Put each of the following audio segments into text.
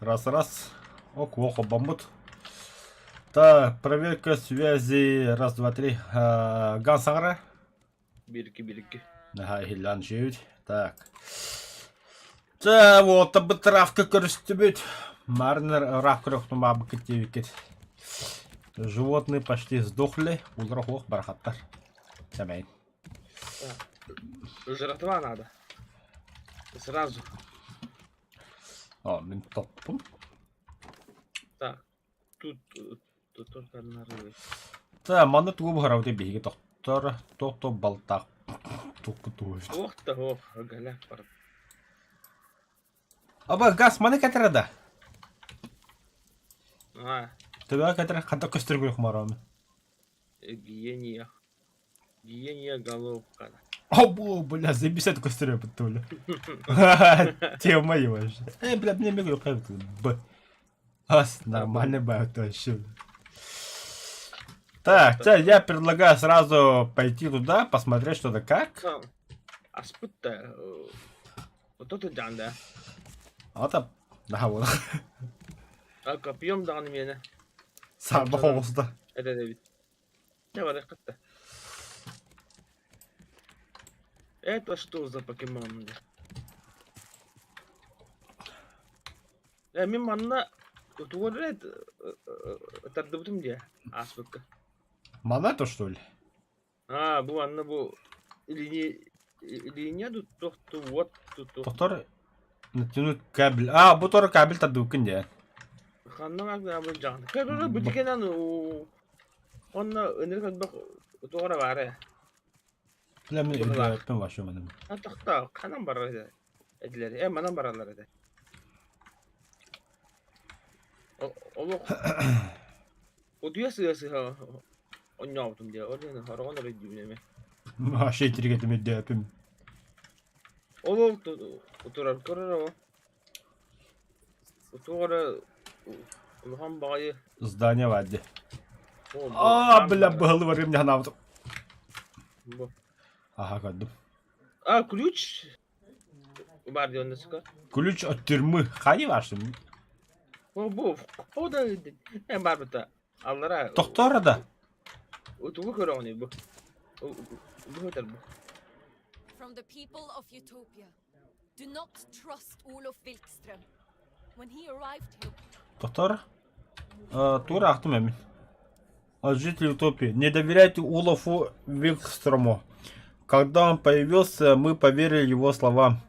Раз-раз. Ок, уох холбоммут. Так, проверка связи. Раз, два, три. Ган саҥара. Бирки бирки. Наһаа иһиллээн үчүгэйбит. Так. Чэ, уолтарбыт травка көрүстүбүт. Марнер ыраах көрөхтүм баабыккыт диэбиккит. Животные почти сдохли. Улара хуох барахаттар. Сэмэйин. Жратва надо. Сразу. О, мин топпум. Так, тут тут только одна рыба. Та, манна тугу буһарабыт биһиги тохтор, туох-туох балтаах туох Ох да ох, галя бар. Аба газ маны кэтэрэ да? А. Төбөҕө кэтэрэ ханта көстөр күөх морону. Гиения. Гиения головка. О, бля, заебись это көстөр бля. Тема его вообще. Э, бля, мне мега Б. Ас, нормально бают вообще. Так, я предлагаю сразу пойти туда, посмотреть что-то как. Аспытта. Вот это да. Ата, да, вот. А копьем даҕаны миэнэ. Сарбах оҕуста. Этэ эбит. Дьэ барыаххыт да. Это что за покемон? Э, мин манна тугу эрэ тардыбытым дии ааспыкка. Манна то что ли? А, бу манна бу линия линия тут туох вот тут Тохтор натянуть кабель. А, бу тор кабель тардыбыккын дии. Ханна бу дьаҕан. Көр бу дикенен онно ынырык элбэх туора баара. Бля, мен өйдөөппүн вообще маным. А тохтоо, ханан барар этэ? Этилэр. Э, манан бараллар этэ. Олох утуйа сыа-сыа онньообутум дии. Ол иһин хороҕон эрэ өйдүүбүн эмэ. Вообще итиргэтим өйдөөпүм. Ол ол турар көрөр о. Туох эрэ улахан баҕайы Здание вадди. А, бля, быһылы барыам дьаһанаабытым. Аха, көрдүм. А, ключ бар диэн сука. Ключ от тюрьмы. Хайы барсым? О, бу, о да, э, барбыта. Аллара. Тохтоор да. Тугу көрөҕүнүй бу? Бу өтөр бу. From the people of Utopia. Do not trust Olof Wilkström. When he arrived here... Тохтоор. Тура ахтым эмин. Жители Утопии, не доверяйте Улафу Вилкстрому. Когда он появился, мы поверили его словам.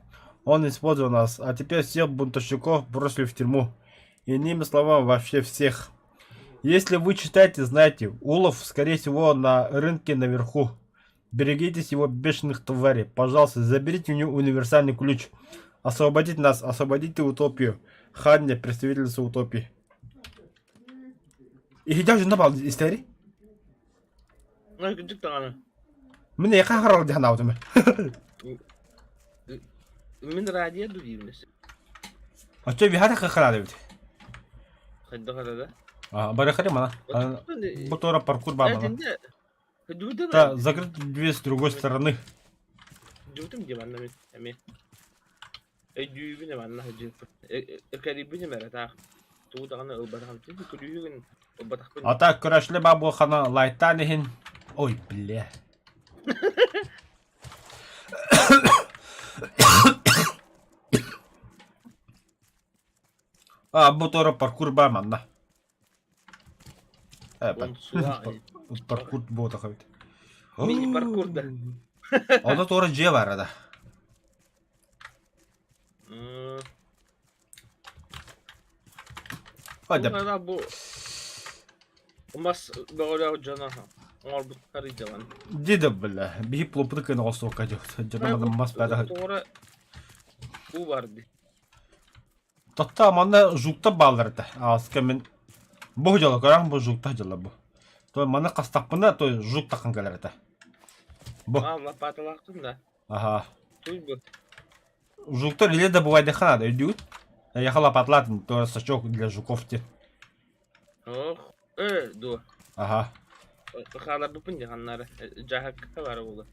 Он использовал нас, а теперь всех бунтовщиков бросили в тюрьму. Иными словами, вообще всех. Если вы читаете, знаете, Улов, скорее всего, на рынке наверху. Берегитесь его бешеных тварей. Пожалуйста, заберите у него универсальный ключ. Освободите нас, освободите утопию. Ханне, представительница утопии. Иһдэ дьонно бал истэри. Күндүк даҕаны. Мин эйиэхэ харал дьаһанаабытым. Мин радио дуу Оччо биһата кыхараады эбит. Хайдах эрэ да? А, барыхари мана. Бу туора паркур баар мана. Да, закрыт дверь с другой стороны. Дьубутум дии манна мин эмиэ. Өйдүүбүн манна сылдьыппын. Кэлийбин эрэ таах. Тугу даҕаны ылбатаҕым. Күлүүһүгүн ылбатахпын. А так көрөшле бабухана лайтан иһин. Ой, бля. А, бу туора паркур баар манна. Паркур буотах эбит. Мини-паркур да. Ону туора дьиэ баара да. Хойда. Бу мас бөҕөлөөх дьоно оҥорбуттар дьалан. Дида бля, биһи плопуты кыны оҕосуокка дьоно мас баада. Туора уу барды. Тотта манна жуктар бааллар этэ. Ааска мин бу дьоло көрөн бу жуктар дьоло бу. То маны хастахпына то жук таххан кэлэр этэ. Бу. А, лопаталаахтын да. Аха. Туй бу. Жуктар или добывайдыха надо, өйдүүгүт? Я лопатлатын, то сачок для жуков те. Ох, э, дуо. Аха. Хааларбыппын дьаһаннары. Дьаһакка бара буолла.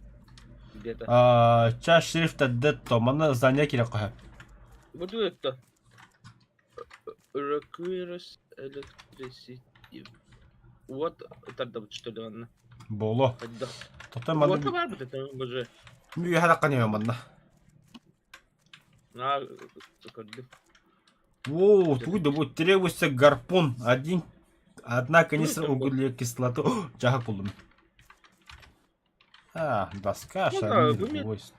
Где-то. А, чаш шрифта детто, манна здание кире коһа. Бу туй өттө. Requires electricity. Уот тардабыт что ли манна? Буолуо. Хайдах? Тотой манна Уота баар бит это боже. үөһэ таххан иһэн манна. На көрдүм. Воу, тугу да бу требуется гарпун. Один, одна канистра углекислоты. Дьаһак булдум. А, доска, Ну да, шарнир, бу мен гвоздь.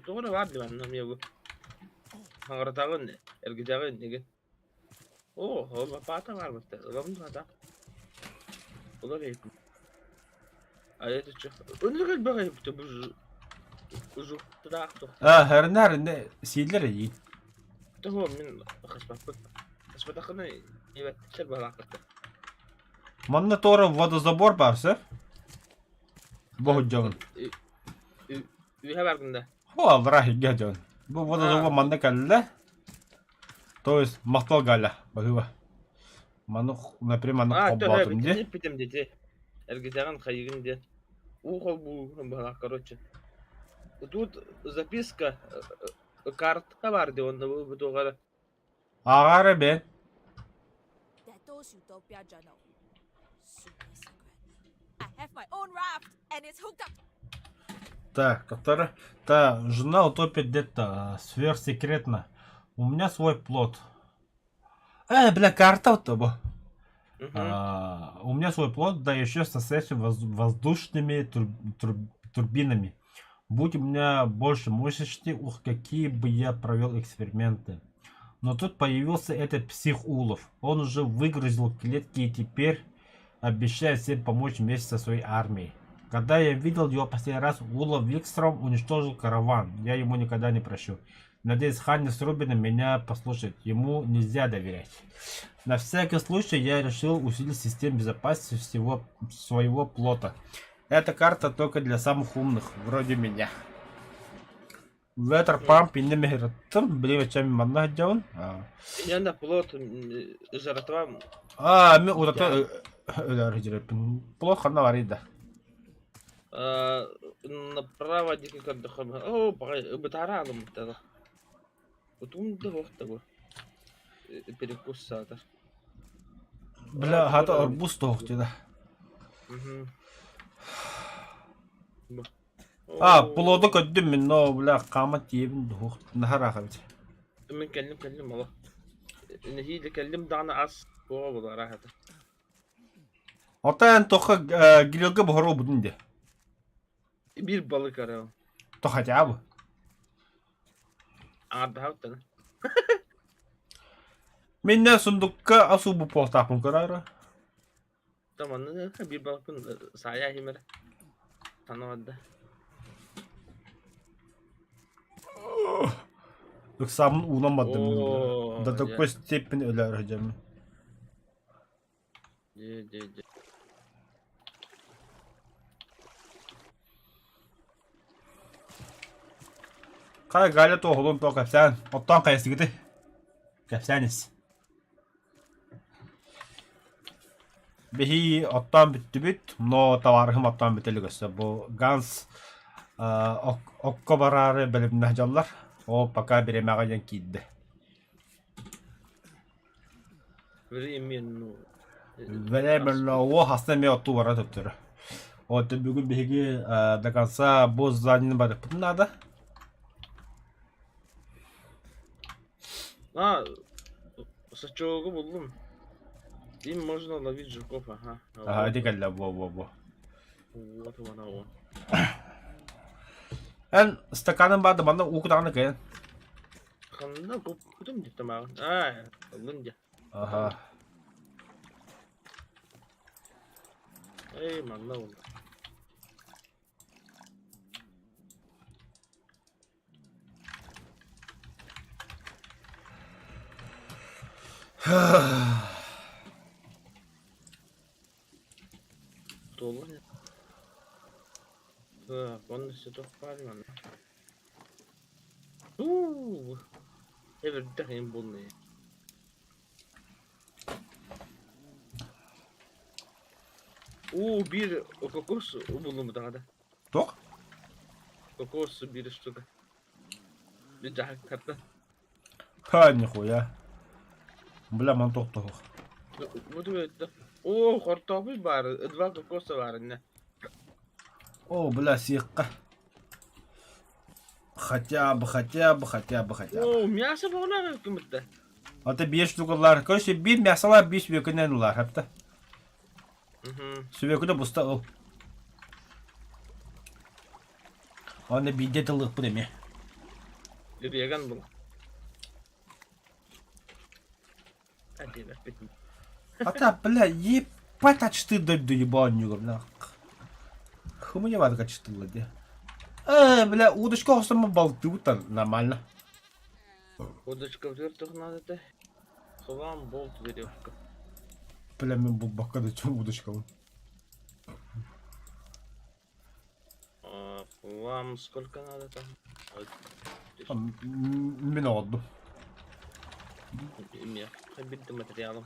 тоҕо эрэ баар дии манна эмиэ бу. Хаҥаратаҕын, эргитэҕин эгэ. Оо, ол лопата баар бытта. Ылабын дуо Улар эбит. А это чё? Оннук элбэх эбит бу жуктаах туох. А, хэрнэ хэрнэ сииллэр эйиин. Тоҕо мин хаспаппын. Хаспатаххына ибэттэр балаакката. Манна туора водозабор баар сэр. Бу дьон. Үһэ баргын да. О, аллара иһиргэ дьон. Бу водозабор манна кэллэ. То есть махтал Галя, баһыыба. Маны, например, маны А, холбоотум дии. эппитим дети. Эргитэҕин хайыгын диэн. Уу холбуу баһылаах, короче. Тут записка, картка бар дии, онно бу туох эрэ Ааҕаары бэйэн. That Utopia Journal. Super secret. I have my own raft and it's hooked up. Так, которая... Та, жена утопит где-то сверхсекретно. У меня свой плод. Бля, карта вот тобой. А, у меня свой плод, да еще со этими воздушными турбинами. Будь у меня больше мощности, ух, какие бы я провел эксперименты. Но тут появился этот псих Улов. Он уже выгрузил клетки и теперь обещает всем помочь вместе со своей армией. Когда я видел его последний раз, Улов Викстром уничтожил караван. Я ему никогда не прощу. Надеюсь, Ханни с Рубином меня послушает. Ему нельзя доверять. На всякий случай я решил усилить систему безопасности всего своего плота. Эта карта только для самых умных, вроде меня. Weather Pump иннэ мехраттым, били бачча манна сылдьабын. Инна плот жратва Аа, мен утата өлөр сылдьарбын. Плот ханна барый да. Направо диэки көрдөххө оо баҕай бытаара аламмыттара. Утум да суох бу. Перекус саатар. Бля, хата арбуз тоох да. А, плоду көрдүм мин, но, бля, хаама тиийэбин дуһуох, наһаа ыраах эбит. Мин кэллим кэллим олох. Нэһиилэ кэллим даҕаны ас суоҕа буолар аһата. Оттон эн туохха грилгэ буһаруо дии? Биир балык эрэ. То хотя бы. Аҥардаһабыт Миннэ сундукка ас уубу буолтаахпын көрөөрө. Манна биир балыкпын саайа иһим эрэ. Санаабат да. Ыксааммын уунан бардым. До такой степени өлөөр сылдьаммын. Дьэ, дьэ, дьэ. Хай Галя туоһулун туох кэпсээн, оттоон хайастыгыты? Кэпсээн ис. Биһи оттоон бүттүбүт, но табаарыһым оттоон бүтэ илик өссө. Бу Ганс окко бараары бэлэмнээх дьаллар. Ол пока бириэмэҕэ диэн киирдэ. Временно. Временно уо хаста эмиэ оттуу бара төттөрү. Вот бүгүн биһиги до конца бу зданиены барыппытын наада. А, сачогу буллум. Им можно ловить жуков, ага. Ага, иди кэллэ, во-во-во. Вот она он. Эн стаканын баады манна уу кутаҕына кыайан. Ханна куппутум диттим ааҕын. Аа, ыллын дьэ. Ага. Эй, манна буолла. Туолла Так, онно өссө баар манна. Уу, эбирдэх иһин буолла Уу, биир кокос буллум даҕаны. Туох? Кокос биир штука. Дьаһыктарда. Ха, нихуя. Бля, ман тохтоһуох. Бу түбэлтэ. Оо, хортоопуй баар, два кокоса баар иннэ. О, бля, сиэххэ. Хотя бы, хотя бы, хотя бы, хотя бы. Оо, мясо буолар кымытта. Ата биэс штукалар. Короче, биир мясолар биир сүбөкүнэн ылар, хапта. Сүбөкүнэ буста ыл. Аны биирдэ тыллыахпыт эмиэ. Веган был. Ата, бля, ебать ачты дойду ебаннюга, бля. Хумуня вадка ачтылла де. Э, бля, удочка охсомо балтыбыт нормально. Удочка вертых надо да. Хвам болт веревка. Бля, мен булбакка да чоң удочкабын. А, вам сколько надо там? Мин оҕордум. Эмиэ биир материалым.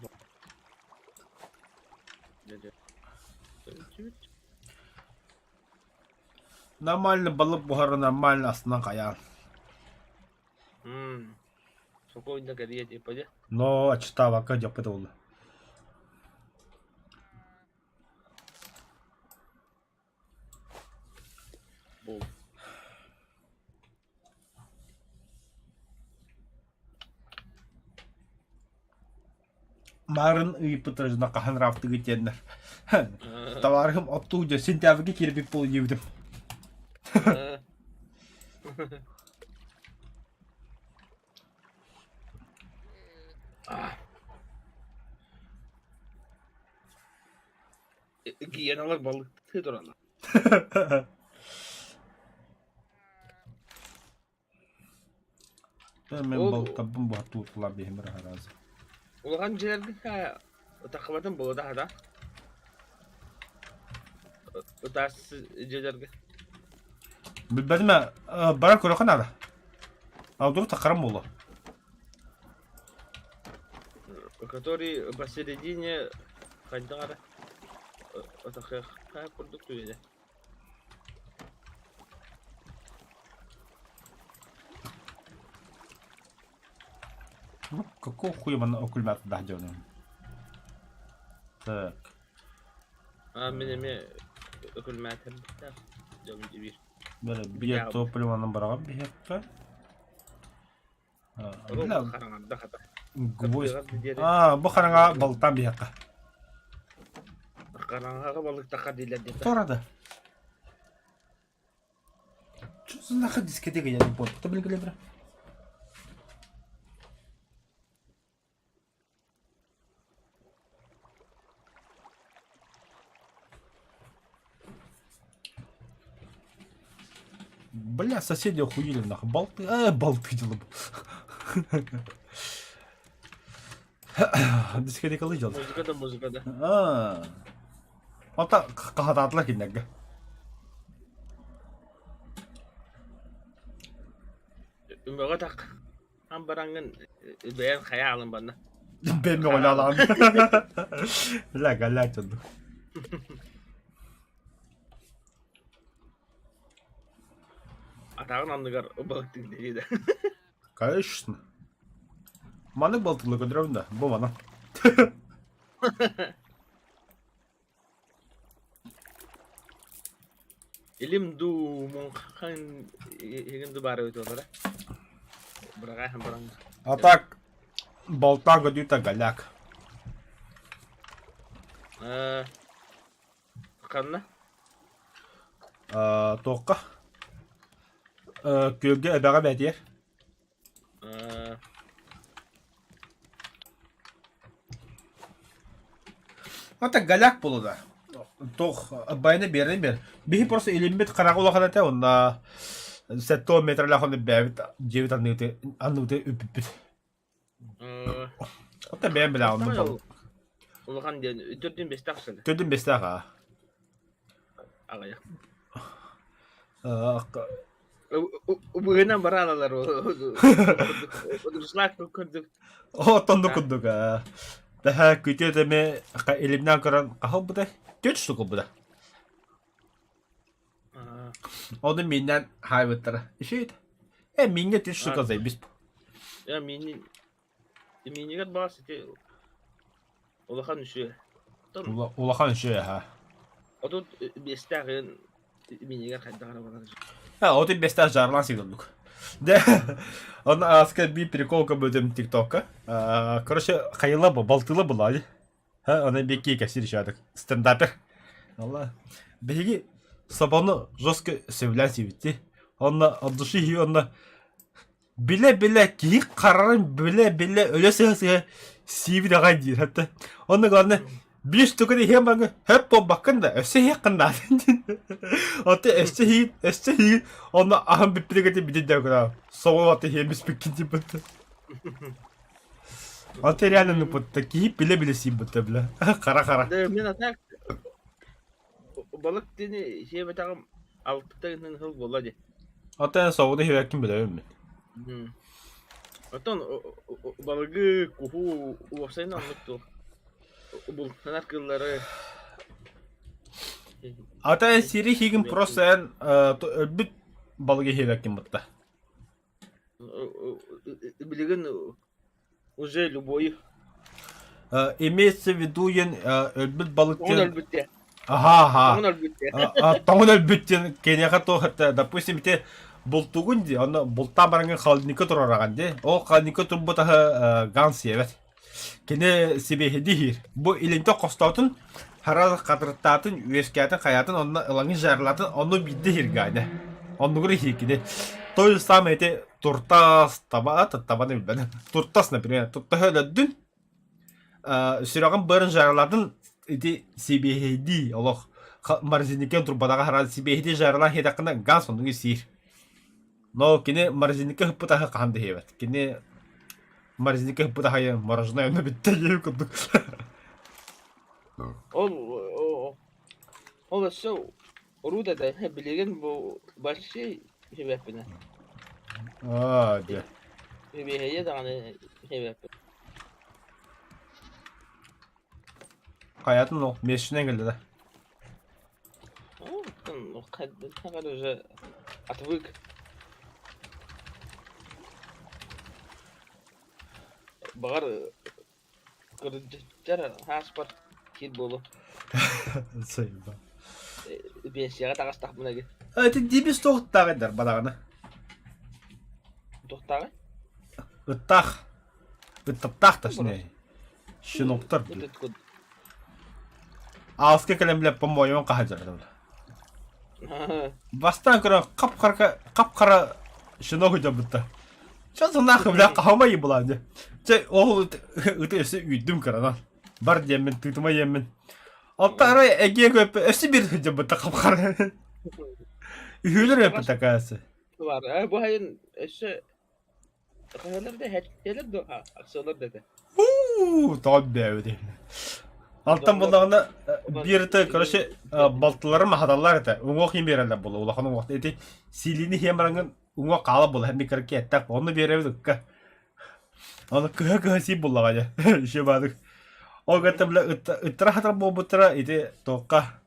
Нормально балык буһара нормально астынан хайаан. Спокойно кэлиэ типа дьэ. Но аччыктаабакка дьаппыт буолла. Бул. Марын ыйыппыттара дьоно хаһан ыраахтыгыт диэннэр. Табаарыһым оттуу дьэ сентябрьга киирбит буолуо диэбитим. Гиеналар балыктыы тураллар. Мен Ол балтабын буһаттуутулар биһим ыраһаразы. улахан дьиэлэргэ ытаххыбатын буолута да. Ытаас дьиэлэргэ. Билбэтим бара көрөхө наада. Алдур тахарам буолуо. Который посередине хайдах эрэ ытахыахха курдук түгэнэ. Ну, какого хуя манна окульмаат дьонум? Так. А мин эмиэ өкүлмээтэрбиттээх дьон биир. Бere биир топливаны быраҕан биһиэххэ. Бля, Хараҥарда хата. гвоздь. А, бу хараҥа балтаан биһиэххэ. Хараҥаҕа балыктаха дииллэр диэтэ. Торада. Что за нахуй дискотека, я не понял. Кто, блин, бля? Бля, соседи охуели нахуй. Болты, болты дело. Дискотекалы дьон. Музыка да музыка да. Аа. Ата хаһатаатылар кинилэргэ. Үмөҕө так ан бараҥҥын бэйэн хайа аалын банна. Бэйэм мөҕүлэ Бля, галять оннук. Атаҕын анныгар балыктыыр диэри да. Конечно. Маннык балтылы көтөрөбүн да, бу мана. Илим дуу, муҥхан иһигин дуу баара эбит буоллара. Быраҕааһын баран. А так, болта годюта голяк. Э, ханна? Э, туохха? Э, күөлгэ эбэҕэ бэтиэр. Э, Это голяк буолла. Туох байны биэрэн биэр. Биһи просто илиммит хараҕа улахан этэ уонна 70 метрлээх онно бэйэбит дьиэбит анныыты анныыты үппүппүт. э, Оттон бэйэм билэҕин онно Саамай улахан диэн төрдүн бэстээх сылы. Төрдүн бэстээх аа. Аҕыйах. Э, Быһынан бараалалар Руслак курдук. Оттон курдук аа. Тэһэ күтүөт эмэ илимнээн көрөн хаһыл бытай? Түөрт штука ылбыта. Ону миннэн хаайбыттара. Ишит. Э, минҥэ түөрт штука заебись. Я мини. Минигэр баас ити улахан үсүө. Оттон Улахан үчүгэй аһа. 35-тээх ыйын минигэр хайдах эрэ барар. А, 35-тээх жарлаан сигдурдук. Дэ, онно ааска биир прикол көбөтүм тиктокка. Короче, хайыла бу, балтыла була ди. Ха, аны бикки кэпсиир ишадык. Стендапер. Алла. Биһиги собону жестко сөбүлээн сиэбитти. Онно от души хи онно Билэ-билэ киһи харарын билэ-билэ өлө сыһа-сыһа сиибит аҕай диир хатта. Онно главное биир штуканы иһэн баран хөп буолбаккын да өссө иһиэххин наада диэн. Оттон өссө иһиин, өссө иһиин онно аһын бүппүтүгэр бүтүн да гына соҕуруот иһиэн бүспүккүн диэбитэ. Оттон реально нуппутта киһи билэ-билэ сиибитэ бля. Хара-хара. Да мин а так балык диэни сиэбэтэҕим алтыта гынан сыл буолла дии. Оттон соҕуруу иһибэккин билэбин мин. Оттон балыгы, куһу уопсайынан оннук туох бултанар кыыллары Ата сири хигин просто эн өлбүт балыгы иһибэккин бутта. Билигин уже любой Имеется в виду диэн өлбүт балык Тоҥон диэн өлбүт диэн. Аха аха. Тоҥон өлбүт диэн. Тоҥон өлбүт диэн киниэхэ туох этэ, допустим, ити бултугун дии, онно бултаан бараҥҥын холодильникка туруораҕын дии. Ол холодильникка турбут аһы ган сиэбэт. Кини сибиэһэйдии иһиир. Бу илинтэн хостоотун, хара хатырыктаатын, үөскээтин, хайаатын, онно ылаҥын жарылаатын, онно биирдэ иһиир ганя. Оннугар иһиир кини. То же самое ити туртас, таба, табаны билбэтим. Туртас, например, туртаһы өлөрдүн, сүрэҕин быарын жарылаатын, ити сибиэһэйдии олох морозильникка турбатаҕа харан сибиэһэйдии жарылаан иһиэтэххинэ газ оннугу сиир. Но кини морозильникка ыһыппыт аһы хаһан да иһиэбэт. Кини морозильникка ыһыппыт аһайы мороженое онно бүттэ диэбит курдук. Ол ол өссө урут этэ билигин бу вообще иһибэппинэ. Аа, дьэ. Сибиэһэйэ даҕаны иһибэппин. Хайатын ол месячнай кэллэ да. Ну, уже отвык. Баҕар кырдьыктар ааспар киир буолуо. Сайда. Биэнсийэҕэ таҕыстахпына ги. Ити дибис туохтааҕый бадаҕына? Туохтааҕый? Ыттаах. Ыттаптаах точнее. Щеноктар. Ааска кэлэн билэ по-моему хаһа Бастаан көрөн хап-хара хап-хара щенок дьабытта. Сейчас нахуй бля хаһама ебала дьэ. Чэ ол ыты өссө үүрдүм кыранан. Бар диэммин тыытыма диэммин. Алта арай эгиэ көппө өссө биир дьабытта хап-хара. Үһүөлэр өппүт такасы. Бар. Бу хайын өссө Хаһыалар да эһэтилэр да ахсыалар да этэ. Уу, тоҕо бэбити. Алтан буллаҕына биир ыты, короче, балтыларым аһаталлар этэ. Уҥуох иһин биэрэллэр буолла, улахан уҥуох. Ити сиилини иһэн бараҥҥын уҥуох хаала буолла, һэмми кыракый эттээх. Онно биэрэбит ыкка. Аны кыһа-кыһа сиир буллаҕа дьэ. Еще баадык. Ол гата бля ыттара хатар буолбуттара ити туохха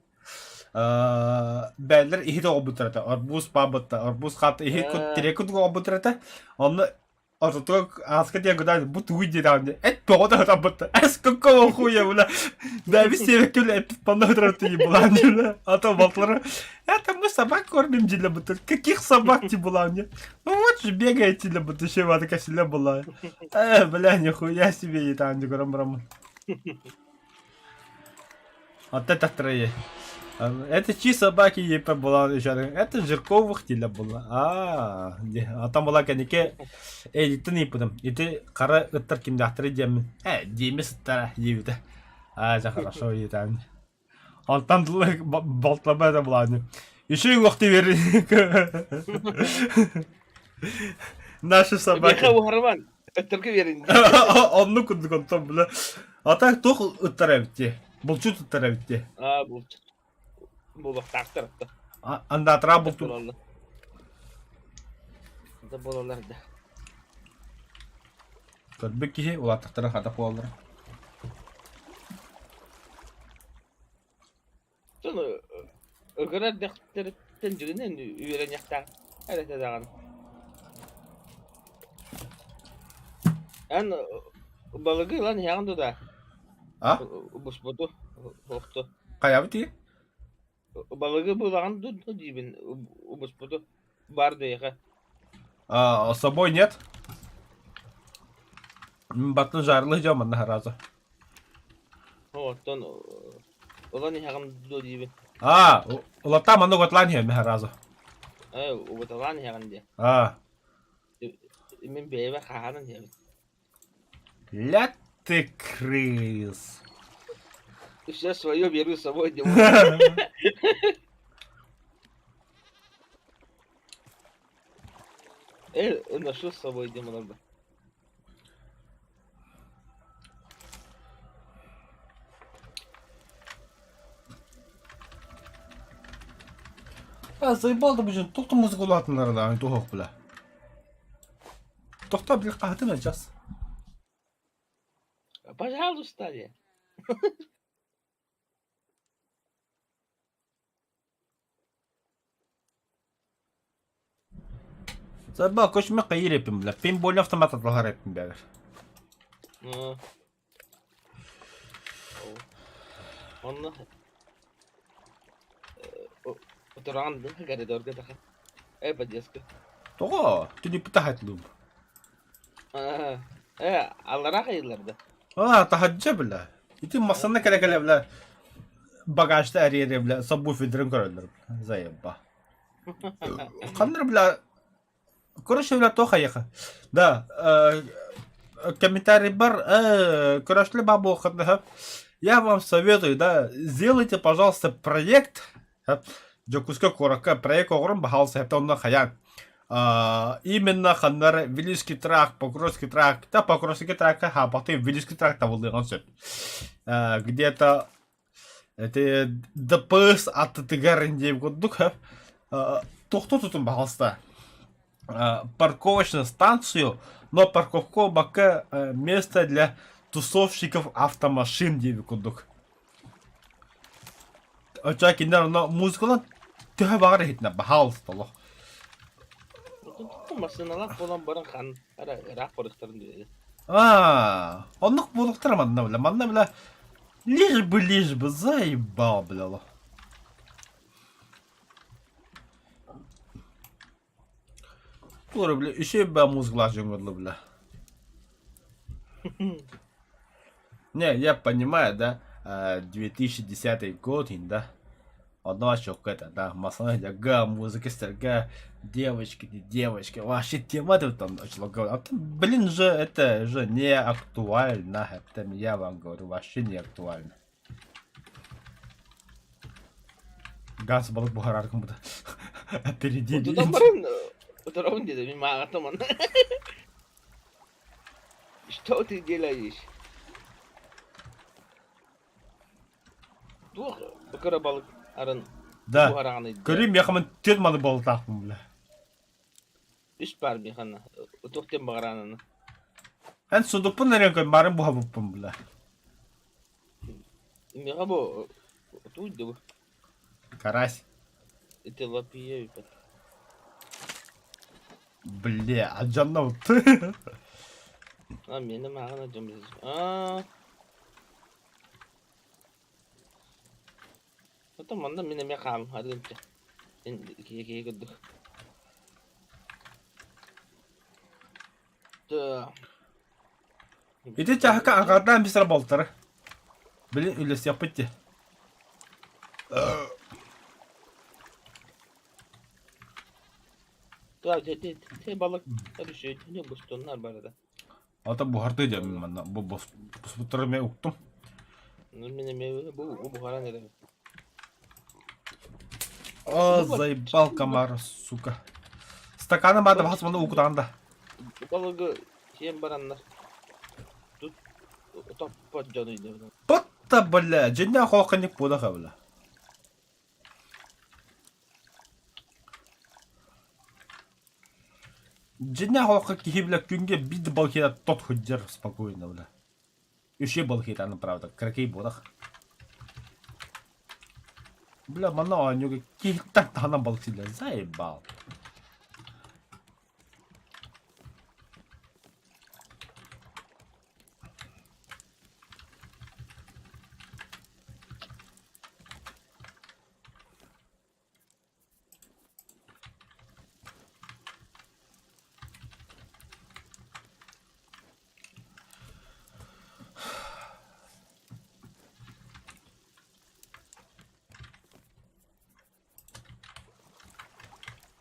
бээлэр иһит оҕолбуттар этэ арбуз паабытта арбуз хаата иһит тирэккит оҕолбуттар этэ онно ортотугар ааска диэн гынан бу тугуй диэтэҕин эт тоҕо да ытаммытта эс какого хуя бля бэби сиэбэккэ бля эппит панна ытырар тиий булаан бля а то балтылара это мы собак кормим диле будто каких собак ти була мне ну вот же бегаете для будто еще вата косиля была э бля нихуя себе и там не грам брам Вот это трое. Это чьи собаки епе была еще? Это Жирковых теле была. А, а там была кэннике Эдиттен ыйыппытым. Ити хара ыттар кимдээхтэрий диэммин. Э, диэми сыттара диэбитэ. А, дьэ хорошо ыйытаан. Онтон балтылаба это была. Еще и уохты бери. Наши собаки. Миэхэ уһарыман, өттөргө биэрин. Оннук курдук онтон бile. А так туох ыттар эбит дии. Булчут ыттар эбит дии. Аа, булчут. Буолуохтаахтар атта. Андаатара булту. Буолаллар. Да буолаллар да. Көрбүт киһи улааттахтара хата буолаллар. Дьон ыгырар дэхтэриттэн дьигинэн үөрэниэхтээх эрэтэ даҕаны. Эн Балыгы ылан иһэҕин дуо да? А? Буспуту, охто. Хайабыт дии? Балыгы булаҕын дуо диибин, буспуту. Бар дуйаха. А, с собой нет? Батын жарлы идем манна сразу. Оттон ылан иһэҕин дуо диибин. А, улата манна угатлаан иһэм сразу. Э, угаталаан иһэҕин диэ. А. Мин бэйэбэр хаһаанан иһэбин. Ля ты крыс. Все свое беру с собой, Э, ношу с собой демонов. А, заебал да бу тохто музыка улаатыннар да туһуох бля. Тохто били хаһытын адьас. Пожалуйста, диэн. Заебал, көчмө кайыр эпим бля. Пейнтбольный автомат аталар эпим бәгер. Ну. Онно утураҕын коридорга таха. Э, подъездка. Тоҕо? Түнүппүт таһатлыым. Э, аллараа хайыылар да? А, таһырдьа бля. Ити массыына кэлэ-кэлэ бля багажта эрийэрэ бля сабвуфердарын көрөллөр бля. Заеба. Ханна бля короче бля туох айаха. Да, э, комментарий бар, э, короче, бабу Я вам советую, да, сделайте, пожалуйста, проект Дьокуускай куоракка проект оҕорон баһаалыста это онно хайаан именно ханнар Вилюйский тракт, Покровский тракт, да Покровский тракка хаапахты Вилюйский тракт табыллыаҕын сөп. Где-то это ДПС аттытыгар диэн курдук тохто тутун баһаалыста парковочную станцию, но парковка бакка место для тусовщиков автомашин диэбит курдук. Оччоҕо кинилэр онно музыкалан төһө баҕар иһитинэ баһаалыста олох. Массыыналаах буолан баран хан ара ыраах барыахтарын диэри. Аа, оннук буолуохтара манна бля. Манна бля лишь бы лишь бы заебал бля олох. Тура бля үчүгэй баа музыкалаах дьоҥҥо бля. Не, я понимаю, да, 2010 год, да, одно это, да, массаж, га, музыка, стерга, девочки, не девочки, вообще тема там начала говорить. А там, блин же, это же не актуально, это я вам говорю, вообще не актуально. Газ балык буһарар гыммыта. Опередили. Утутан баран утарабын диэтэ мин мааҕаттан манна. Что ты делаешь? Туох кыра балык арын Да. буһараҕыный Көрүүм миэхэ түөрт маны балытаахпын бля. Үс баар миэхэ туох диэн баҕараананы. Эн судуппун эрэн көр баарын буһабыппын бля. Миэхэ бу туй да бу. Карась. Tilapia эбит. Бля, алдьанна А миэнэ мааҕын алдьан Аа. Оттон манна мин эмиэ хаалым арыымча. Киһи киһи курдук. Ити чаһыка аҥаардаан бисер буолтара. Били үллэстиэхпит дии. Балык бустуннар барыта. Ата буһарты дьэ манна бу буспуттары мен уктум. Мин эмиэ бу буһаран эрэбин. О, заебал комар, сука. Стаканы баада бахас манна укутаан да. Балыгы сиэн бараннар. Тут топпот дьон ыйдыбын. Тотта, бля, дьиннээх хоохханньык буолаха, бля. Дьиҥнээх олоххо киһи бля күҥҥэ биир да балык тот сылдьар спокойно бля. Үчүгэй балык правда, кыракый буолах. Бля манна оонньууга киһиттэн таһынан балык сииллэр заебал.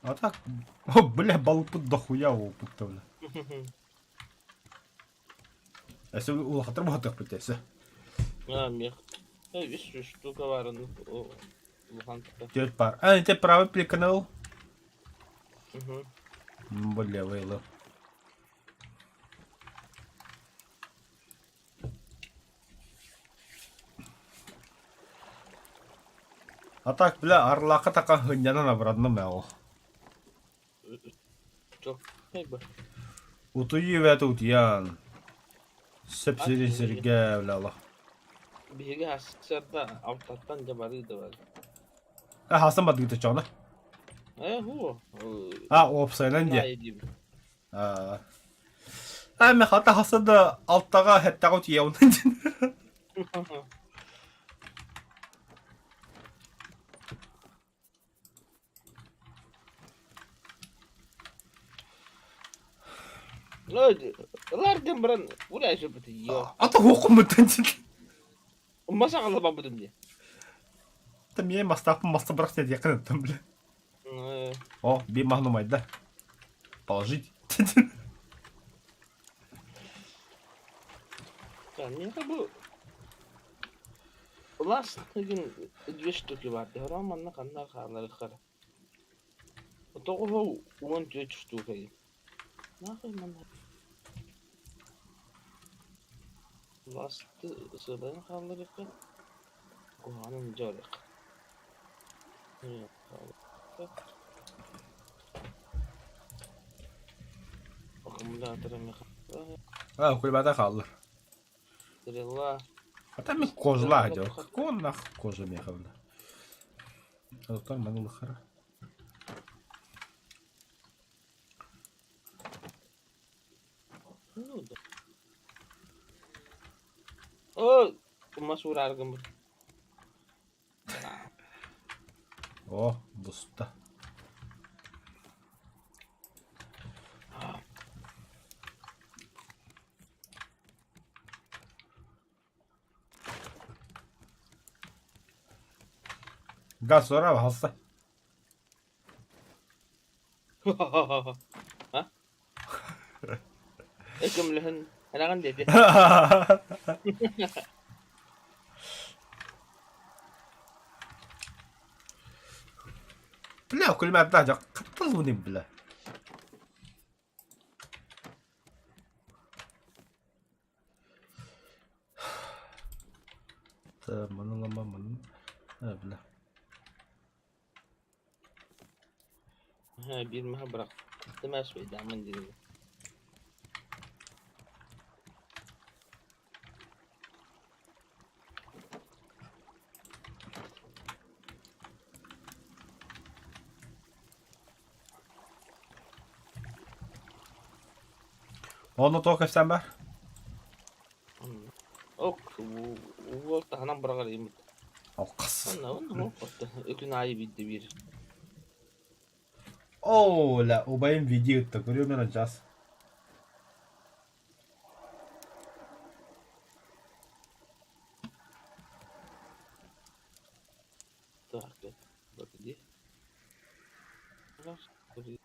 А так, о, бля, балыкпыт дохуя опытта, бля. Өссө улахаттар буһатыахпыт өссө. А, мех. Үс штука бар улахан Төрт пар. А, это правый канал. Угу. Бу левый ыл. А так, бля, Арлака така хыннянан обратно мэо. Утуйуу эбэтэ утуйан. Сөп сирин сиргэ бля олох. Биһиги сарсыарда алтаттан дьэ барыы да бар. А хасан бардыгыта чоҕуна? Э, ху. А, уопсайынан диэ. Аа. А, мен хата хаса да алтаға хэттаҕа утуйабын диэн. Ылар диэн баран урай сөпөтө Ата хуоххуммуттан диэн. Мас аҕала барбытым дии. Та миэ мастаахпын маста бырах диэххин ыттым бile. О, биир маһын умайда. Положить. Миэхэ бу Лас күн две штуки баар дии, манна ханна хааларыххар. Тоҕо 14 штука Нахуй манна Ласты сыбайын хаалларыахха, куһаҕанын дьэ барыахха. Аккумулятор эмиэ А, кульбата хааллар. Стрела. А там и козла дел. Какого нахуй кожа меховна? Доктор Манулахара. Ну да. О, мас уурааргыммыт. О, буста. Газ сора пожалуйста. А? Көмөлөһөн эрэҕин диэти. Бля, күлүмэрдээх дьэ хатталлыбын бля. Маны ылама маны бля. Биир маһы бырахтым ээ суйдааммын диир Онно туох кэпсээн баар? Ок, уол таһынан быраҕар имит. Алкас. Онно, онно Үкүн аайы биирдэ биир. Оо, ля, убайым видео ыытта, көрүөм эрэ час. Так, где? Раз, три.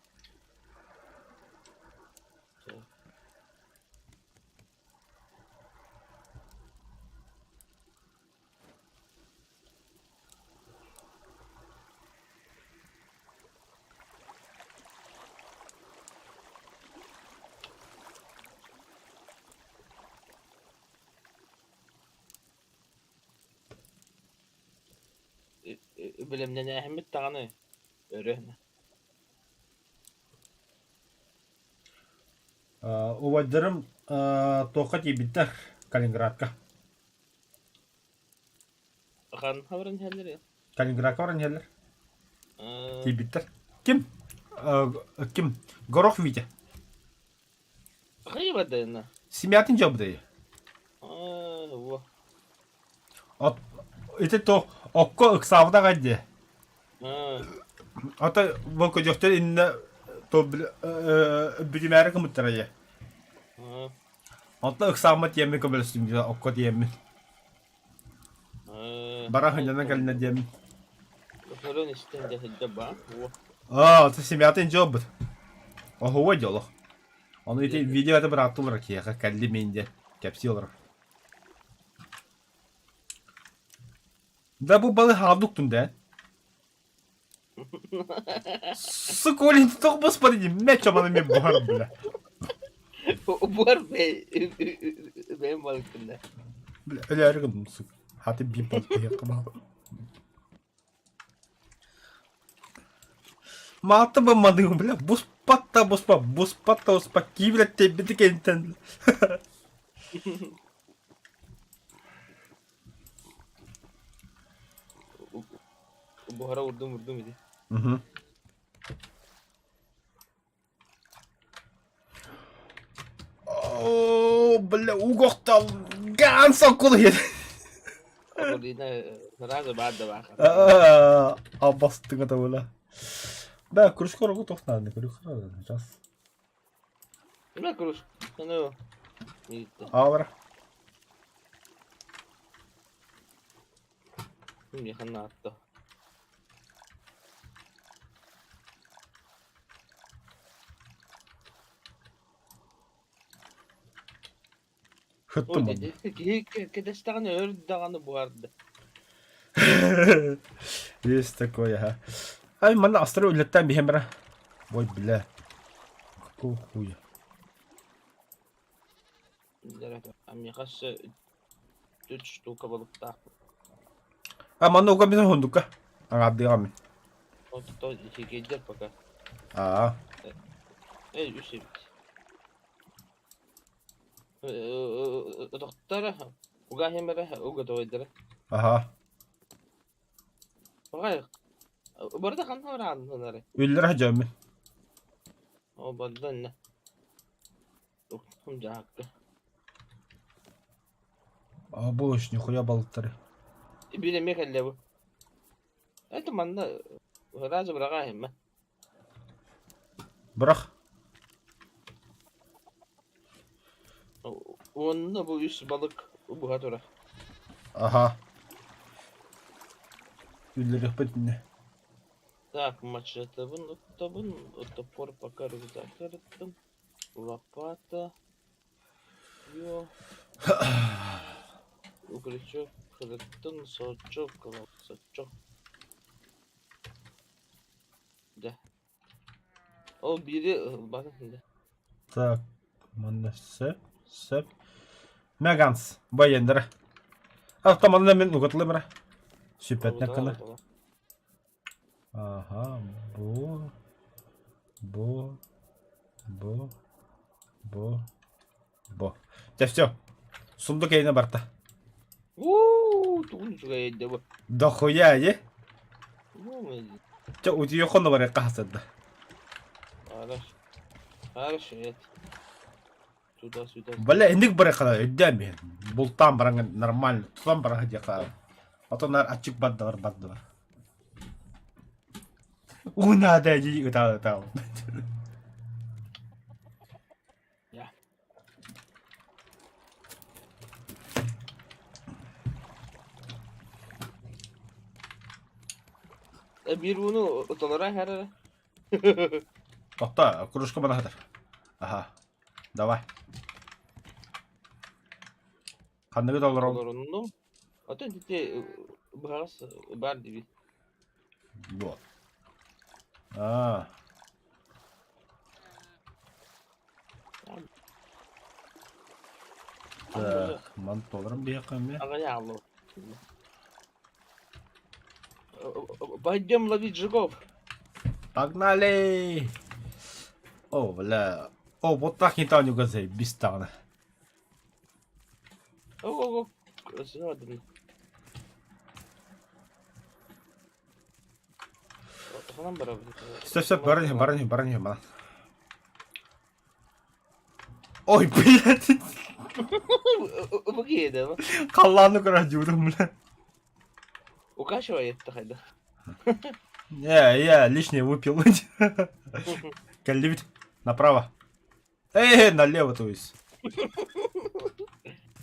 Бэлэмнэнээһиммит даҕаны өрө Убайдарым туохха тиийбиттэр Калининградка. Ханна баран иһэллэр Калининградка баран иһэллэр. Тиийбиттэр. Ким? Ким? Горох Витя. Хайа барда Семьятын дьолбудай. От ити то окко ыксаабыта дии. Ата бу көдьөхтөр иннэ то бүтүмээри кымыттара дии. Онтон ыксааммат диэммин көмөлөстүм окко диэммин. Бара хынньанан кэлинэ диэммин. Көрөн истэн дьэ сылдьа баа. Аа, это семьятын дьолбут. Оһуо дьолох. Ону ити видеота бырааттылар киһиэхэ кэлли мин диэн кэпсии олорор. Да бу балы хаалдуктун да. Сука, Олень, ты только господи, мяча маны мен буһар, бля. Буһар бэйэм балыктым да. Бля, өлөөрү гынным, сука. Хаты биир балык киһиэхэ баал. Мааты баммадыым, бля, буспат да буспат, буспат да буспат, киибилэ тэйбити кэнтэн. Буһара урдум урдум ити. Мгм. О, бля, угохтал ганса кулуйа. Околина сразу баар да баар. Албастыга да бля. Да, кружка рогу тохтааны, кружка сейчас. Мына кружка, ну, Авра. Миэхэ наатта. Хыттым онно. Киһи кэтэстэҕинэ өр даҕаны буһарда. Есть такое, ага. Ай, манна астары үлэттэн биһэм бара. Ой, бля. Какого хуя? Миэхэ өссө үч штука балыктаахпын. А манна уга мин хундукка. Аҥаардыаҕа мин. Отто ичигэйдэр пока. Аа. Эй, үс эбит. Утохтара, уга химэрэ, уга тоҕойдара. Аха. Баҕай, барыта ханна барааннары? Үллэр дьоммун. О, барда Дьаакка. А бу нихуя балыктары. Биир эмиэ кэллэ бу. Это манна сразу быраҕаайма. Бырах. Уонна бу үс балык буһа турар. Аха. Үллэриэхпит иннэ. Так, мачетабын оттабын, топор пока рюкзак ырыттым. Лопата. Ё. Угречок кырыттын, сочок, сочок. Да. Ол биири ылбатым да. Так, манна сөп, сөп. Меганс, военнера. Авто манна мен угатылымра. Сүппэтнэ кына. Ага, бу, бу, бу, бу, бу. Дьэ все. Сундук эйнэ барта. Уу, тугун үчүгэй эйдэ бу. Дохуя, е? Чэ, утуйуоххун да барыахха хасырда. Хорошо. Хорошо, это. Туда-сюда. Бля, инник барыахха өйдөөн биһин. Бултаан бараҥҥын нормально, тутан бараха диэххэ. Отоннар аччык бардылар бардылар. Уу наада дии ытаа ытаа. Биир ууну уталара иһэр эрэ. Тохто, кружка банаһытар. Аха. Давай. Ханныгы толором? Толоруннум. Оттон ити быһаҕас баар диибит. Вот. Аа. Так, ман толором биһиэхэ эмиэ. Аҕыйааллы. Пойдем ловить жуков. Погнали! О, бля. О, вот так не та не заебись даҕаны. О, О, Сөп, сөп, баран иһин, баран иһин, баран иһин, баран. Ой, блядь! Бу киһи Халлааны көрө дьуурум, бля. Укачивает хайда. Не, я лишнее выпил. Кэллибит. Направо. Эй, налево, то есть.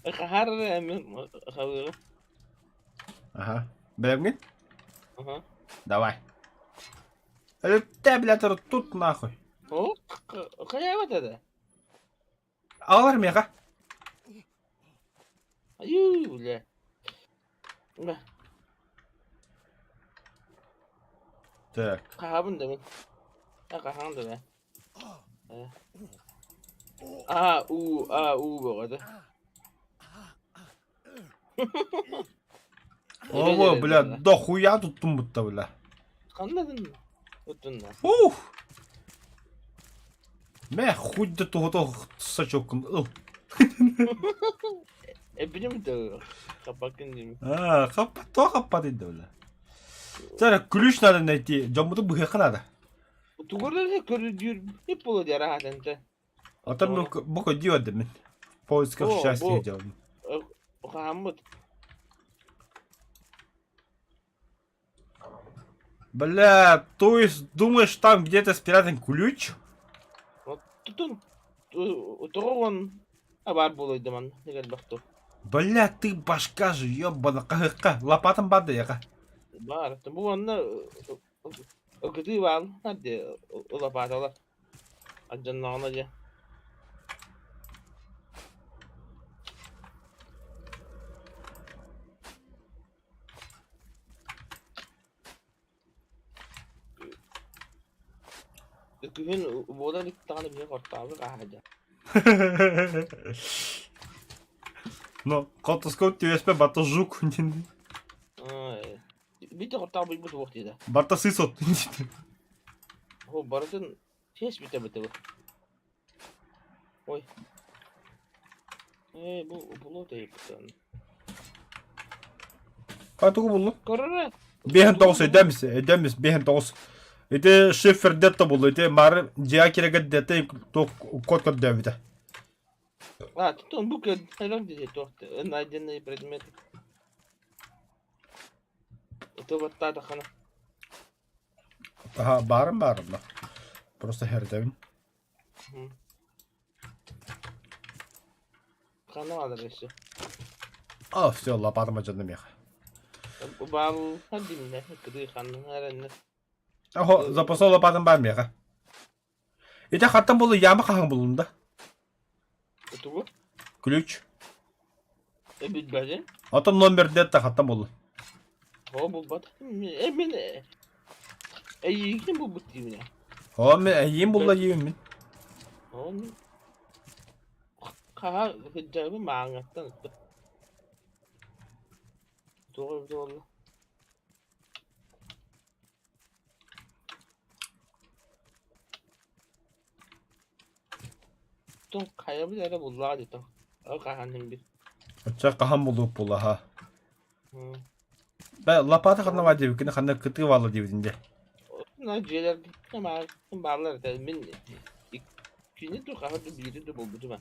Хаһар мен хабыгым. Ага. Бэлэмҥин? Ага. Давай. Өлүттэ, блядь, тут нахуй. О, хайаабат этэ? Аҕалар миэхэ. Айыы, бля. Мэ, Так. хаһаабын да мин. А, хаһаан да бэ. А, у, а, у бөҕөтө. Ого, бля, дохуя туттум бутта, бля. Ханна туттунна? Фух! Мэ, хуй да туһута сачоккун ыл. Эбиним да хаппаккын дим. А, хаппат, то хаппат инде, бля. Сара, ключ надо найти. Дьоммуту быһыахха надо. Тугур көрүдүүр ип боло диär аһатанта. Оттон бу көдүү мин. В поисках О, счастья бу- делаем. Хааммыт. Бля, то есть думаешь, там где-то спрятан ключ? Тутун тоҕо абаар буолуйдаман элбэхту. Бля, ты башка же, ёбана, кахыкка, лопатом бады яка. Баар. Бу онно ыкытыы баал хадди лопаталар. Адьаннаҕына дьэ. Күһүн буола илик даҕаны биһи хортообут аһа дьэ. Ну, котоскоп түөспэ бата жук. Бите хортообуйбут уох диэдэ. Барта сысот. О, барытын чэс бүтэ бытыбы. Ой. Ээ, бу булу тэйиппитэн. Катугу буллу? Көрөрө. Биһен тоҕус өйдөмүс, өйдөмүс, биһен тоҕус. Ити шифр дето булду, ити мары дьиэ кирегет дете код көрдөөбүтэ. А, тут бу кэлэн диye туохта найденный предмет. Это вот та хана. Аха, баарым баарым да. Просто хердебин. Хана алар еще. А, все, лопатам ажанным меха. Бал хадимне кыды ханна әрэнне. Ахо, запасной лопатам бар меха. Ити хаттан булу яма хаһан булун да. Тугу? Ключ. Эбит бәден. Атын номер дет хаттан булу. О, булбат. Э, мен эйигин булбут деймин. О, мен эйим булла деймин мин. О, мен хаһа хыджабы мааңаттан Туга болла. Тон хайабыт эрэ буллаҕа дии Ол хаһан бир. Оччо хаһан булуп була ха. Бә лопата ханна бар диэбиккин ханна кытыы баалла диэбитин дьэ. На дьиэлэргэ бааллар этэ. Мин иккини ду хаһа ду биири ду булбутум.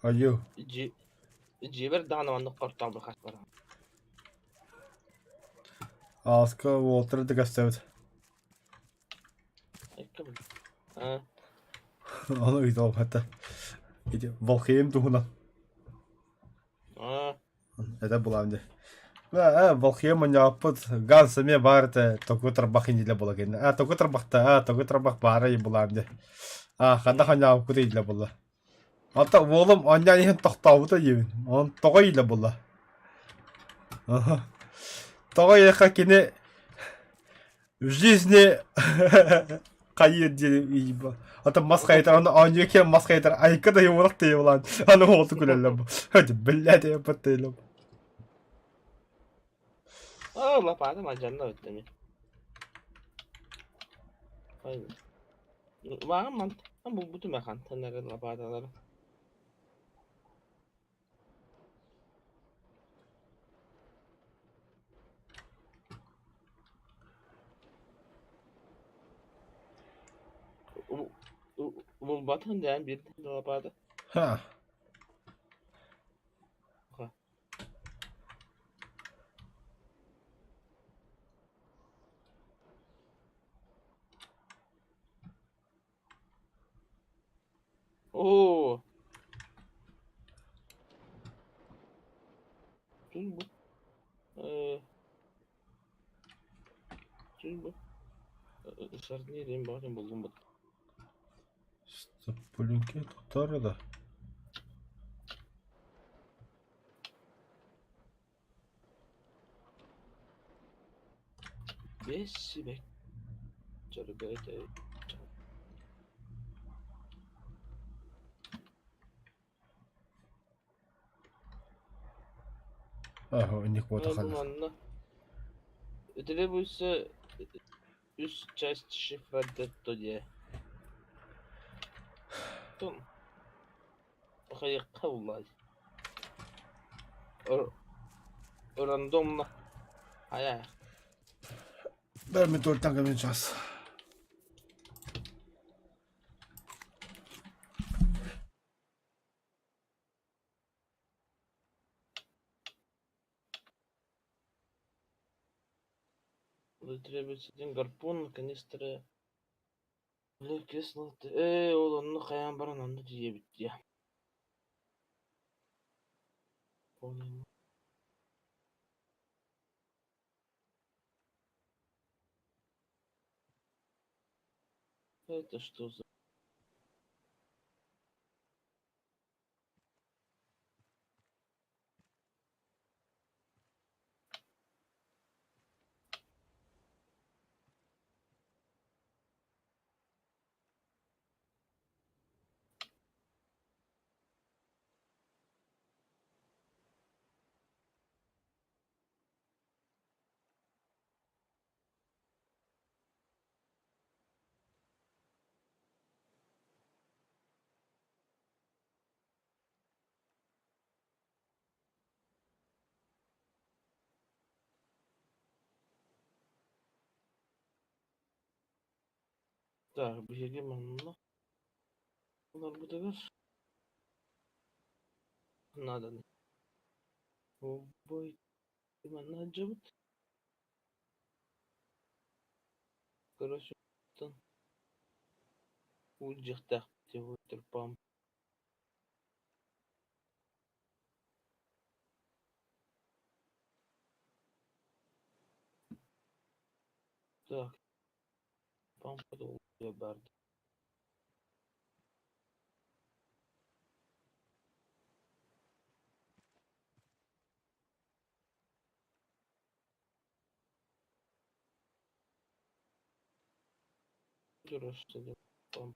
Айуу. Дьиэбэр даҕаны маннык хортообу хас баран. Ааска Уолтер да көстөбүт. А, Ону ыйталбата. Ити Волхейм туһунан. а, Это булам дьэ. Э, Волхейм манньааппыт Ганс эмиэ баар этэ току тарбах инилэ була кэннэ. А, току тарбахта, а, току тарбах баара булам дьэ. А, ханна ханньааппыт илэ була. Ата уолум анньаан иһэн тохтообута диэбин. Он тоҕо илэ була. Аха. Тоҕо иэхэ кини в жизни хайыр диэн ата мас хайытар аны оонньуу киэн мас хайытар айка да юурах тыйы булаан аны уолту күлэллэр бу блядь я баттайлам а, лопата мадьанна өттөmi. Ай. Маған мантан булбутум хантан эрэ лопаталары. Булбатын дээн биир лопата. Ха. Туй бу. Э, туй бу. Шарни диэн баҕатын буллум бут. Стоппулинки тутар да. Биэс сибэк. Дьарыгы Аһа, инник буота Бу ханна. манна требуется үс часть шифра детто диэ. Тум хайыахха буллаай. Рандомно. Хайа. Дай мне только час. Требуется один гарпун, канистры кислоты. Ээ, ол онно хайаан баран онно тиийэбит дии. Это что за... Так, биһиги манна олорбутугар нааданы. Бой манна сылдьабыт. Короче, уу дьиэхтээхпит пам. Так, пампа барды. Памп.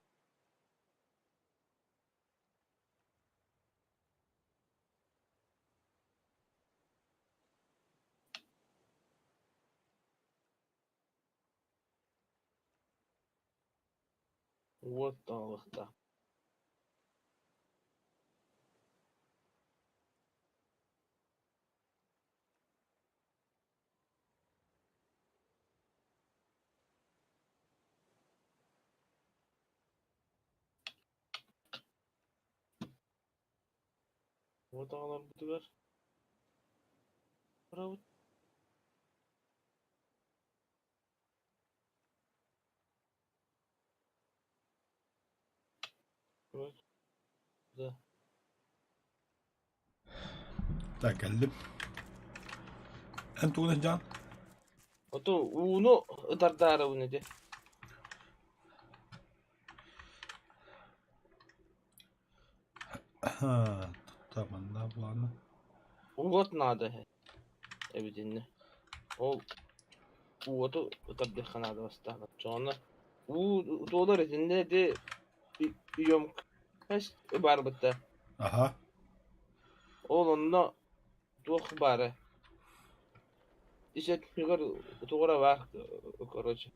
Уот таҥалыахтаах. Уот аҕаларбытыгар барабыт. Да. Так, кэллим. Эн тугун сылдьаҕын? Ото ууну ытардаарабын ити. Так, манна плана. Уот наада эбитиннэ. Ол уоту ытардыахха наада бастаан. Оччоҕуна уу туолар итиннэ ити емкость баарбыта. Аха. Ол онно туох баара ис өттүгэр тугура баар короче.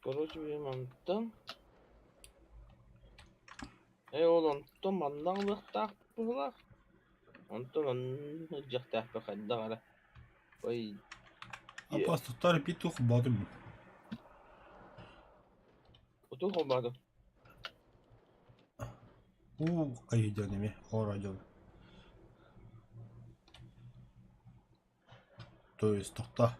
Короче мантан Ээ ол онтон манна ылыахтаах быһыылаах. Онтон онно илдьиэхтээхпин хайдах эрэ. Ой Апостолтар петух бодум. Утух холбоотум. Уу хайдьан эми хоро дьон. То есть тохто.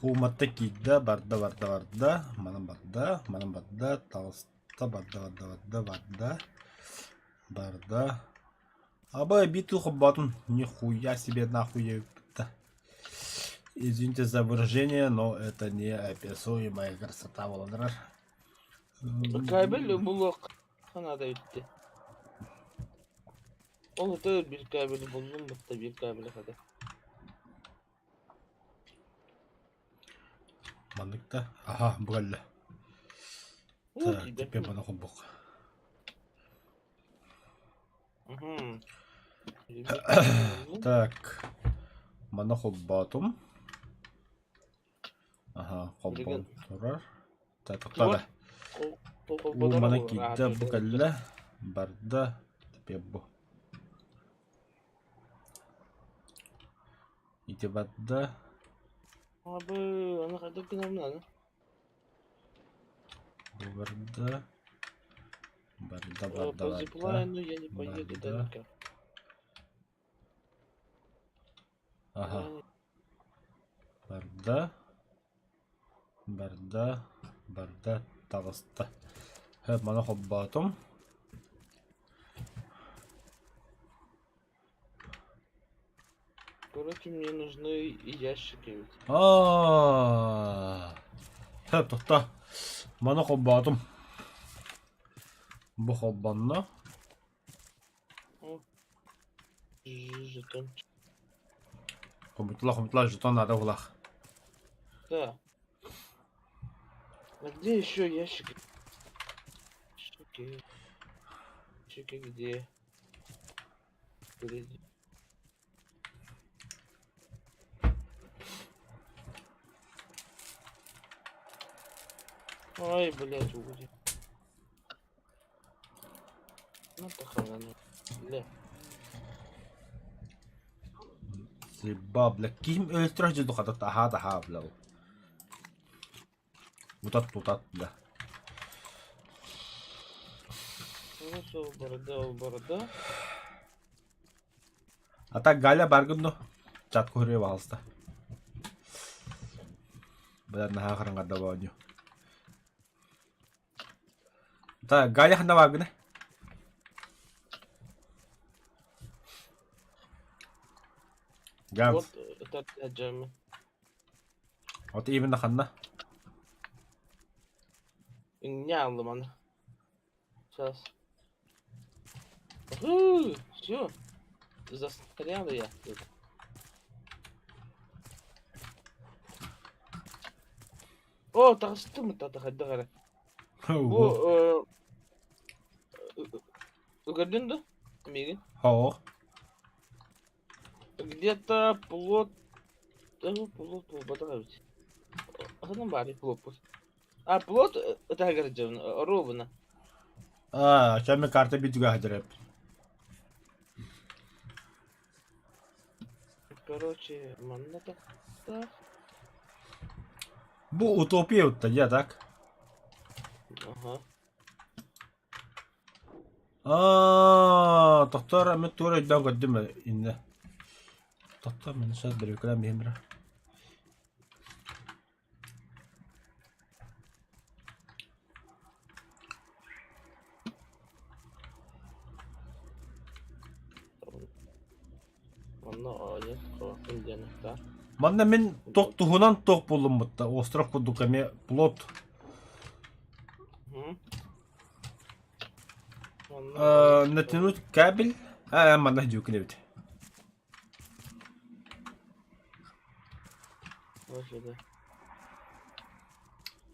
Ууматта киирдэ, барда барда барда, манан барда, манан барда, таҕыста, барда барда барда барда. Барда. Абы биту хобботун. Нихуя себе нахуй ебта. Извините за выражение, но это неописуемая красота буолан Кабель булуох наада бүттэ. Ол өтөр биир кабели буллум бытта биир кабели хата. Маннык да. Аха, бу кэллэ. Так, теперь маны холбуох. Так, маны холбоотум. Аха, холбоон турар. Так, тоқтоо да. Уу маны киирдэ, бу кэллэ. Барда. Теперь бу. Ити барда. Абы, аны хайдах гынабын аны? Бу барда. Барда, По барда, барда. зиплайну я не поеду Барда. далеко. Аха. Барда. Барда. Барда. Таҕыста. Һэ, маны холбоотум. Короче, мне нужны и ящики ведь. Аа. Һэ, тоқта. Маны холбоотум. Бу холбонно. О, жетон. Хомутла, хомутла, жетон надо булах. Да. А где еще ящики? Ящики. Ящики где? Впереди. Ой, блядь, угоди. Ну, похрена, бля. Слеба, бля, ким өлтөрө дьэ таһаа таһаа, бля. Утат тутат, бля. Хорошо, борода, борода. А так Галя баргын ну. Чат көрүө баҕалыста. Бля, наһаа хараҥарда оонньуу. Так, Галя ханна бааргына? Ганс. Вот это джем. Вот именно ханна. Не аллыман. Сейчас. Все. Застрял я тут. О, таҕыстым таҕайда эрэ. Бу көрдүн да? Миигин? Хоох. Где-то плот... Плот буолбатах эбит. Ханан баарый плоппут? А, плот ытаһыгар ровно. Аа, чами карта бидүгэ хадырып. Короче, манна так. Бу утопия утта, я так? Ага. Аа, тохтор мен тура өйдөөн көрдүм инне. Тохтор мен сейчас бирүкүлэн биһимре. Манна аайы халатын диэн да. Манна мин тох туһунан тох булуммутта. Остров курдук эмиэ плот. Натянуть кабель. Аа, манна дьүүкүн эбит.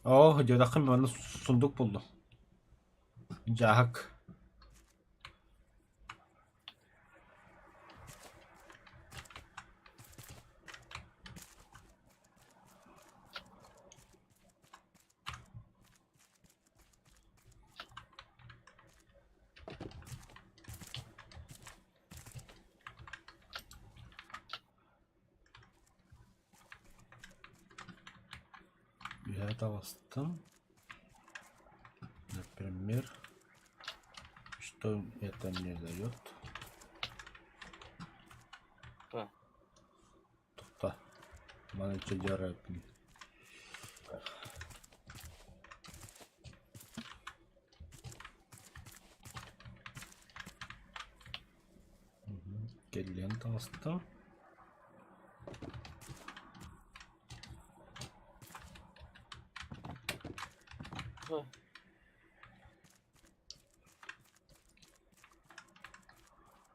Оо, дьодаххын манна сундук буллум. Дьааһык. Үөһэ таҕыстым. Например, что это мне дает? Тохто. Маны чөдьөрөппүн. Кэллиэн таҕыстым.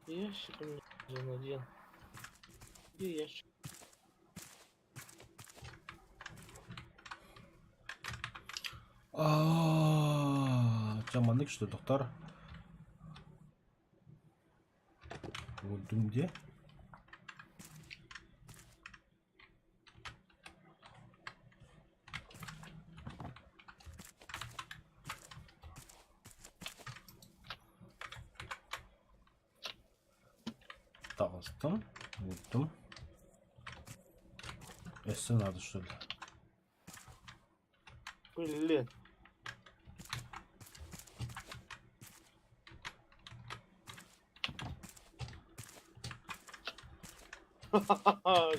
Ящик у меня нужен один. Где ящик? Аа, чэ маннык что доктор? Уурдум дии. Таҕыстым, уурдум. Өссө надо что ли? Блин.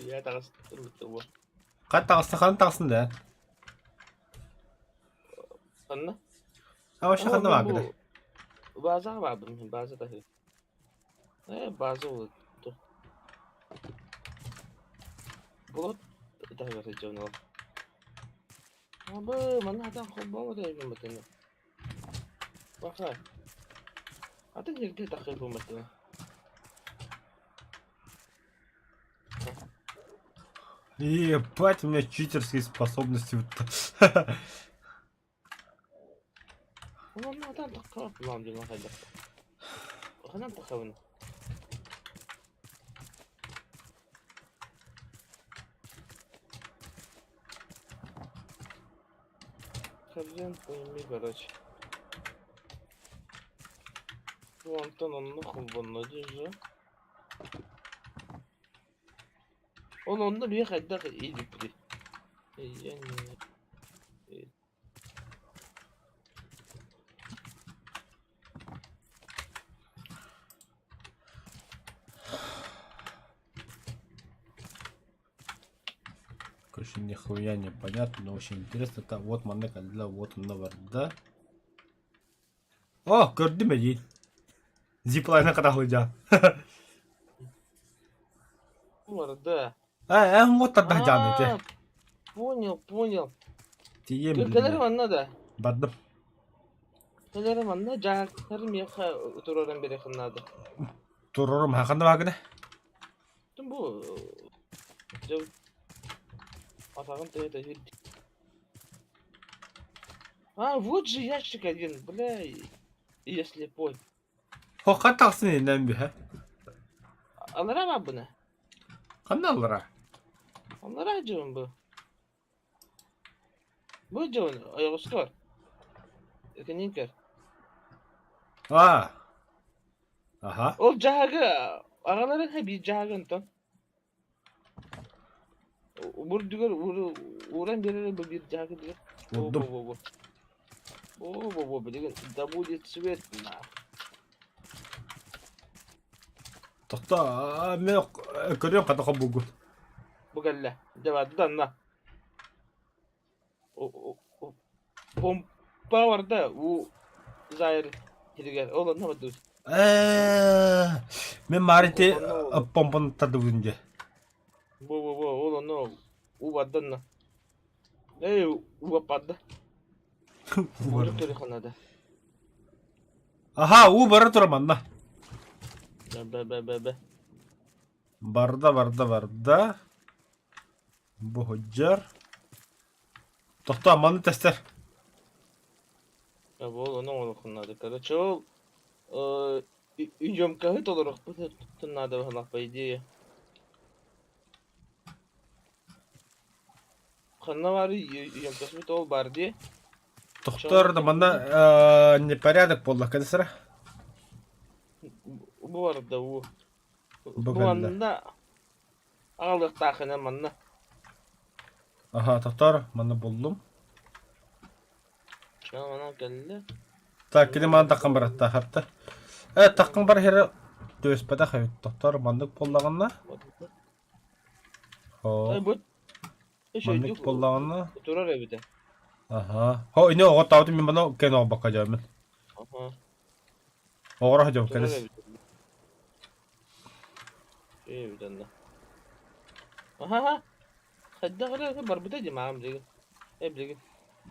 Я таҕыстым бу. Хат таҕыста ханна таҕыстын да? Ханна? А вообще ханна бааргыный? Базаҕа баарбын, база таһыы. Э, база ол Болот таһыгар сылдьабын ол. Абы, манна хатан холбообот эбиппин баттана. Баха. Атын сиргэ тахсыахпын баттана. Ебать, у меня читерские способности. Уонна хатан таххабын диэн хайдах. Ханан таххабын. Хрен пойми, короче. Онтон онно холбонно дьэ. Ол онно биһи хайдах иилиппитий? Короче, нихуя не понятно, но очень интересно. Так, вот манна кэллэ, вот онно барда. О, көрдүм эдии. Зиплайна хатаһылдьа. Барда. Э, эн вот тарда дьааны ити. А, понял, понял. Тиийэн Кэлэр билиннэ. манна да. Бардым. Кэлэр манна дьаактар миэхэ туруоран биэриэххин наада. Туруорум ханна баагына? Бу дьэ атаҕын төһө А, вот же ящик один, бля, я слепой. Хохха тахсын иннэн бүһэ. Алара бабына. Ханна аллара? Алара дьон бу. Бу дьон ойоҕоско. Экинин көр. А. Аха. Ол дьаһагы аҕаларын ха биир дьаһагы онтон. Бурдугар ууран биэрэр бу биир дьаһагы дигэр. Уурдум. Бу бу бу. Бу бу билигин да будет свет на. Тохто мен көрүөм хата хобугун. Бу кэллэ. Дьэ баарда Помпа барда уу заайар сиригэр ол онно бардыбыт. Ээ, мен маарити помпон тардыбытын дьэ. Бу бу бу ол онно уу барда онно. Эй уу барда. Уу көрүөххэ наада. Аха, уу бара турар манна. Бэ бэ бэ бэ. Барда барда барда. Бу сылдьар. Тохтоо, маны тэстэр. Ол ону оҥоруоххун наада. Короче, ол емкоһы толоруохпут наада быһалаах по идее. Ханна баарый емкоһбут ол баар дии. Тохтоор да манна непорядок буолла кэлсэрэ. Бу барда уу. Бу Бу кэллэ. манна Аҕалыахтааххына манна. Аха, тохтоор, манна буллум. Чэ, манан кэллэ. Так, кини манан таххан бараттаахапта. Э, таххан бар иһэрэ түөспэтэх эбит. Тохтоор, маннык буоллаҕына. Хо. Э, бу Маннык буоллаҕына. Турар эбитэ. Аха. Хо, ини оҕо таабытым мин маны кэн оҕобокко дьаамын. Аха. Оҕоро дьом кэлис. Үчүгэй эбит онно. Аһаа, хайдах эрэ барбыта дии маам билигин. Э билигин.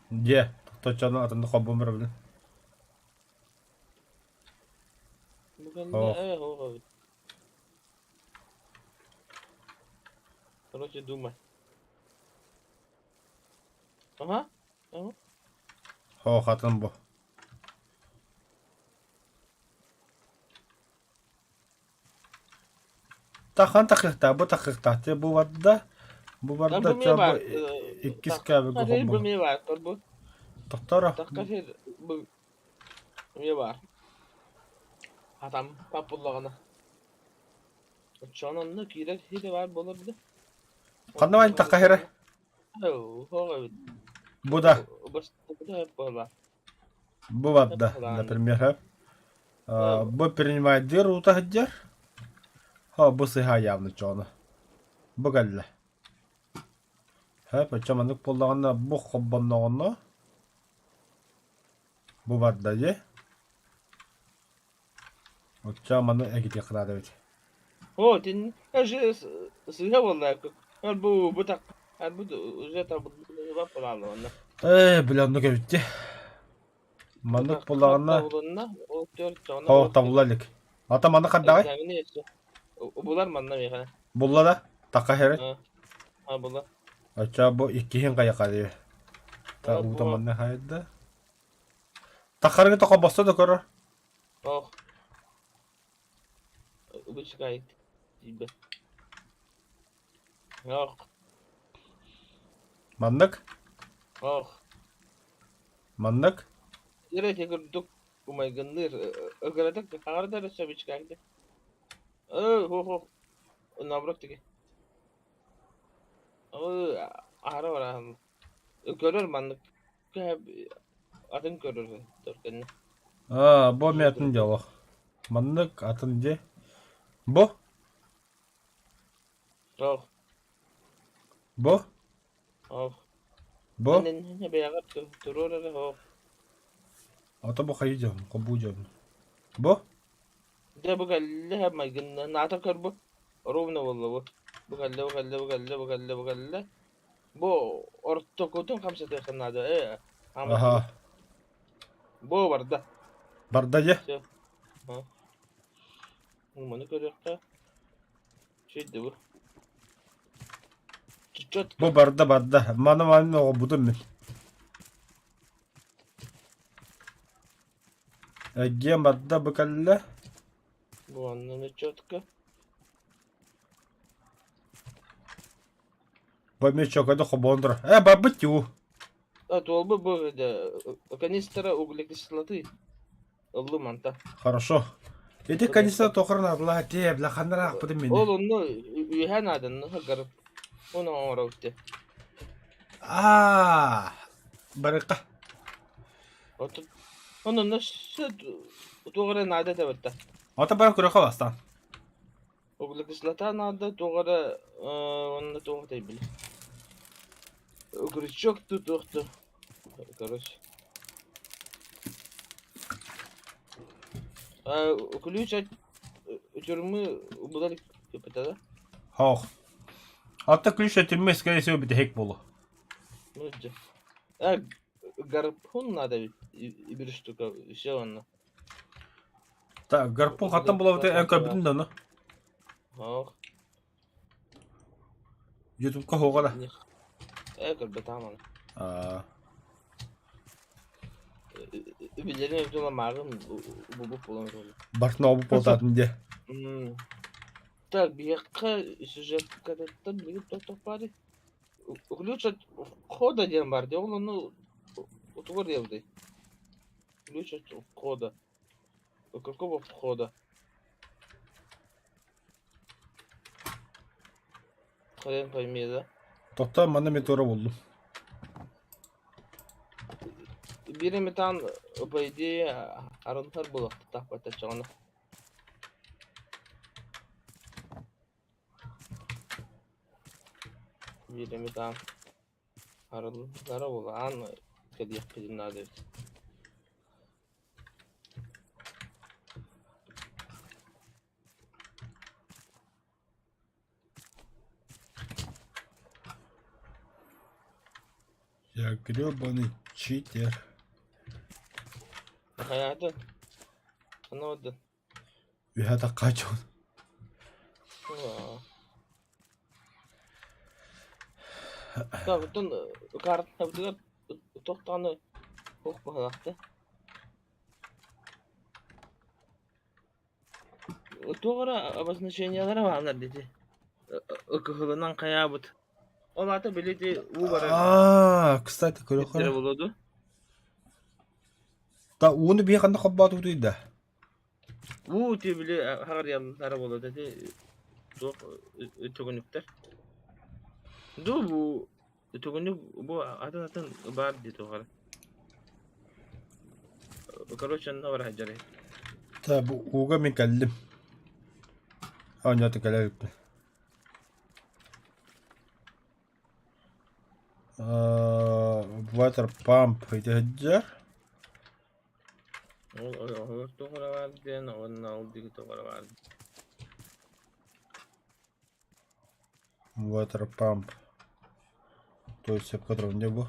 Дьэ, точчону атынды холбуом барабын. Бу кэннэ Ох. э оһох эбит. Короче, думай. Ага. Ага. Ох, атын бу. Тахан тахыахтаа, бу тахыахтаах те бу барда, бу Да барда бу эмиэ ча бу баар. иккис кабельга Тахха бу холбоһо. эмиэ баар. Бу Тохторо. тахха сир бу эмиэ баар. Хатам паппуллаҕына. Оччоҕуна онно киирэр сирэ баар буолар да. Ханна баайын тахха хера? Оһох эбит. Бу да, Бастакыта буолла. бу барда, например, бу принимайдыыр уута сылдьар. Ха, бу сыһа явно чоно. Бу кэллэ. Ха, почем маннык буоллаҕына бу холбонноҕуна бу барда дии. Оччо маны эгитиэххэ наада эбит. О, тин же сыыһа буолла. Бу бу так бу уже табыллыбат буолааллар. Ээ, бля, оннук эбит дии. Маннык буоллаҕына Табылынна, ол төрт О, табылла илик. Ата манна хардаҕай? Булар манна миэхэ. Булла да? Такка херет? А, була. Оччо бу иккиһин хайаха дии. Та уута манна хайда. Тахарыгы тоқо босто да көрөр. Ох. Вычекает тебя. Ох. Маннык? Ох. Маннык? Тирэти курдук умайгынныыр ыгыратык хаҕардар өссө бичкаанты. Э, хо хо. Наоборот таки. Э, аһара бараһым. Көрөр маннык атын көрөр төркөннө. Аа, бу эмиэ атын дьоло. Маннык атын дьиэ. Бу? Ох. Бу? Ох. Бу? Бэйэҕэр туруор эрэ ох. Ото бу хайыы дьон, хобуу дьон. Бу? Дьэ бу кэллэ майгынна наата көр бу. Ровно буолла бу. Бу кэллэ, бу кэллэ, бу кэллэ, бу кэллэ, бу кэллэ. Бу ортокутун хамсатыахха наада ээ. Аха. Бу барда. Барда дьэ. Все. Маны көрүөххэ. Шүйдэ бу. Чуть-чуть. Бу барда барда. Маны маны оҕобутум мин. Эргиэн барда бу кэллэ. Бу онно четко. Бу эмиэ чөкөдө хобоон турар. Э барбыт дуу. А туолбу бу канистра углекислоты. Ыллым манта. Хорошо. Ити канистра тохор наадалаах этиэ, бля ханна аахпытым мини. Ол онно үөһэ нааданы гарып. Оны оҥоробут Аа, барыкка. Онно туох эрэ наада этэ барта. Ата бара көрөхө бастаан. Углекислота наада туох эрэ онно туох этэй били. Крючок туох короче. Ключ от тюрьмы булар кепете да? Хоох. Ата ключ от тюрьмы, скорее всего, бүтэһик буолуо. Ну, дьэ. А, гарпун надо ведь, и бир штука, все онно. Так, гарпун хаттан булабыт эн көрбүтүн да ону. Ох. Ютубка хоҕа да. Э, көрбөтөм аны. Аа. Билэрин өтө мааҕын бубук буолан Бартын обу буолтаатын дьэ. Так, биһиэхэ сюжеткатыттан билигин туох баарый? Ключ от входа диэн баар дии, ол ону утугар диэбитий? Ключ от входа. Какого входа? Хрен пойми, да? Тохтоо манна мен туора буллум. Биир эмитаан, по идее, арынтар буолуохтаах баттаччаҕына. Биир эмитаан арыллара улаан кэлиэхпитин наада эбит. Я гребаный читер. Хайаатын? Ханна бардын? Үһэ таккааччыбын. Табытын картабытыгар туох даҕаны туох быһыылаахтый? Туох эрэ обозначениелара бааллар дии кыһылынан хайаабыт. Ол аата били ити уу барар Аа, кстати, сирдэрэ көрүөххэ. буолуо дуо? Та ууну биһи ханна холбоотубутуй да? Уу ити били хаҕарыйаллара буолуо да ити туох түгүнүктэр. Дуу бу түгүнүк бу атын-атын баар дии туох эрэ. Короче, онно бара сылдьар эбит. Та бу ууга мин кэллим. Оонньоото кэлэ иликпин. Water pump ити сылдьар. Ол оһолор туох эрэ баар диэн, уонна ол диэки туох эрэ баар. Water pump. То есть сөпкө турабын дии бу.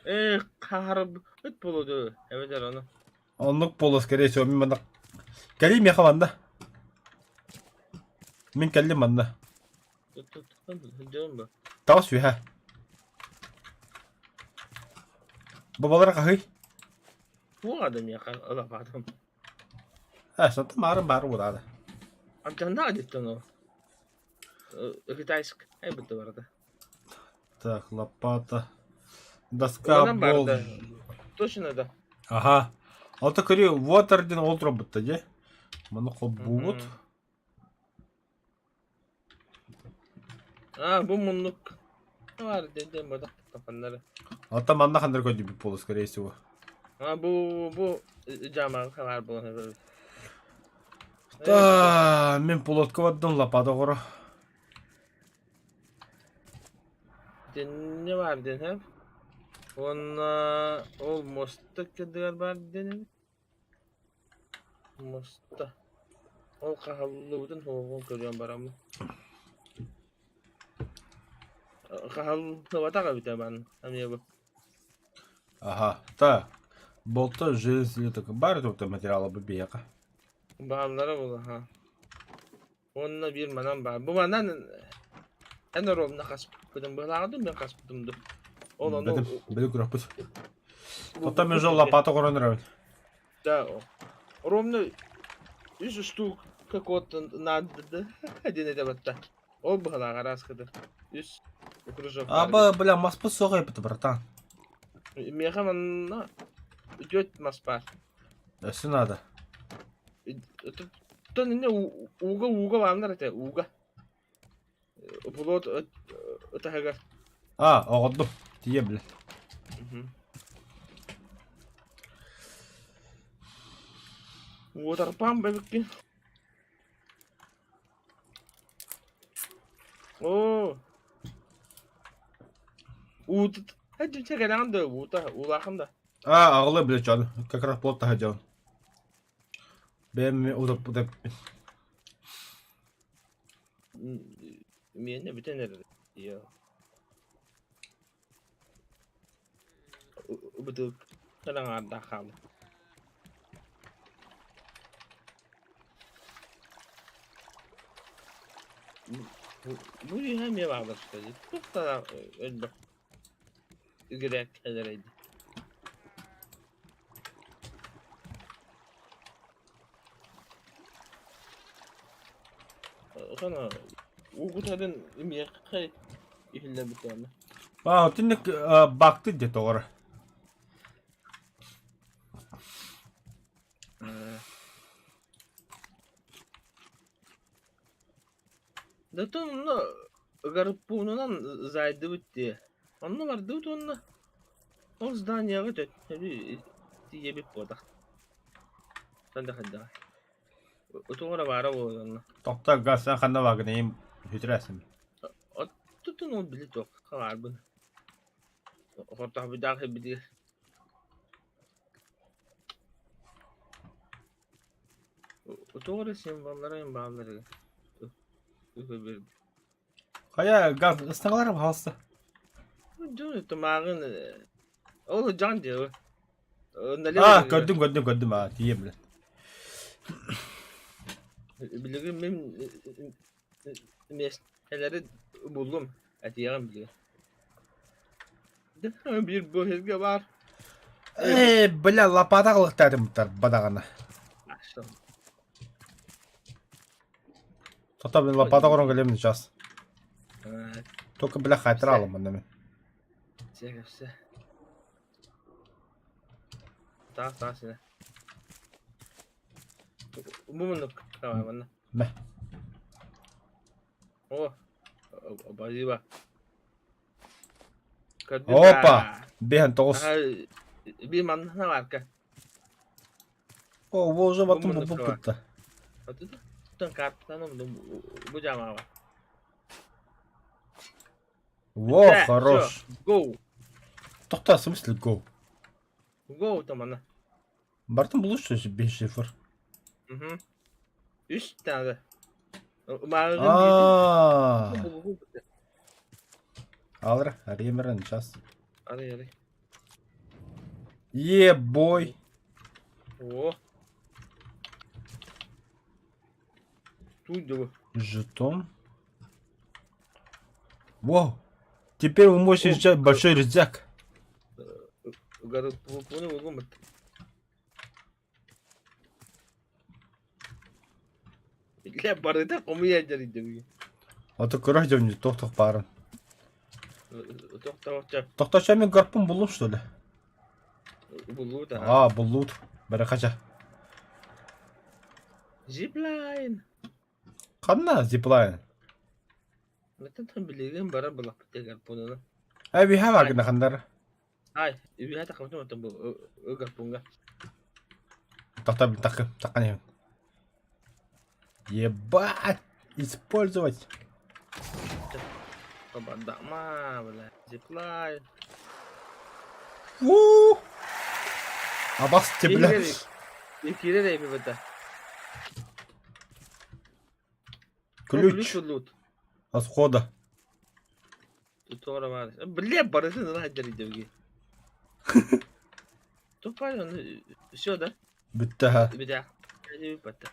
Эх, хаһарбыт буолуо дуу, эбэтэр ону. Оннук буолуо, скорее всего, мин манна кэлиим миэхэ манна. Мин кэллим манна. Сылдьабын ба? Таҕыс үөһэ. Бабалара хаһый? Туох да миэхэ ылапаатым. Э, сатым баарын баары буолаада. Амтаннаах диттэн ол. Китайск айбытта барда. Так, лопата. Доска Уланан бол. барда. Точно да. Аха. Алта көрүү water диэн ол турбутта дии. Маны холбуубут. А, бу муннук бар дедем бодох таханнары. Алта манна хандар көрдүбүт буолу, скорее всего. А бу жаман хабар буолан Та, мин пулотка бардым лопата оҕоро. Дэнне бар диэн һэ. Уонна ол муоста кырдыгар бар диэн эбит. Муоста. Ол хаһаллыбытын суоҕун көрүөн бараммын. Хаһаллыбатах эбитэ бан эмиэ бу. Аха, та, болта железный баар тута материала бу биһиэхэ. Бааллара буолла, Уонна биир манан баар. Бу манан эн оруобуна хаспытым быһалааҕа мин хаспытым дуу. Ол ону Бэтим, били күрэхпит. Оттон мен жол лопата корон эрэбин. Да, ровно үс штук какого-то надо диэн этэ батта. Ол быһалаах араас кыды. Үс кружок. Аба, бля, маспыт суох эпит, братан. Миэхэ манна үтүөт мас баар. Өссө надо. Оттон иннэ ууга ууга бааллар этэ, ууга. Пулот ытаһыгар. А, оҕордум. Тиийэ бile. Уотарпаан бэбиккин. Оо. Уутут. Дьэ кэлэҕин да уута уулаахын да. А, аҕылы бile чон. Как раз плот таһа Бэйэм утаппыта Миэнэ бүтэн эрэр. Йоо. Бытыылка аҥаардаах хаалла. Бу үөһэ эмиэ бааллар туох да элбэх үгүрээт кэлэрэйди. Ону уугутарын имиэххэ иһиллэрбит А, отинник бакты где тоҕор. Да то онно гарпунунан зайдыбыт дии. Онно бардыбыт уонна ол зданияҕа төттөрү тиийэбит буотах. Хайдах Утуҥ эрэ баара буолуо онно. Тохтоо газ эн ханна бааргын бүтүрээсин. Оттутун ол били туох хабаарбын. Хортоохбуйдаах сирбитигэр. Туох эрэ символлара бааллар Хайа газ ыстаҥалара баһаалыста. Дьон Ол дьон диэбэ. А, көрдүм, көрдүм, көрдүм, аа, тиийэн билэн. Билигин мин миэстэлэри буллум, этиэҕим билигин. Биир бу сиргэ баар. Ээ, бля, лопата ылыктаатым бадаҕана. Тота, блин, лопата оҥорон кэлиэм сейчас. Только, бля, хайтара алым манна мин. Все, Таас, таас синэ. Бу муннук давай манна. Мэ. О, спасибо. Опа! Биһэн тоҕус. Би манна барка. О, бу уже батым бу буппутта. Тон картаны бу жамаға. Во, хорош. Go. Тоқта, в смысле go? Go там ана. Бартын булуш без шифр. Угу. Үс надо. А. Алра, Ремерен сейчас. Ары, ары. Ебой. О. Тут Жетон. Во! Теперь вы можете взять большой рюкзак. Барыта хомуйа дьарыйдым. А то көрөх дьон тохтох баарын. Тохтооча. Тохтооча мен гарпун буллум что ли? Буллут. А, буллут. Бары хача. Зиплайн. Ханна зиплайн? Мэтэн билигин бара былаппыт гарпунuna. Ай, биһа бар хандар. Ай, үһэ тахамтым отон бу гарпунга. Тохта тахы, тахкан Ебать! Использовать! Бардама, бля, зиплайн. У! Абасте, бля. Киирэр эби бата. Ключ от входа. Бля, барысын ына дьарыйдыбыги. Тупай, все, да? Бүттэ ха. Битэ. Бата.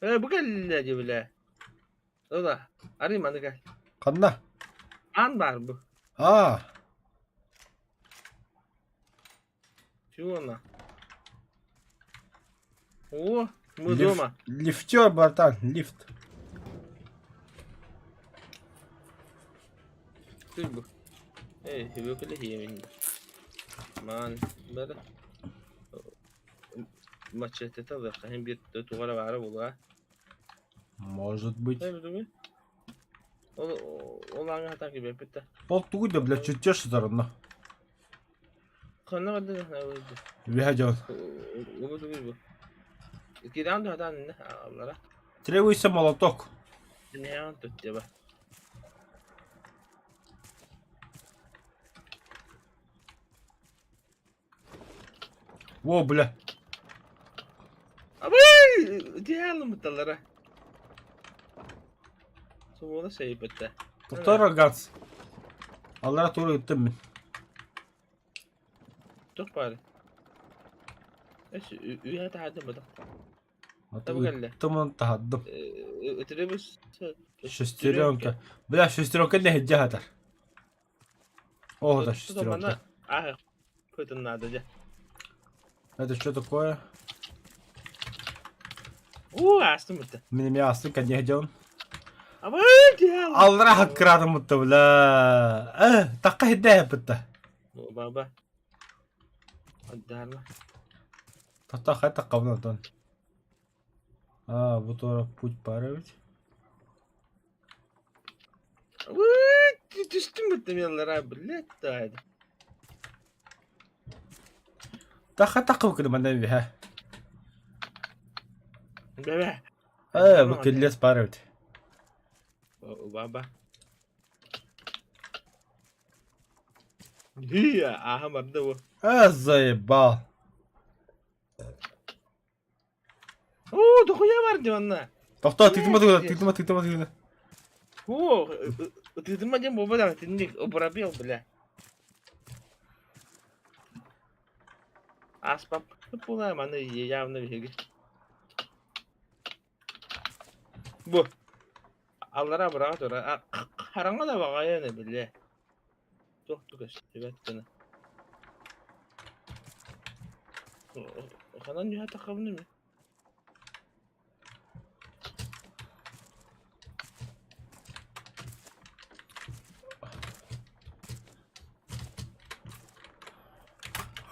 Э, бу кэллэ дии бля. Ыла, арый маны кэл. Ханна? Аан баар бу. А, Чего О, мы лиф- дома. Лифтер, братан, лифт. Ты бу. Эй, выпили химин. Ман, бара. Мачете талыахха биир тугара баара буолуо. Может быть. Ол ол ааҥҥа хатан киирбэппит да. Ол тугуй да, блядь, чертеж сытар Ханна барда Үһэ дьон. Убу тугуй бу. Киирэн да хатан инне аллара. Требуется молоток. Иннэ туттеба. О, бля. Абый! Диалым талара. Суола сейбэтэ. Доктор Гац. Аллара тура ыттым мин. Туох баар? Эс үһэ таһаардым бата. Табы кэллэ. Ыттым таһардым. Требуется Шестеренка. Бля, шестеренка не хеджа О, да, шестеренка. А, какой-то надо, дьэ. Это что такое? Уу, астым бутта. Мин эмиэ астык не дьон. Абый, диалым. Аллара хаккыраатым бутта, бля. Э, такка хидде бутта. Баба. Отдарма. Тата хай такка тон. А, вот ора путь паровить. Түстүм бутта мен аллара, блядь, да. Таха такка букы манна биһэ. Бэбэ. Э, бу киллес паровить. Баба. Ааһа барда бу. А, заебал. Оо, дохуя бар дии манна. Тохтоо, тыытыма тыытыма, тыытыма, тыытыма, тыытыма. Оо, тыытыма диэн буолбатах, итинник пробел, бля. Ааспаппыт буолаа, маны явно биһиги. Бу аллараа быраҕа турар. Хараҥа да баҕайы ини, бля. Туох да көстүбэт гына. Ханан үһэ таххабын imi?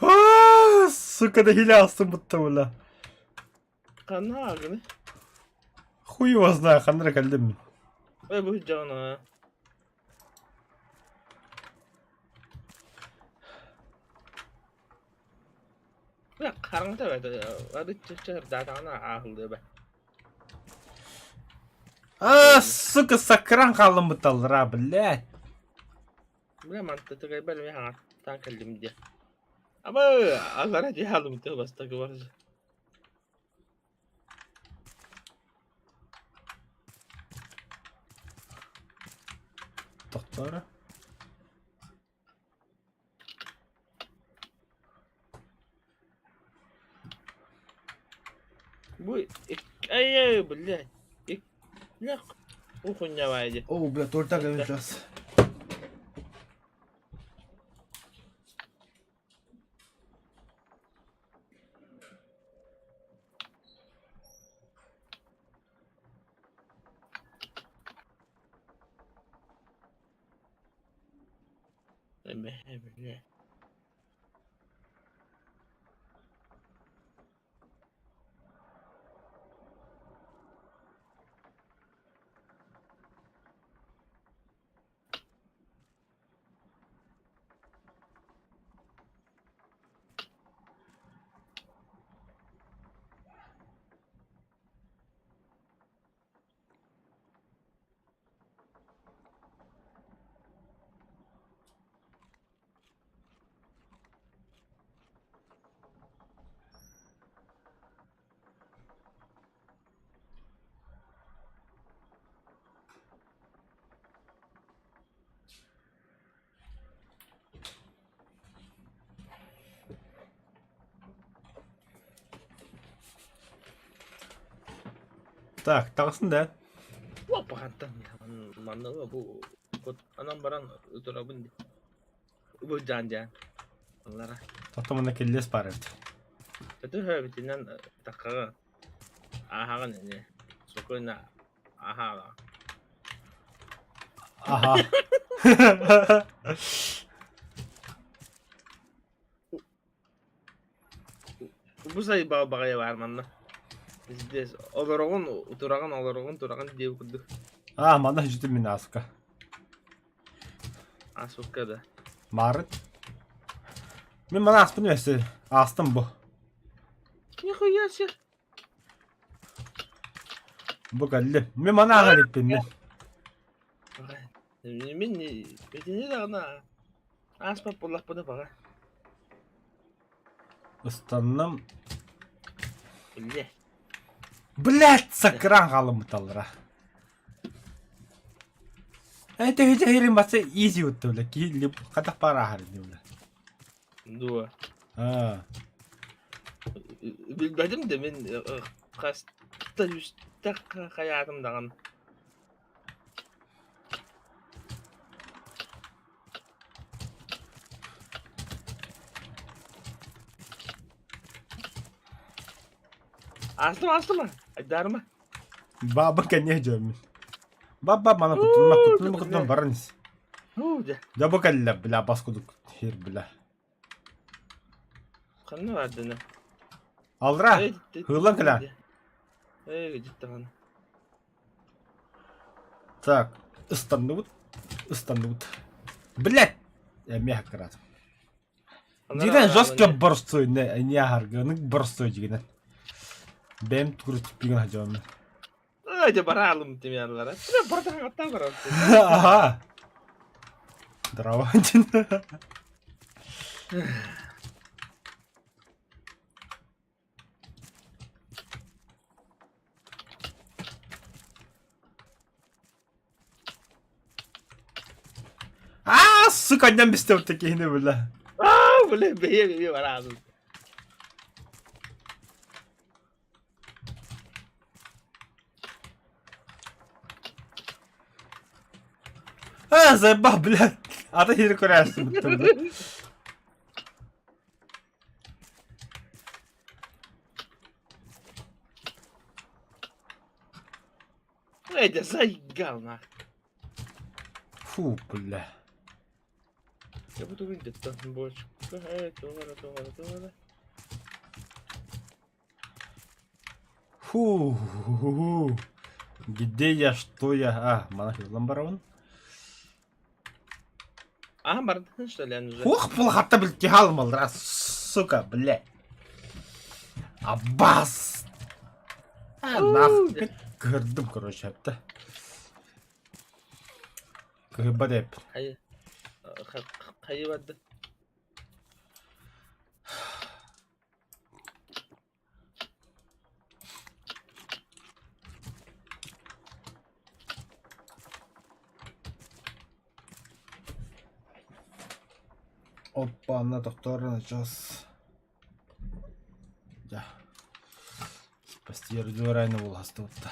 А, Сука, да астым будто бля. Ханна аагыны? Хуй его знает, ханна кэллим мин. Ой, бу дьаҕана. Хараҥата бэрт, арыт даатаҕына ааһыллыа бэ. А, сука, сакыран хааллым быталлара, блядь. Бля, мантытыгайбар эмиэ хаҥаттаан кэллим диэ. Аба, аллара дьиэ хааллым тыа бастакы бар. Тохтоор. Бу ай бля бля ухунньабай дии. О, бля, только сейчас. Бля. Так, таҕыстын да. Пахантан манна бу анан баран турабын дии. Бу дьаан дьаан. Аллара. Тохтомуна киллиэс баар эбит. Төтө таххаҕа ааһаҕын ини. Спокойно ааһаҕа. Аха. Бу сайбал баҕайы баар манна. Здесь олороҕун, тураҕын, олороҕун, тураҕын диэбит курдук. А, манна житим мин ааска. Ааспыкка да. Маарыт. Мин маны ааспын өссө. Аастым бу. Нихуя себе. Бу кэллим. Мин маны ааҕар иликпин мин. Мин итини даҕаны ааспат буоллахпына баҕа. Ыстанным. Биллэ. Блять, сакыран хаалыммыталлара. Это хирин баса изи утта бля. Киһи хатах пара аһар ини бля. Дуо. Аа. Билбэтим да мин хаста үстэ хайаатым даҕаны. Астым астым айдарма. Баба кэнниэ дьүөммүн. Баба мана куттунма куттунма куттунма баран ис. Дьэ. Дьэ бу кэллэ бля бас кудук хер бля. Ханна бардына? Алра хыылан кэлэ. Эй, дьиттаҕына. Так, ыстанныбыт, ыстанныбыт. Блять! Эмиэ хаккараатым. Дьигинэн жестко борсуй, не аһаргынык борсуй дьигинэн. Бэйэм тугу түппүгүн хадьабаммын. Ай, дьэ бараалым тимиаллара. Барда хаттан барар. Аха. Здорово. Аа, сука, анньан бистэ киһини бля. Аа, бля, бэйэ бэйэ бараабын. Аа, заебал, блядь. А ты хер көрөөсүн бля. Эдя, заигал нах. Фу, бля. Я буду выйдет больше. Тугара, тугара, тугара. Фу. Где я, что я? А, манах ламбараун. А, бардын, что ли, уже? Ух, плохо блядь, тихал раз, сука, блядь. Аббас! А, нахуй. Көрдүм, короче, это. Кыһыба деп. Хайы барды. Опа, на доктора начался. Я. Спасти райна буластыбытта.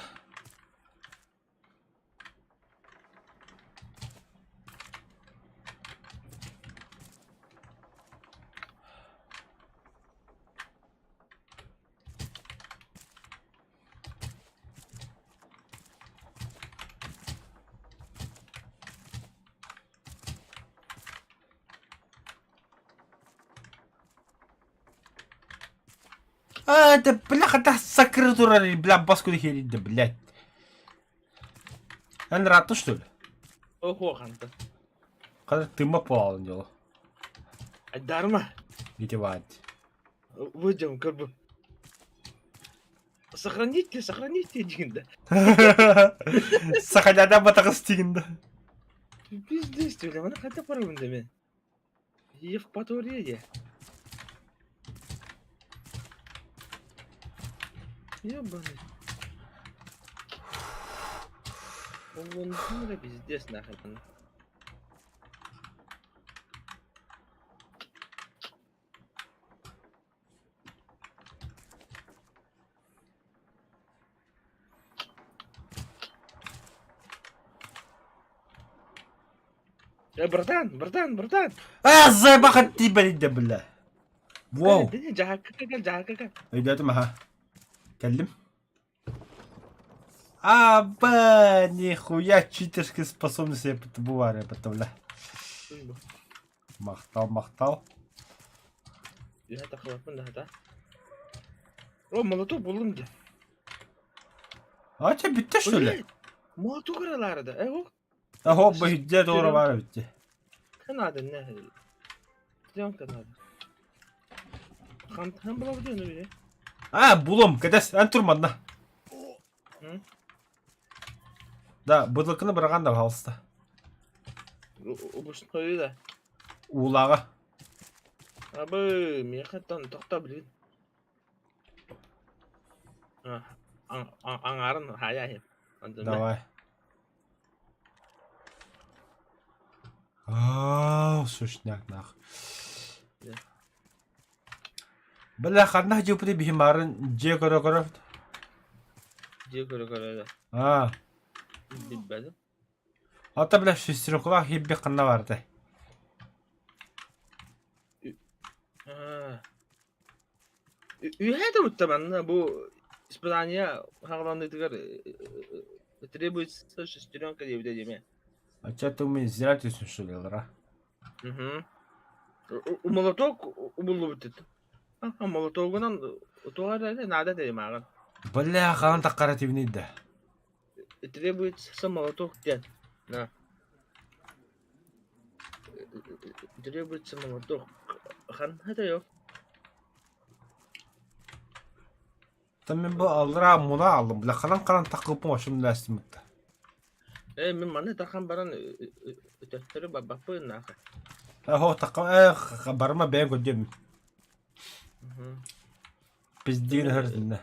А, да бляха, да закрыл бля, баску да блядь. Эн раттың что ли? Охо ханта. Қазір тымақ болалын дело. Дарма. Витевать. Выйдем, как бы. Сохраните, сохраните дегенде. Сахаляда батағыз дегенде. Пиздец, бля, мына қайда барамын да мен? Евпатория. Ебаный. Он ну, пиздец нахрен. Э, братан, братан, братан. А, заебаха ты, да, бля. Воу. Жаһакка жаһакка. Өйдөөтүм аха. Кэллим. А, ба, нихуя читерские способности бывали, бля. Махтал, махтал. Я тахлапын да, да. О, молоток булдум де. А че битте что ли? Молоток ыралары Э, о. А хоп, где doğru var bitti. Надо, не. Пленка надо. Хан хан була бу били. А, булум, кедес, эн турмадна. Да, быдлыкны быраган да пожалуйста. Обычно да. Улага. Абы, мехаттан тохта блин. А, аңарын хая. Давай. Аа, сушняк нах. Бля, ханна жупри бихимарын же көрө көрө. Же көрө көрө да. А. Билбедим. Ата бля шестеркула хибби ханна барды. А. Үйәді бұтта манна бу испытание хагыландытыгар требуется шестеренка деп деме. А че ты умеешь зря что ли, ра? Угу. Молоток булду бүтүт. Молотогунан тугар надо дедим аган. Бля, ханан таккара тибинейді. Требуется молоток ден. На. Требуется молоток. Хан это yok. Там мен бу алра муна алдым. Бля, ханан канан такып ошым ләстим битте. Э, мен маны тахан баран өтөттөрү бабапы нахы. Эх, барыма бэйэм көрдүөм. Пиздиин өһөртүннэ.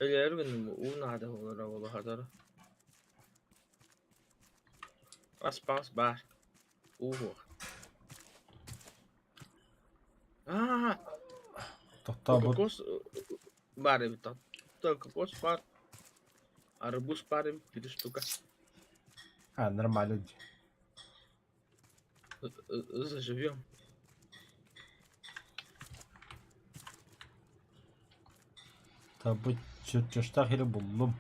Өлөөр гынным уу наада буолара буолуохатара. Аспаас баар. Уу суох. Аа, Тохтообут. кокос баар эбит. Кокос баар. Арбуз баар эбит биир штука. А, нормально. Заживем. Табы чертежтаах ири буллум.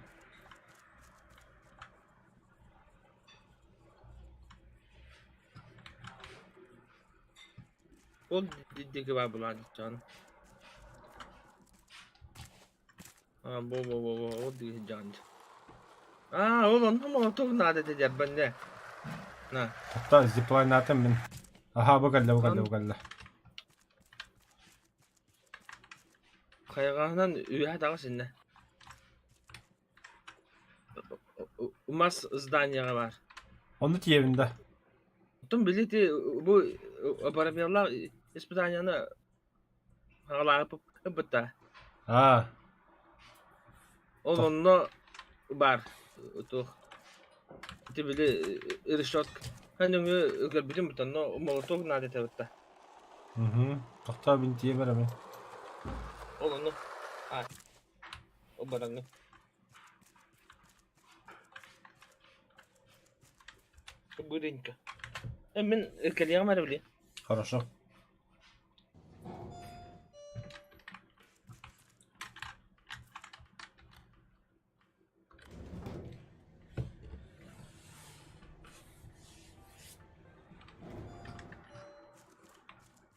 Ол диэки баар былаан Аа, бо бо бо бо ол диэки сылдьаҕын дии. Аа, ол онно молоток наада этэ дьарбанне. На. Таптаан зиплайнаатым мин. Аһаа, бу кэллэ, бу кэллэ, бу кэллэ. Хайҕаһынан үөһэ таҕыс иннэ. Мас зданияҕа баар. Онно тиийэбин да. Оттон били ити бу парабеллаах испытанияны Хаҕалаабыппыт да. Аа. Ол онно баар туох ити били решетка нөҥүө көрбүтүм бут онно молоток наада этэ бытта. Мгм. Тохтоо мин тиийэ барабын. Ол онно аа ол бараҥҥын. Бырынька. Мин кэлиэҕим эрэ били. Хорошо.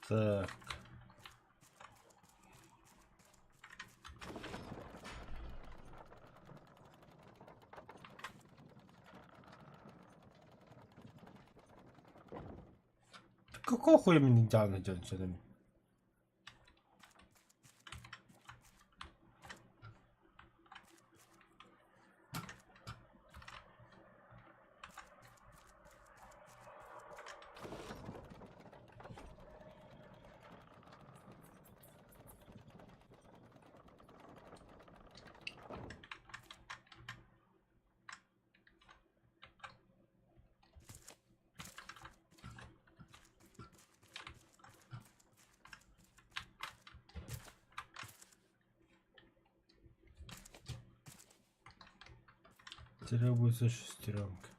Так. Какого хуя мне недавно делать с этим? Требуется шестеренка.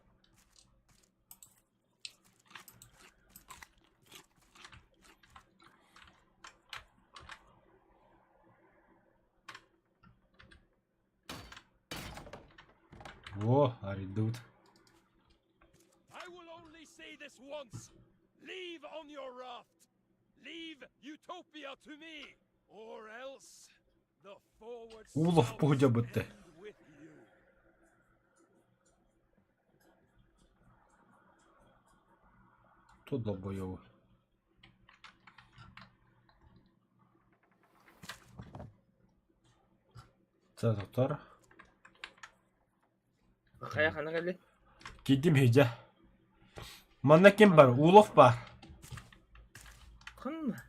Во, аридут. I will only say this once. Leave on your raft. Leave Utopia to me, or else the forward Улов scouts пугдя бытты. end with you. Кто долбоёбы? Це доктор. Хайа хана кэлли? Киирдим иһдьэ. Манна ким бар? Улов бар. Ханна?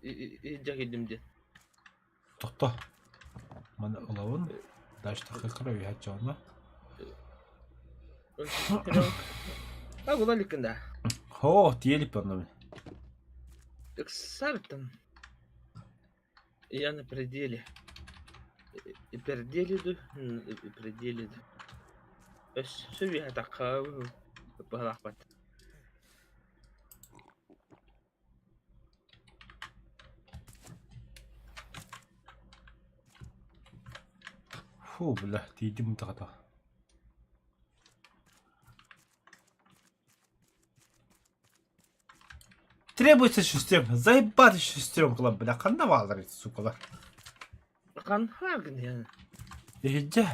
Иһдьэ киирдим диэн. Тохто. Маны ылабын. Дальше таххыкара үһэ дьоно. А була иликкин да. О, тиэлип онно мин. Ыксартан. Я на пределе. И пределе ду, и пределе ду. Өссө үөһэ быһалаахпат. Фу, бля, тиийдим тахата. Требуется шестеренка. Заебали шестеренкалар, бля, ханна баалар эти сукалар. Ханха гын Иһдьэ.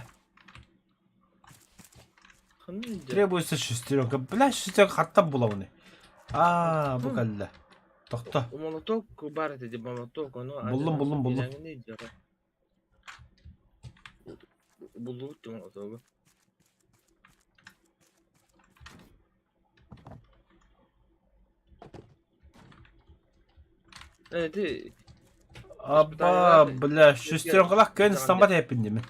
Ханна иһдьэ. Требуется шестеренка. Бля, шестеренка хаттан булабыны. Аа, бу кэллэ. Тохто. Молоток баар этэ дии, молоток, ону Буллум, буллум, буллум. Буллубут молотогу. Ити Аба, бля, шестеренкалаах кыайан ыстаммат эппин димин.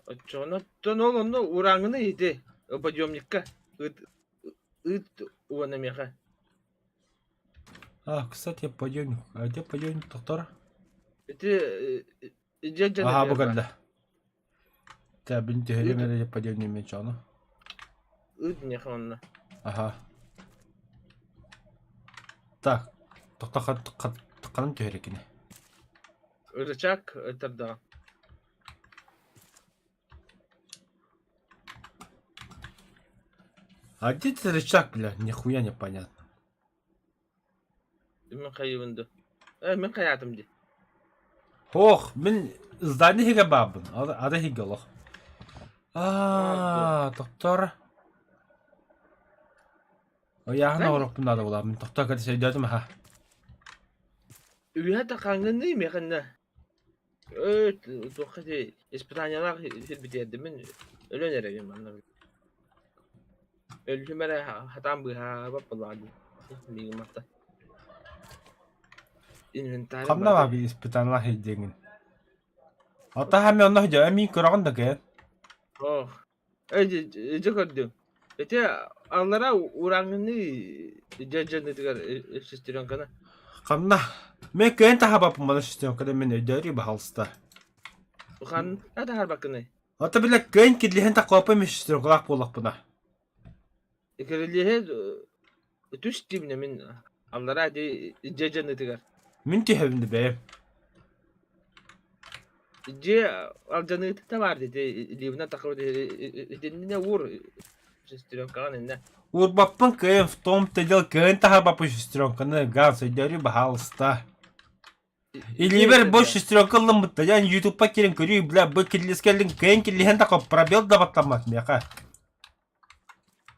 Оччоҕуна оттон ол онно урааҥҥыны ити подъемникка ыт ыт уонна миэхэ. А, кстати, подъемник. А где подъемник, доктор? Ити дьэ дьэ Аха, бу кэллэ. Тэ, бин түһэрим эрэ подъемник мен чону. Ыт миэхэ онно. Аха. Так, тохто ханан түһэр кини? Рычаг тардаҕа. А где этот рычаг, бля, нихуя не понятно. Мин хайыбын ду. Э, мин хайаатым ди. Ох, мин здание иһигэ баабын. Ада иһигэ олох. Аа, доктор. Ыйааһын оҥоруохпун наада буолаа. Мин тохтоо кэтэс өйдөөтүм аха. Үһэ тахаҥҥыный миэхэннэ. Өө, туохха ити испытаниялаах сирбитиэрдимин өлөн эрэбин манна. Өлүм эрэ хатаан быыһаабат буоллаҕа дии. Миигин матта. Инвентарь Ханна барыта. баар испытаниялаах диэҥин? Оттон һами онно сылдьа миин көрөҕүн да кээн. Ох. Э, дьэ көрдүм. Ити аллара урааҥҥыныы дьэ дьаныытыгар сестренканы. Ханна? Мен кыайан таһаабаппын маны сестренканы мин өйдөөрү баһалыста. Ханна таһаарбаккыный? Ата бile кыайан кирлиһэн таххаппын мен сестренкалаах буоллахпына. Кирилиэһи түс диибинэ мин аллара ити дьэ дьаныытыгар. Мин түһэбин да бэйэм. Дьиэ алдьаныыта да баар ити илиибинэн таххыбыт итиннэ уур сестренкаҕын иннэ. Уурбаппын кыайан в том-то дело кыайан таһаарбаппын сестренканы газ өйдөөрү баһаалыста. Илиибэр бу шестеренка ылыммытта дьэ ютубка киирэн көрүүй бля бу киллис кэллин кыайан киллиһэн да пробел да баттаммат миэхэ.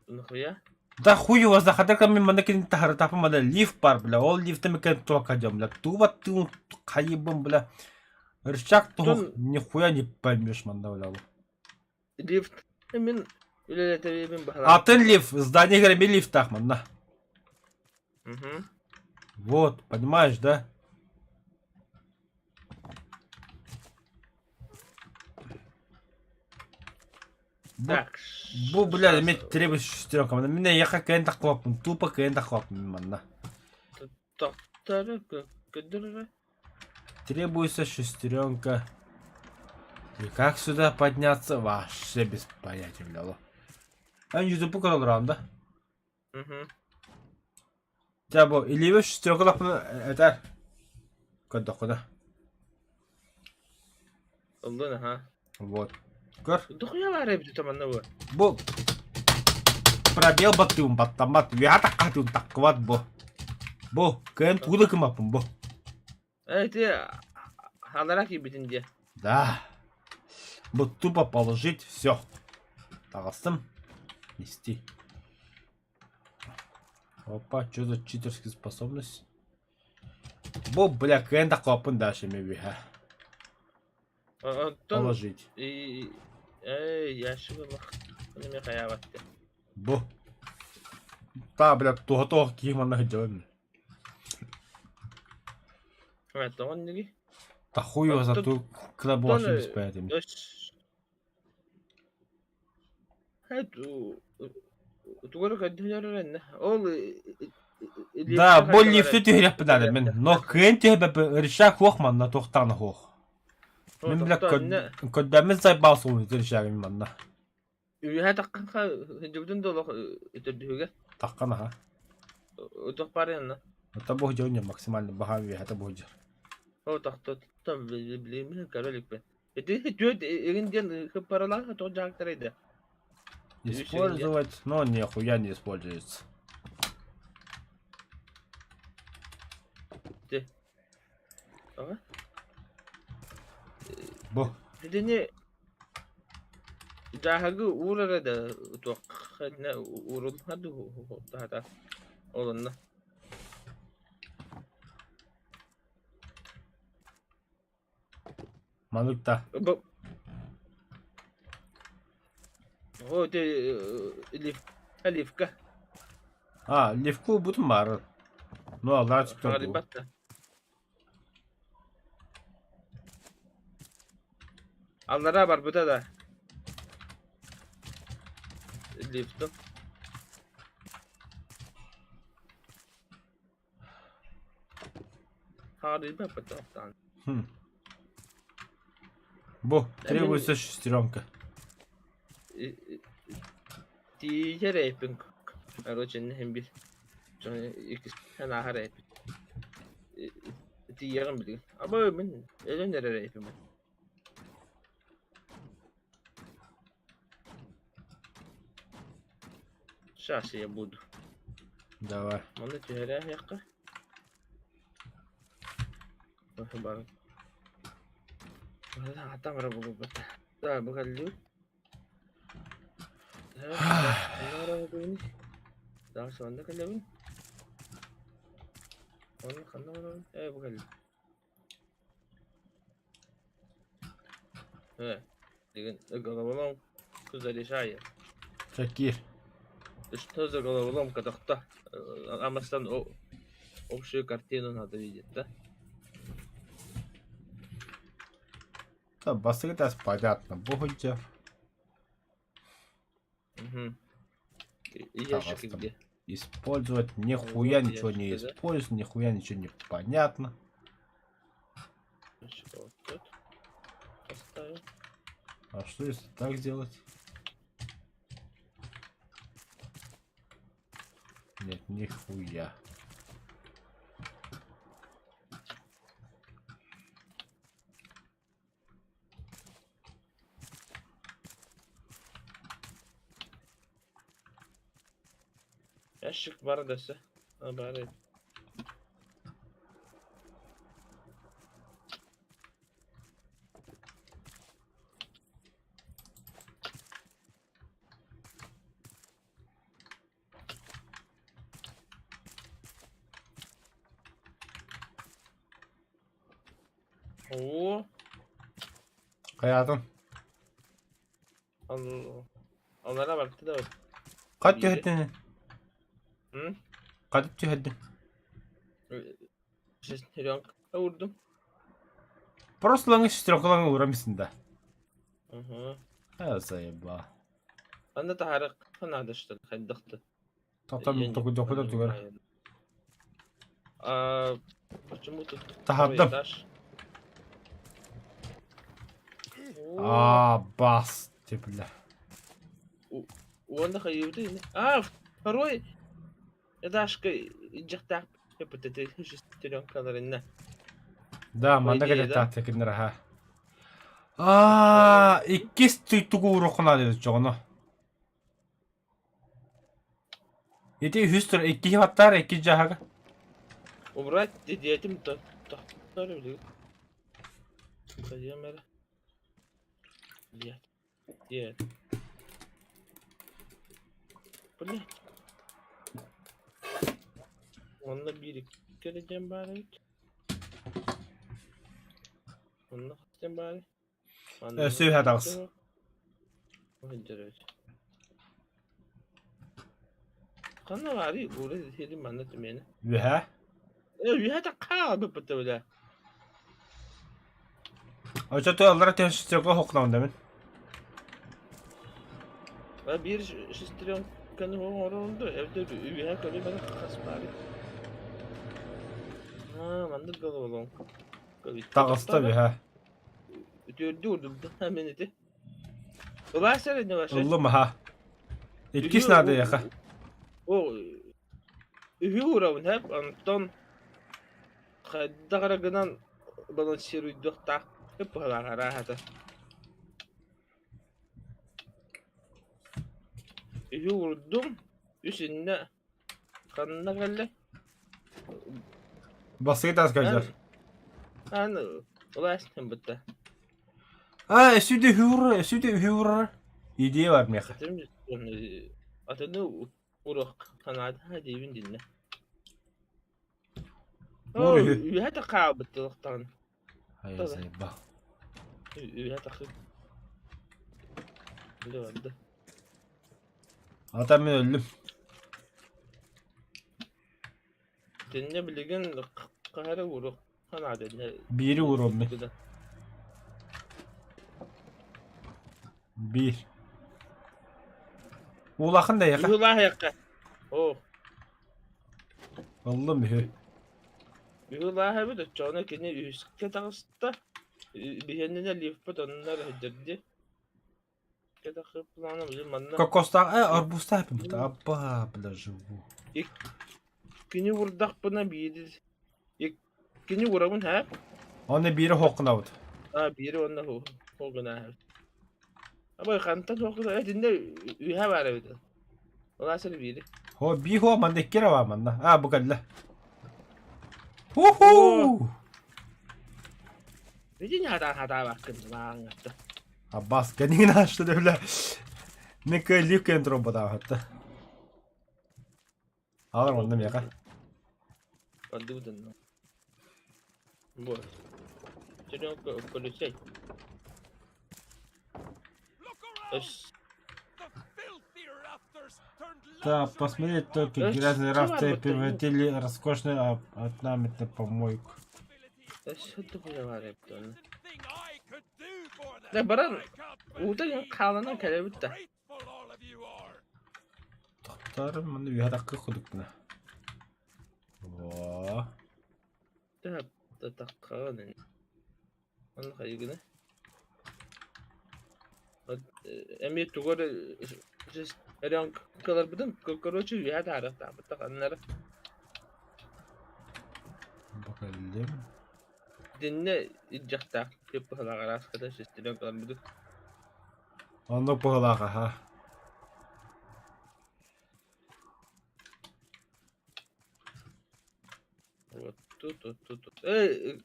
Нахуя? Да хуй его захода ко мне манна кини таһарытапым мана лифт бар бля ол лифтами кэлэн туохха дьом бля туба тыын хайыбым бля рычаг туох Тон нихуя не поймешь манна бля лифт мин үлэлэтэбин баһылаах. Атын лифт здание гэрэ лифтаах манна. Угу. Вот, понимаешь, да? Бу, Так. бу бля, мен требует шестеренка. Меня я кыайан таххыбаппын, тупо кыайан таххыбаппын манна. Тохтары көддөрөрө. Требуется шестеренка. И как сюда подняться, вообще без понятия, бля. Эн ютубу көрөлөр да? Угу. Дьэ бу илиибэ шестеренка лаппын этэр. Көрдөххүнэ. Ыллын аха. Вот. Көр. Дохуя баар эбит манна бу. Бу пробел баттыым баттаммат. Үөһэ таххатыым таххыбат бу. Бу кыайан тугу да гыммаппын бу. Э ити алара киирбитин диэ. Да. Бу тупо положить все. Таҕыстым. Нести. Опа, что за читерская способность? Бу, бля, кыайан таххыбаппын дальше үөһэ. Оттон Положить. Эй, ящик ылах. Ону хайаабат Бу. Та, бля, туһа туох киһи манна сылдьабын. Тоҕон диги? Да хуй его за ту, когда больше без понятия. Тугу көрдүнөрөннө. Ол Да, бу лифти түһэрэх надо мин. Но кыайан түһэрбэппин рычаг суох манна туохтаана суох. Мин бля көрдөммүт сайбаа суох рычагым манна. Үөһэ тахха сылдьыбытын да олох төрдүһүгэр. Таххан аха. Утох барыанна. Это бу дьон максимально баһаам үөһэ бу дьар. О тохтоттон билимин көрө иликпин. Ити түөрт игин диэн хыппаралаах тоҕо дьаһыктарайда. Использовать, но нихуя не используется. Ти. Ага. Бу. Итини дьааһыгы уурара да туох уурулла дуу таһата ол онно. Маннык да. Бу О, ити оливка. А, оливку бутун баар. Ну, аллаа түптэр дуу. Хаҕарыйбат да. Аллараа барбыта да. Лифтом. Хаҕарыйбат баттаан. Хм. Бу, требуется шестеренка. Тиийэр эппин короче иһин бир иккистээн ааһар эппит тиийэҕин билигин аба мин өлөн эрэр эппин Сейчас я буду. Давай. Манна түһэрээһиэххэ. Бары. Атам эрэ булбут. Да, бу кэллибит. Дальше онно кэлэбин. Онно ханна барабын? Ээ, бу кэллим. Э, деген головоломку зарешаю. Чакир. Что за головоломка тохто? Амастан общую картину надо видеть, да? Да, бастакы тас понятно. Бу сылдьар. Угу. Ящики где? Использовать нихуя Вот ничего не ящики, да? использую, нихуя ничего не понятно. Значит, вот тут поставим. А что если так сделать? Нет, нихуя. Ящик бар дэсэ. А, бар эбит. Оо, Хайаатын? Аллара барта да Хат биири. түһэрдин? М? Хат түһэрдин? Шестеренка уурдум. Просто лаҥы шестеренкалаҥы ууран да. Угу. А, заеба. Анда таһаарыахха наада что ли хайдах да. Тоқтам Я не токуйдуохпут өттүгэр. понимаю. А почему тут второй Таһаардым. этаж? О, А, бас, бля. уонна хайыыбыт ини. А, второй этажка дьахтаах шестеренкалар инна. Да, По манна идее, да? кэлэттаах киннэр аха. Аа, иккис тугу уруоххуна диэт дьоҕуну. Ити үһүс тур иккиһи баттаар икки дьаһага. Убрать диэтим тохтор билигин. Хайыам эрэ. Блядь. Дед. Блядь. Онно биир икки эрэ диэн баар эбит. Онно хас диэн баарый? Манна Өссө таҕыс. Сылдьар эбит. Ханна баарый? Уура сири манна түмэни. Үөһэ. Э, үөһэ хаалбыппыт бile. Очото аллара түһэн хокунамын Биир шестеренканы оҥорон да эбэтэр үөһэ көрүү бары хас баарый? Аа, маннык головоломка. Таҕыста үөһэ. Үтүөрдүү уурдум да мин ити. Ылаас эрэ не ваше. Ыллым аха. Иккис наада яха. О, үһү уурабын хэп, онтон хайдах эрэ гынан балансируйдуохтаах быһалаах арааһата. Үһү уурдум, үс иннэ ханна кэллэ? Бастакы таас кэлдэр. Ан ылаас бытта. А, өссө үһү өссө үһү Идея бар миэхэ. Атыны уруох ханаата диибин диннэ. Уур үһү. Үһэ да хаалбыт тылыктаҕын. Ай, Tabii. заеба. Үһэ тахы. Биле барда. Ата мен өллүм. Итиннэ билигин хаһа эрэ ууруохха наада иннэ Биири ууруом мин. Биир. Улахан да эйиэхэ. Үһү эйиэхэ. Оо. Ыллым үһү. Үһү эбит оччоҕуна кини үһүскэ таҕыста. Биһиэнинэ лифпит оннор сылдьар Кокостаах э арбузтаах эппит абба бля живу. Кини урдахпына биир кини урабын һэ? Оны биири хоққунабыт. А биири уонна хоққунаабыт. Абай хантан хоққуна этинде үһэ бар эбит. Улаасыр биири. Хо би хо манна иккире бар манна. А бу кэллэ. Ху-ху! Види хатаа хатаабаккын лааҥҥатта. Аббас кэнигин аашты бля. Мен кыаллыы кыайан турбатаахатта. Алар онно миэхэ. Бардыбытын. Бу. Черенко колесей. Өс. Да, посмотреть только грязные рафты превратили роскошный орнамент на помойку. Өссө тугуя бар эбит онно. Дэ баран уута хааланан кэлэбит да. Тохтор маны үһэ таккы кудукпуна. Во. Тэ таккаҕын. Онно хайыгына. Эмиэ тугу эрэ эрэн короче үөһэ таарыахтаахпыт ханнара. Бакаллым. Итиннэ илдьэхтээх быһалаах арааската систирэн ыларбыт. Оннук быһалаах аха. Вот тут, вот тут. Э,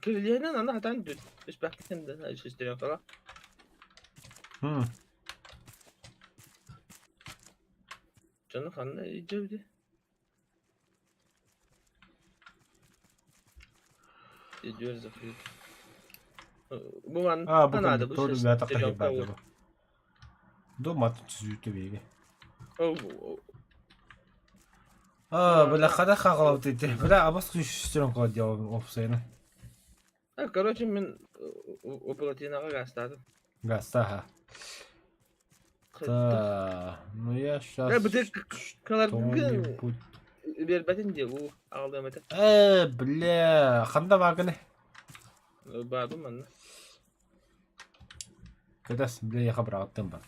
кирилиэнэн аны хатан түспэхтэн да систирэн кала. Хм. Дьону ханна илдьэбити? Дверь закрыта. Бу А, бу манна наада бу тоже бля такта Дома түзүүтэ биги. А, бля, хада хагалап ити. Бля, абас күштерен кол дьявол опсайны. Короче, мин плотинаға гастадым. Гаста, Да, ну я сейчас что-нибудь... Биэрбэтин дии, уу, аҕалыам этэ. Э, бля, ханда баагыны? Баабын манна. Кэтэс, бля, яха быраҕаттым бар.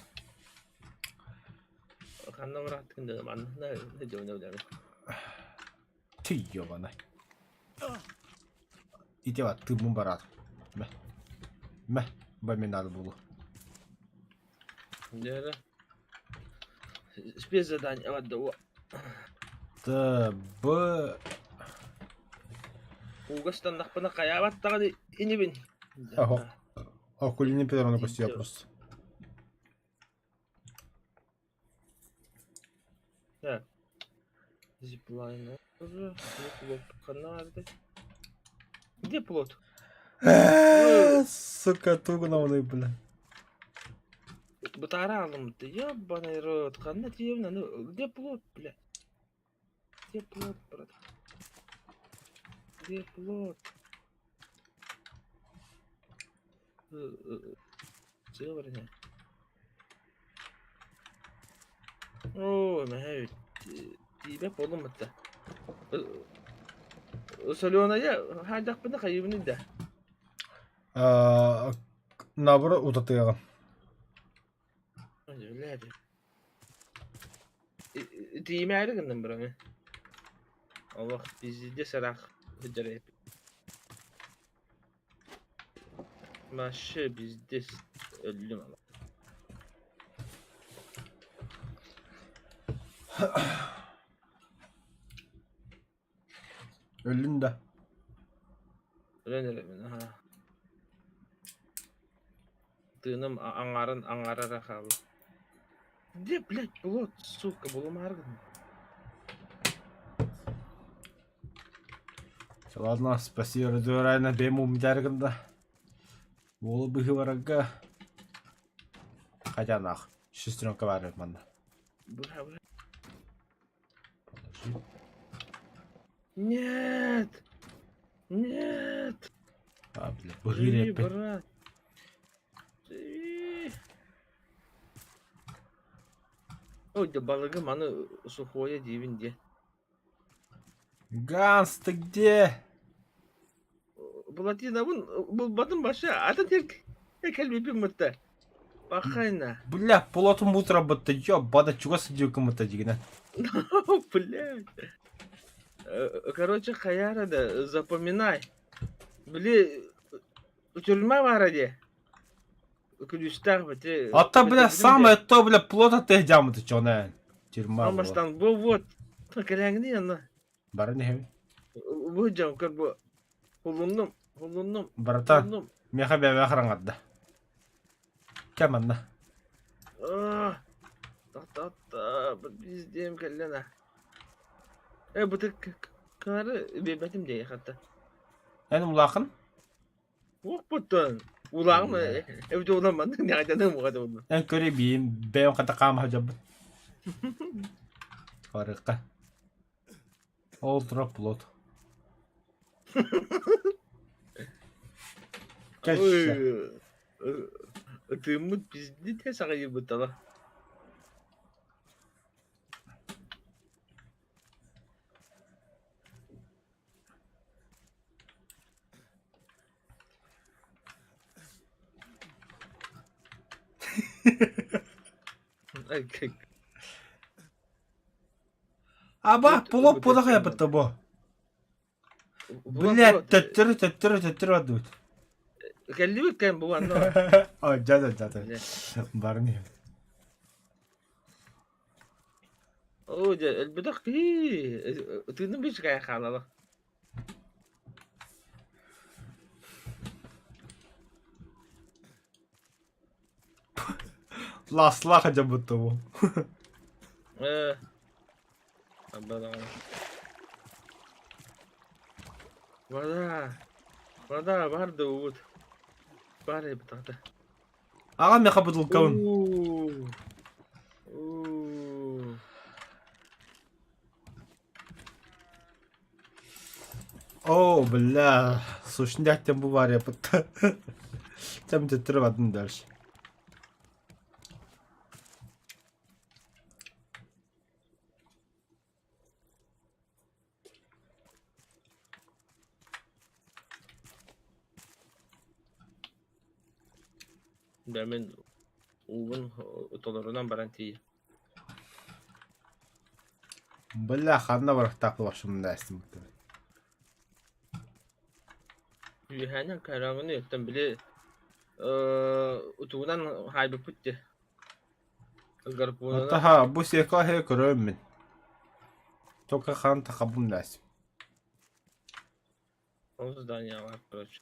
Ханна быраҕаттыгын да манна дьоно Ты ёбаный. Ити бар, тыыммын бараат. Мэ. Мэ, бу надо было. Дьэ Спецзадание отдала. Т, Б... Ууга ыстаннахпына хайаабат даҕаны инибин. Ого. Акулина Петровна костюя просто. Так. Зиплайн. Плот. Где плот? Сука, тугнауный, бля. Бытааралым ты, ебаный рот. Ханна тиевна, ну где плот, бля? Где плот, брат? Где плот? Сыворотня. Оо, мэһэ тиибэ буоллум батта. Соленая хаадьахпына хайыбыный да? Наоборот утатыаҕа. Блядь. Тиийимээри гынным быраны. Олох пиздец ыраах сылдьар эбиппин. Вообще пиздец өллүм ама. Өллүн да. Өлөн эрэбин аһаа. Тыыным аҥарын аҥара эрэ хаалла. Где, блядь, плот, сука, булумаары гынным. Ладно, спасибо, Радиорайна, бэйэм умдьаары гында. Уолу быһыыбарга хотя нах, сестренка баар манна. Быһа быһа. Подожди. Нет! Нет! А, бля, быһыыр Живи, эппит. брат! Живи! Ой, да балыгым аны сухое диибин диэ. Ганс, ты где? Плотинабын булбатым баша атын кэлбиппин мытта. Бахайна. Бля, плотум утра бытта, ёбада, чугас сидел-кымыта дигинэ. Блядь. Короче, хайара да, запоминай. Били, тюрьма баара дии. Күлүүстээх бити. А то, бля, самое то, бля, плота ты дямыты чонэ. Тюрьма была. Амастан бу вот. Кэлээҥни анна. Бары нехи. Бу дьон көр бу. Хулуннум, хулуннум, Братан, хулуннум. меха бэбэ хараҥарда. Кэм анна. Та-та-та, биздиэм кэллэн Э, бу кары биэрбэтим дии хатта. Эн улахан? Уохпуттан. Улааҕым эбитэ уламманнык ньаҕайданыам уҕата буолла. Эн көрө биим бэйэм хата хаама дьабын. Барыкка. Ол тура плот. Кэшше. Ытыыммыт пиздите саҕайбыттала. Аба, плот пудах ябытта бу. Блядь, төттөрү төттөрү төттөрү бардыбыт. Кэллибит кэм бу анна. Ой, дьэ дьэ Барны. Оо дьэ элбэтэх киһи тыыным биш кайа хаалала. Ласлаха дьэ бу. Э абадаҕа. Вода. Вода бар да уут. Бар эбит аҕата. Аҕам миэхэ бутылкабын. Уу. Уу. О, бля, сушняк бу бар япытта. Тем төттөрү бардым дальше. Дьэ мин уубун толорунан баран тиийэ. Бля, ханна барахтаах булашым да Үөһээнэн караҥыны өттөн били утугунан хаайбыппыт дии. Гарпунанан Таха, бу секла хэ көрөм мин. Только хан тахабым дас. ол зданиялар короче.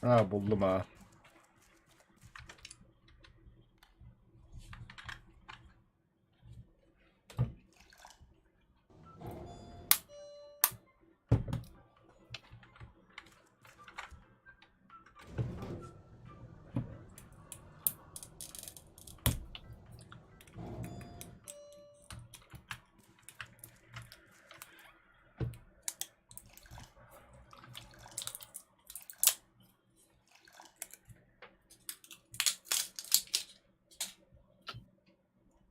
А, буллум а.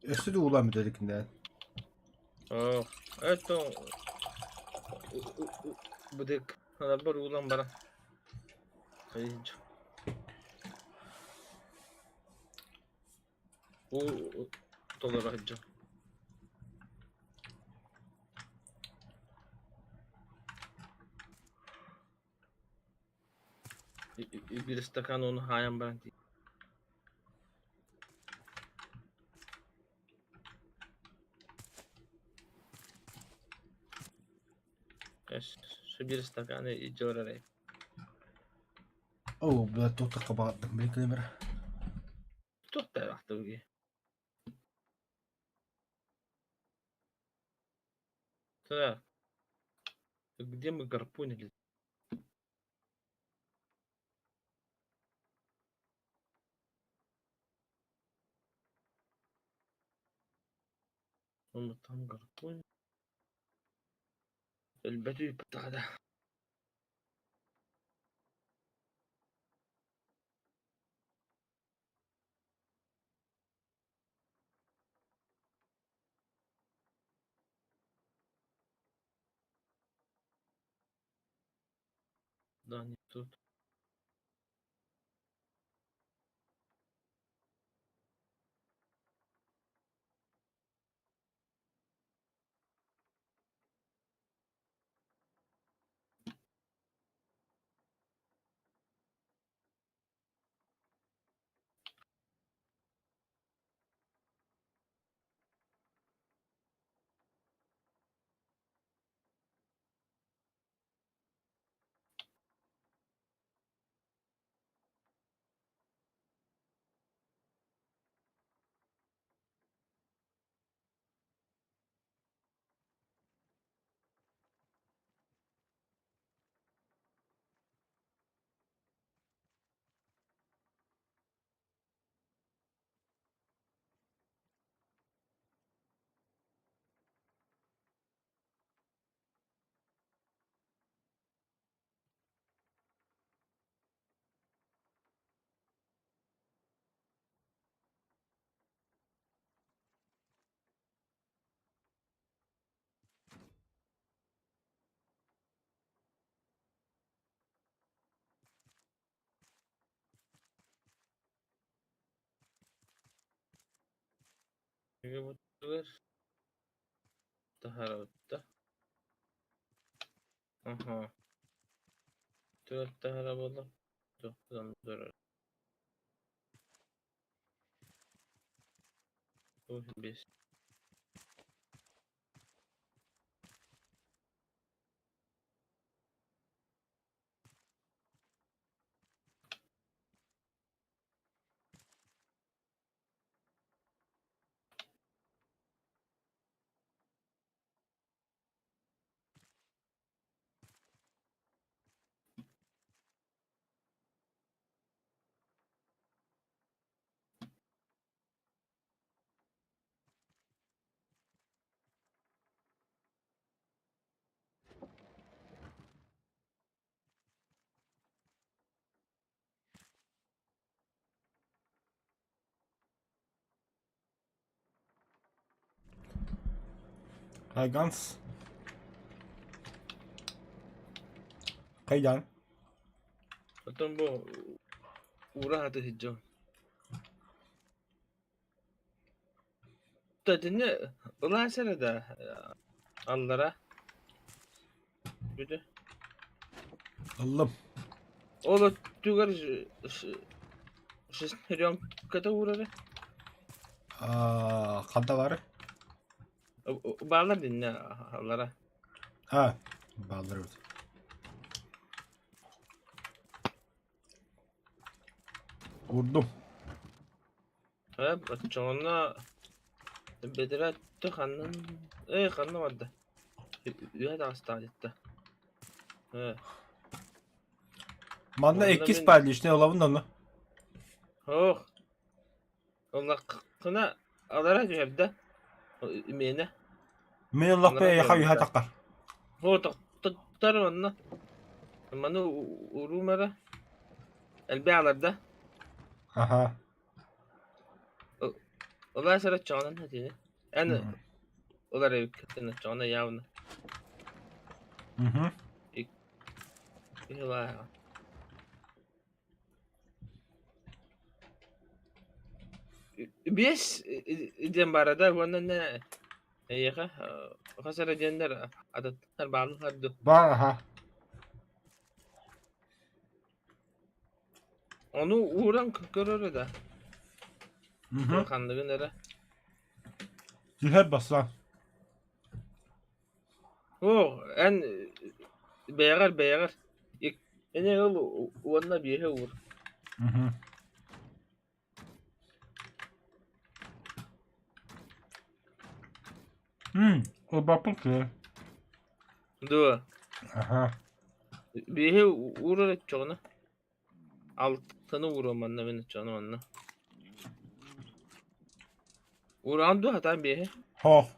Өссө да уулаан бүтэликиннээн. Оо, это быдык бар уулан баран. Уу толоро сылдьар. Биир стакан ууну хаайан баран Биир стаканы илдьэ Оо, бля, туох хабаҕардым били кэлэмэр. Туох да ахтыбыгый. Так. Где мы гарпунили? Там гарпун. Өлбөт ыыппатаҕа да. Да, не тут. Таһаарабыт да. Аха. Түөрт таһара буолла. Туох Биэс. Хайганс. Хайдан. Оттон бу уура хаты сылдьабын. Итини ылаас эрэ да аллара бүтэ. Ыллым. Ол өттүгэр шестеренката уурара. Ханна бары? Баалар динне аллара. А, баалар эбит. Уурдум. Ээ, оччоҕуна бэтэрээ өттө ханна ээ ханна барда? Үөһэ таҕыстаҕа дьиттэ. Ээ, Манна онно иккис мин павличный ылабын да ону. Ох, ыллаххына алара түһэрдэ. Имиэнэ. Мин ыллахпын Алара эйиэхэ үһэ түһэрдэ. таххар. Оо, тохтор онно. Маны уруум эрэ. Элбэх аларда. Аха. Улаас эрэ оччоҕунан этини. Эн ылар эбиккин оччоҕуна явно. Мгм. Ылаа. Биэс диэн баара да уонна эйиэхэ хас эрэ диэннэр атыттар бааллар дуу. Баар аха. Ону ууран көрөр да. Мгм. Ханныгын эрэ. Түһэр бастаан. Оо, эн бэйэҕэр бэйэҕэр ини ыл уонна биэһи уур. Мгм. Ылбаппын кыа. Дуо? Аха. Биэһи уурар оччоҕуна. Алтаны ууруом манна мин оччоҕуна манна. Уураҕын дуо хатаан биэһи? Хоох.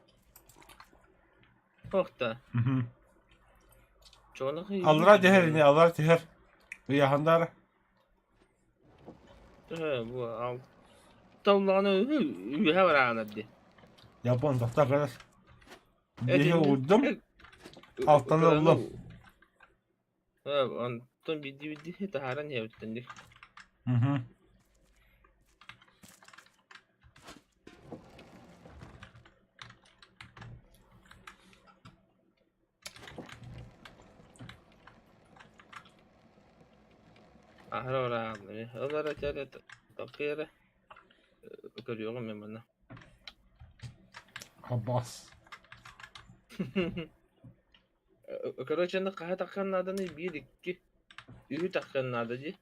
Охта. Аллара түһэр ини, аллара түһэр. Ыйаһандар. Бу алта улаҕана үөһэ бараанар дии. Япон тохтоо кэлэр. Биһи уурдум. Алтаны ыллым. Онтон биирдии-биирдии таһааран иһэбиттэн дии. Аһара барааллар. Ол эрэ чэ тохтуу эрэ көрүөҕүм мин манна. Абас. Короче, аны хаһа тахсан нааданый биир икки үһү тахсан наада дии.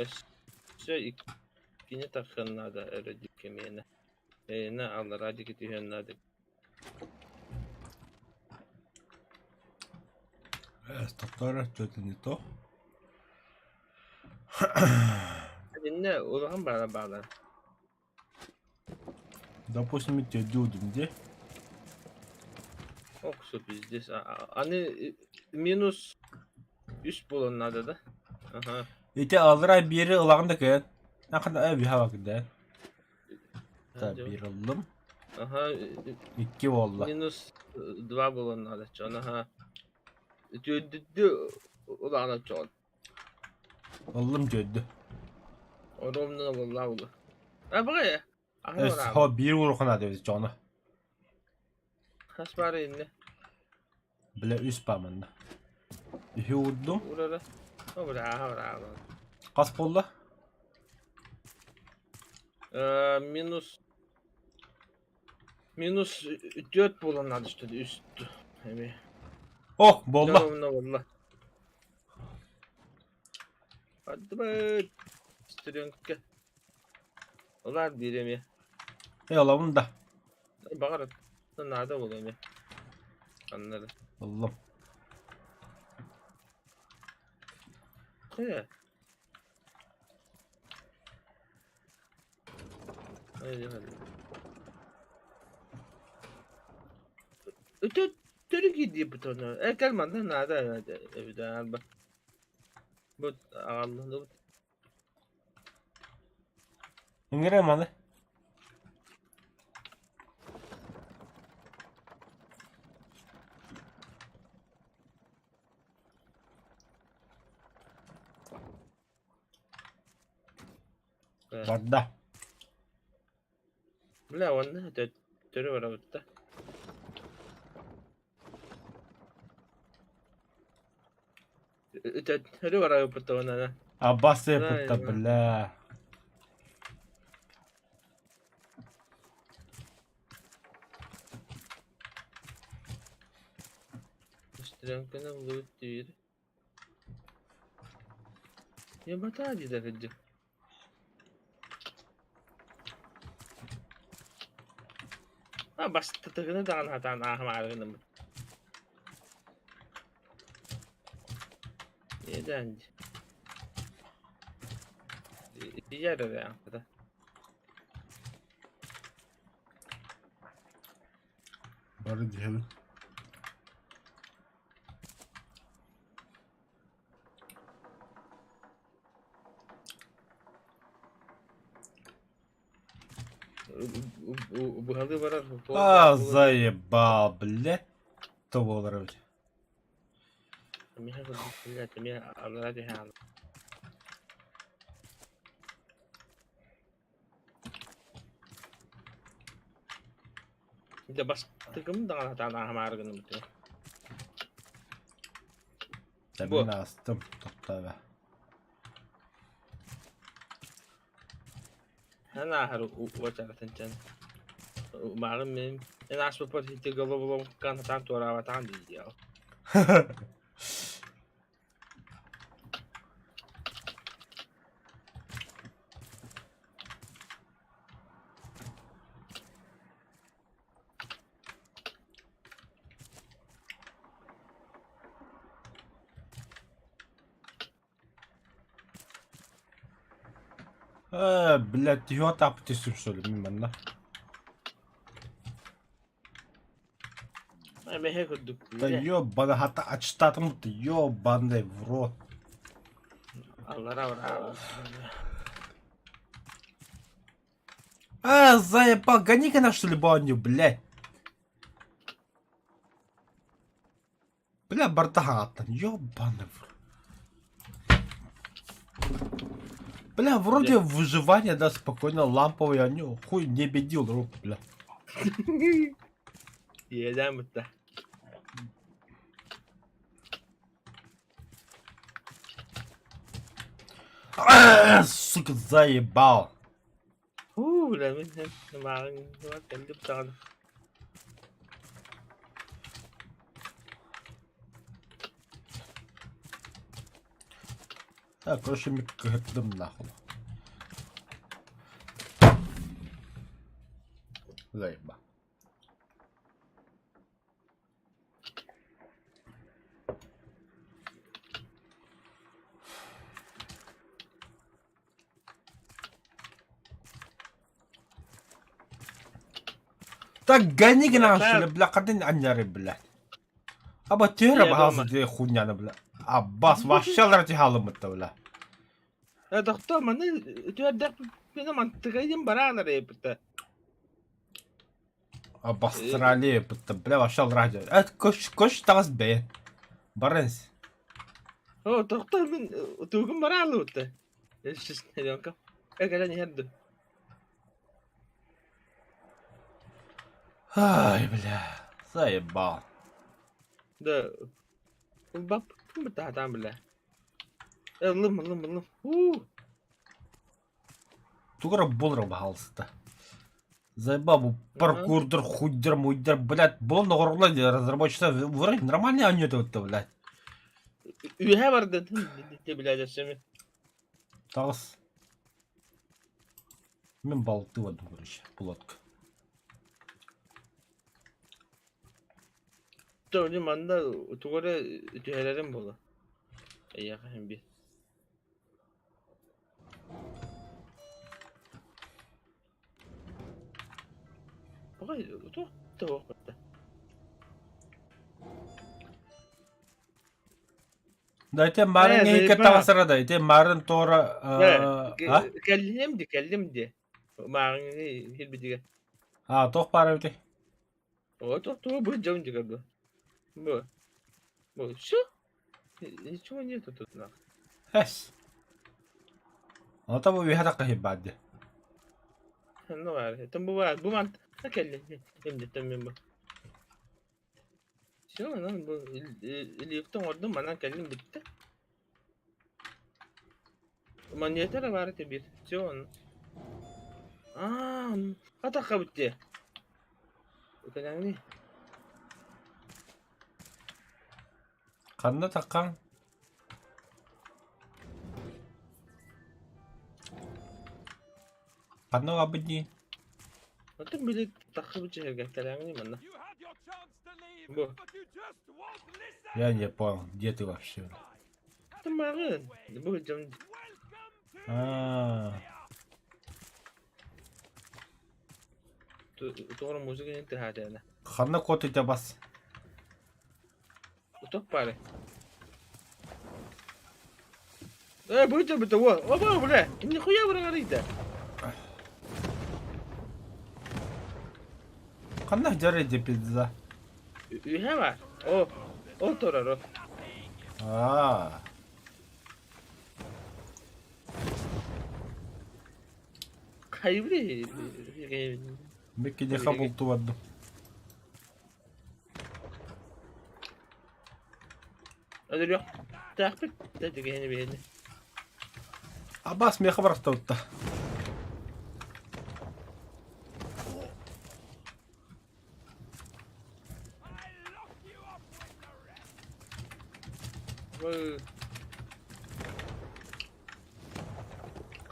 Өссө иккини тахсан наада эрэ дии миэнэ. Эйиэнэ аллараа диэки түһүөн наада. Тохтоо что-то не то. Иннэ улахан баара баалар. Допустим, дюдим где? Ох, пиздец. Аны минус үс буолан надо да? Ага. Ити аллара биэри ылаҕын да кэт. Ахана биһава кидэ. Та биир ыллым. Ага. Икки буолла. Минус два буолан надо. Чон ага. Түөдүдү улаана чон. Ыллым дьөддү. Оромнuna буолла була. А баҕайы. Өс биир урухан эбит дьоно. Хас баара иннэ? Бля үс баа манна. Үһү уурдум. Урара. Бра, бра. Хас буолла? Минус минус түөрт буолан наада что ли үс эми. Ох, буолла. Буолла. Бардыбыт. Стрелка. Улар биир эмиэ. Э, ылабын да. Баҕар наада буолуо эмиэ. Аннары. Ыллым. Э. Өтө киирдиэппит ону. Э, кэл манна наада эбит арба. Бу аҕаллыныбыт. Ыҥырыам маны. Барда. Бля, уонна төттөрү барабыт да. Төттөрү барабыт уонна. Аббас пытта, бля. Стрелканы булуут диир. Ебата диде кыдьык. А бастытыгына даҕаны хатаан ааһымаары гынным. Neden? Yer эрэ да. Бары диһэбин. Быһалыы барар. А, заебал, блядь. То буолар эбит. Миэхэ блядь, эмиэ аллара түһээн. Дьэ бастакым даҕаны хатаан ааһымаары гынным Мин аастым, тохтоо. Эн ааһар уочаратын чэн. Мааҕын мин эн ааспыппар ити головоломкан хатаан туораабатаҕын дии Э, блядь, тиһио тапты что ли, манна. Эмэһэ курдук. Да ёбана, хата ачтатым ты, ёбаный в рот. Аллара браво. А, заебал, гони-ка на что ли баню, блядь. Бля, бардаха аттан, ёбаный в рот. Бля, вроде выживание, да, спокойно, ламповый, а не, хуй не бедил руку, бля. Иэдээн бутта. А, сука, заебал. Уу, бля, мин мааҕын кэллим даҕаны. Так, короче, мен кыһыттым нахуй. Заеба. Так гони гына бля, қадын аннары, бля. Аба тера бахасы хуйняны, бля. Аббас вообще ларти халымытта, бля. Доктор, маны үтүөрдэхпинэ мантыгайым бараалар эбитэ. Обосрали, бля, вообще радио. Это кош, кош тағас бе. Барынс. О, доктор, мин тугум бараалыбыта. Честно, Экэлэн иһэрдим. Ай, бля, заебал. Да, ылбаппын бытаатаан бля. Ыллым, ыллым, ыллым. Уу. Тугара болра баһалыста. Заебал бу паркурдер, хуйдер, муйдер, блядь, был на разработчица, вроде нормальный они это вот, блядь. Үөһэ бардын, блядь, өссө Таҕыс. Мин балты бардым, короче, лодка. Тони манна тугу эрэ түһэрэрим буолуо. Эйиэхэ иһин биир. Баҕай туох да суох барда. Да ити марын Ээ, эһикке заебал. таҕасара да, ити марын туора Ээ, а? кэллим ди, кэллим ди. Мааҕыҥҥы иһирбитигэр. А, туох баар эбитий? О, туох тугу бу дьон дигэр бу. Бу. Бу, все? Ничего нету тут нахуй. Эс. Ото бу үһэ тахха баар дии. Ну, это бывает. Бу ман кэллим. Эмдеттен мен бу. Все, онон бу лифт оҥордум, манан кэллим бүттэ. Монета эрэ баар этэ биир. Все, он. Аа, атахха бүттэ. Кэлэҥний. Ханна таххан? Ханна баабыт дии? Оттон били таххыбыт дьиһэргэ кэлэҥний манна. You had your chance to leave, Бу. but you just won't listen. Я не понял, где ты вообще? Оттон мааҕын. Бу дьон Welcome to А, туора музыка не тыһаатыана. Ханна кот у тебя бас? Туох баарый? Э, бу дьон бүтэ, о, о, бля, нихуя быраҕарыйда. Ханна дьарыйда пизда? Үһэ баар. О, ол турар, о. А, Хайбри. Микки не хабул тувадду. Өлөрүөх таахпыт да түгэни биһини. Абас меха барахтабытта. I'll lock you up with the rest. Бу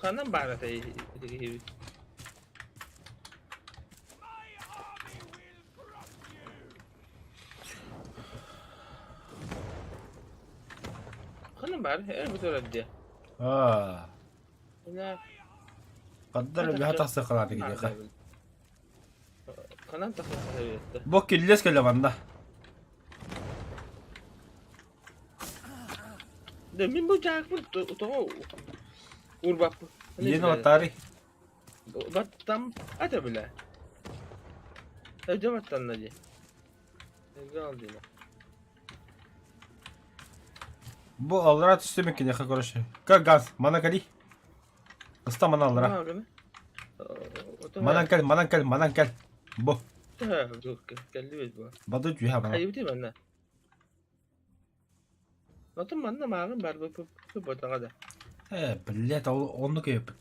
Ханан баар этэй киһибит. My army will crush you. Ханан баар, э бу турар дии. А, Мына. Ханна эрэ үөһэ тахсыахха наада киниэхэ. Ханан тахсыахха эбит. Бу киллэс кэлэ манна. Да мин бу дьаакпын тоҕо урбаппын. Иэн аватарый. Баттам ата билэ. Өйдө баттанна дии. Өйдө ал дии. Бу аллара түстү мен киниэхэ короче. Как газ, мана кали. Ыста мана аллара. Манан кэл, манан кэл, манан кэл. Бу. Кэллибит бу. Баду түһэ мана. Хайыбыты манна. Отон манна мааҕын бар бу ботаҕа да. Э, блядь, ол оннук өйөппүт.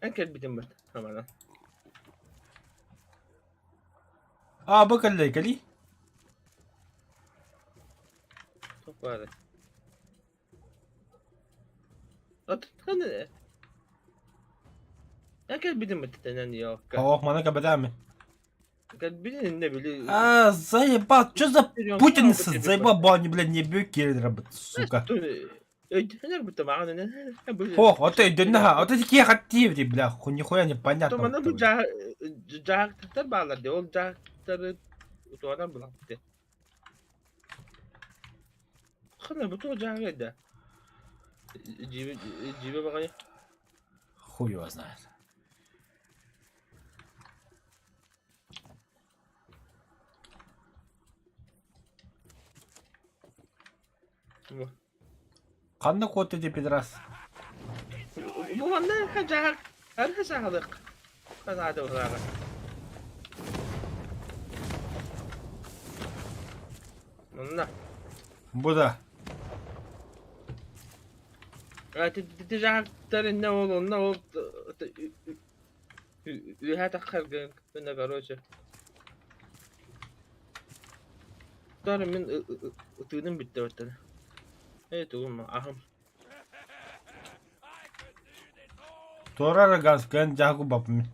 Эн кэлбитим бат, амана. А, бу кэллэй, кэлий. Топпары. Отон Эн кэлбитим бат, ёлка. Ох, мана кэбэтээми. Кэлбитин инне били. А, заебал, что за Путин заебал, они, блядь, не бьют киллера, сука. Өйдөнөр бутта маҕан О, вот өйдөннө ха, вот эти кие хаттиев, бля, нихуя непонятно. Манна бу дьаһахтар баалар де, ол дьаһахтары утуанан булапты. Хана бу туох дьаһага да? Дьиибэ дьиибэ баҕайы. Хуй его знает. Ханна куотта ити пидорас? Бу манна дьаһах арыһы саһалык санаата быһааҕа. Манна. Бу да. Ити дьаһахтар иннэ ол онно ол Үөһээ таххарга гына короче. Тары мин ытыыным бүттэ баттана. Ээ тугум аһым. Туора газ кэн дьаһагу бапмын.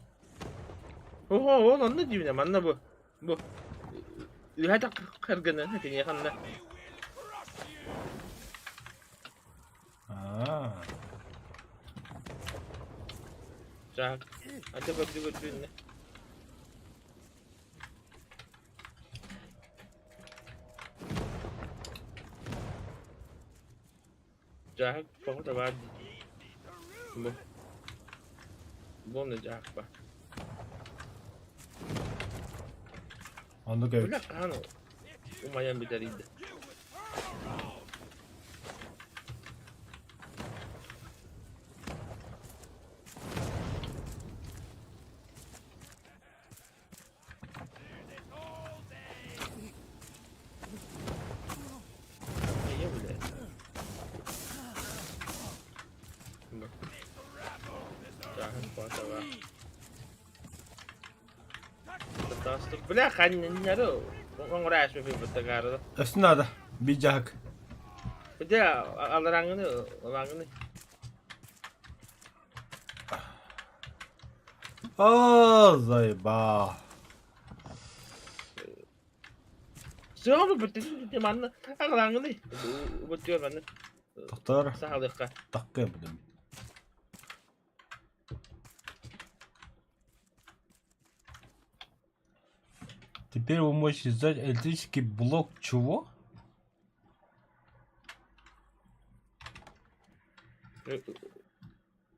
Ого, ол онно диибинэ манна бу. Бу үөһээ таххаргына киниэхэ онно. Аа. Так. А ты көрдү көрдү Дьааһык тоҕо да баар дии. Бу. Бу онно дьааһык баар. Оннук эбит. Бля, хаһан умайан бүтэрийдэ. Ийэ бля. Бу. Дьааһын куотаҕа. Бля, ханньары оҥорааччы быттагаары. Өссө наада. Биир дьаһык. Дьэ, аларааҥҥыны, ылааҥҥыны. Оо, заебал. Сыаҕа быттыгын манна аҕалааҥҥыны. Быттыгар манна. Тохтоор. Саһалыахха. Таккыа будем. Теперь вы можете создать электрический блок чего?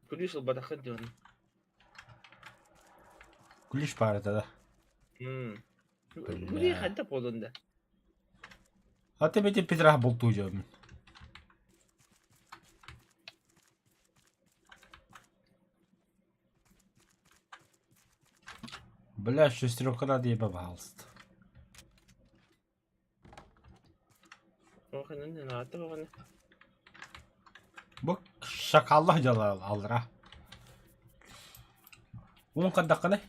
Күлүүс ылбатаххын диэн. Ключ пара тогда. Били ханта буолун да. А ты бити пидорас бултуу дьоммун. Бля, шестерка надо ебать, пожалуйста. Бу шакаллах дьалар алра. Уун хардаххыный?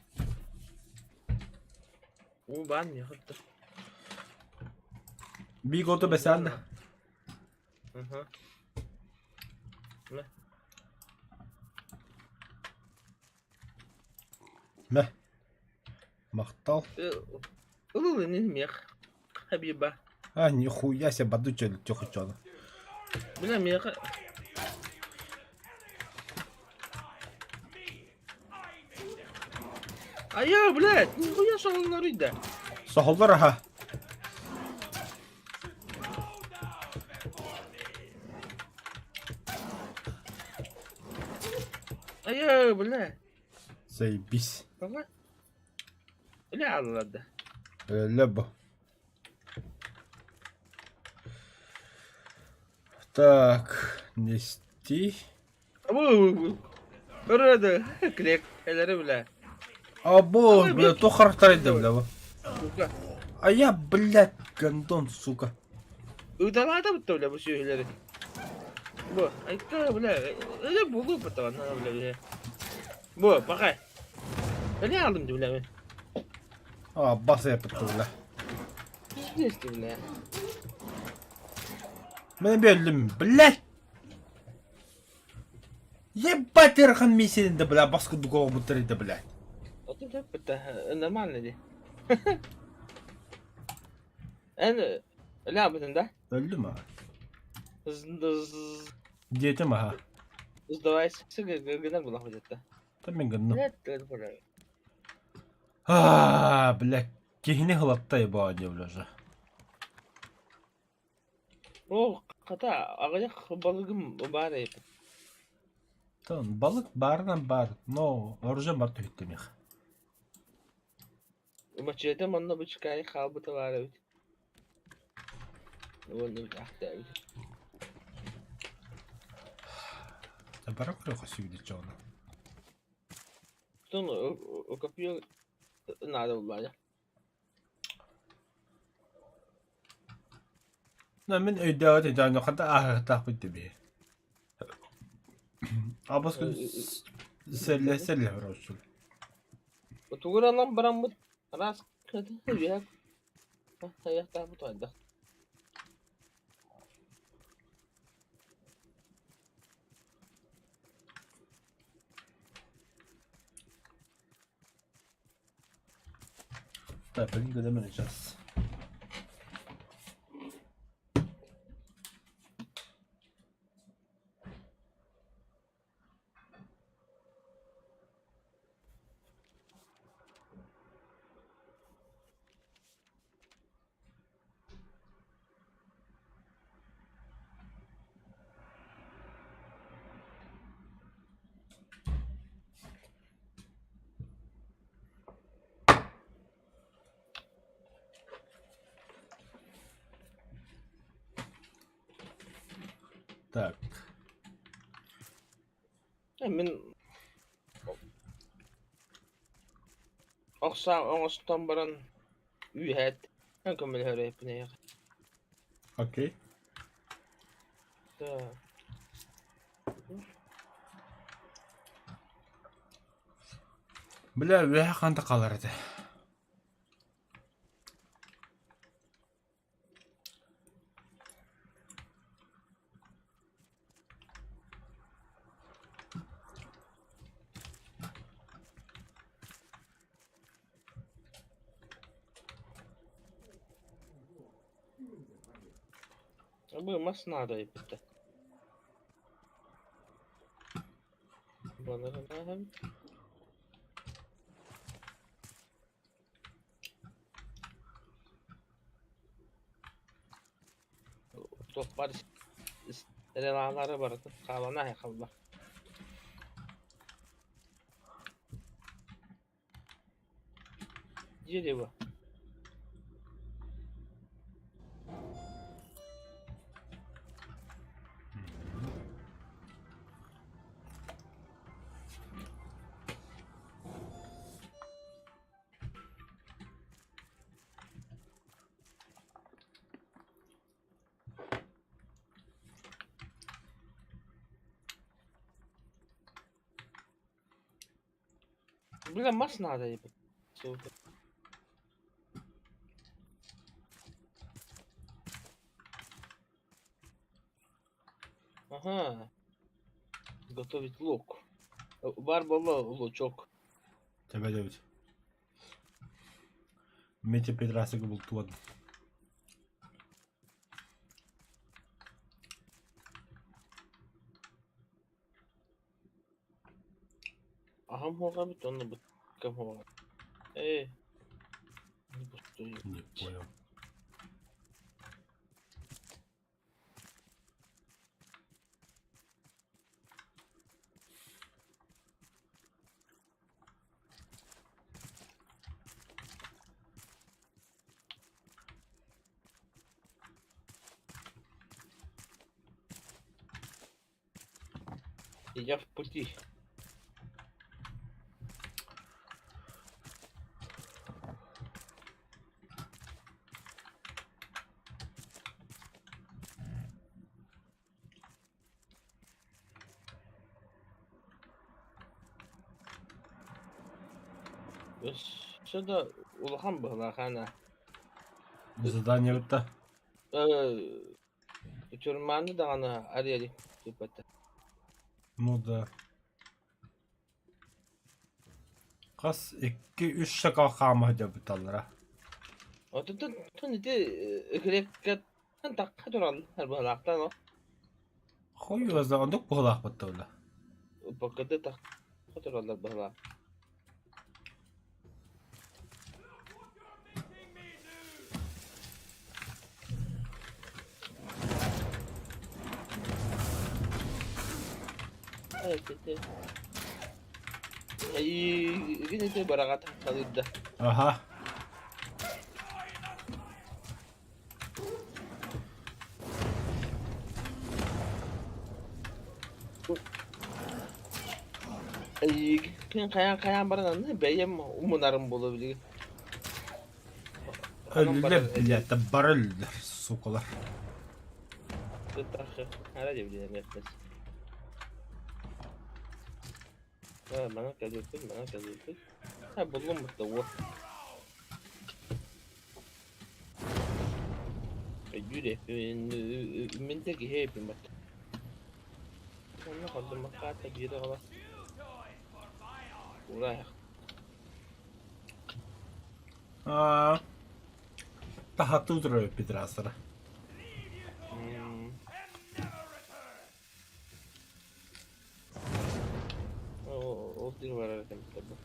Уу баан миэхэ Биик оту бэсээн да. Мэ. Махтал. Ылыл ини миэх хабиба. А, нихуя себе, баду чё чё Бля, миэхэ Айа, блядь, нихуя соһоллоруй да. Соһоллор аха. Айа, бля. Заебись. Тоҕо? Бля, алларда. Өлө бу. Так, нести. Көрөдө, клек, элери бля. Або, бля, то характарыйда, бля, бу. А я, блядь, гондон, сука. Ыыталаата бутта, бля, бу сүөһүлэри. Бу, айта, бля, эле булуу бутта, бля, бля. Бу, бакай. Эле алдым, бля, мен. А, бас yapıttı, бля. Пиздец, бля. Мен бөлдүм, блядь. Ебать, ыарахан миссия да, бля, бас курдук оҕобуттар да, блядь. Отун сөп нормально ди. Эн өлөөбүтүн да? Өлдүм а. Диэтим аха. Сдавайся гынан булах бит. Та мин гынным. А, блядь, киһини хылатта ебать, бля, уже. О, хата аҕыйах балыгым баар эбит. Тон балык баарынан баар, но оружие бар түһүттэмиэх. Мачете манна бу чыкаайы хаалбыта баар эбит. Уонна ахтаабыт. Бара көрө сүгүдү чоҕуна. Тон копье надо буллаҕа. На мин өйдөөт өйдөөн хата ааһыахтаахпыт дии. Абас сэллэ сэллэ барасыл. Тугуранан бараммыт араас үөһэ хайахтаабыт хайдах. Так, блин, когда мы сейчас. Так. Мин охсаан оҥостон баран үөһэт көмөлөһөрөйпүн эйиэхэ. Окей. Так. Бля, үөһэ ханта хаалар этэ. Бу мас наада эбит. Балыгын Туох бар стрелалары барытын хаалана халла. Дерево. Бля, мас надо, ебать. Сука. Ага. Готовить лук. Бар было лучок. Тебя девять. Митя Петрасик был туан. Аһым суох эбит уонна бытыкам суох Ээ Не понял. Я в пути. Өссө да улахан быһыылаах ана. Задание бытта. Тюрьманы даҕаны арыйа илик туппата. Ну да. Хас 2-3 шакал хаама сылдьабытталлара. Отутун ити ыкыреккаттан тахха тураллар быһалаахтан о. Хуй его знает, оннук быһыылаахпыт да Бакыды тахха тураллар быһалаах. Эйигин ити быраҕа тахсалыырда. Аха. Эйигин хайаан хайаан баран анны бэйэм умунарым буолуо билигин. Өллүлэр билээттэ бары өллүлэр, сукалар. Манан кэлиэхпит, манан кэлиэхпит. Ха, буллум бутта уо. Өйдүүр мин да киһи эппин бат. Онно хордуммакка биир оҕолор. Ураах. Аа, таһаттыы турар пидорастара. Ол диэн барар этим бу.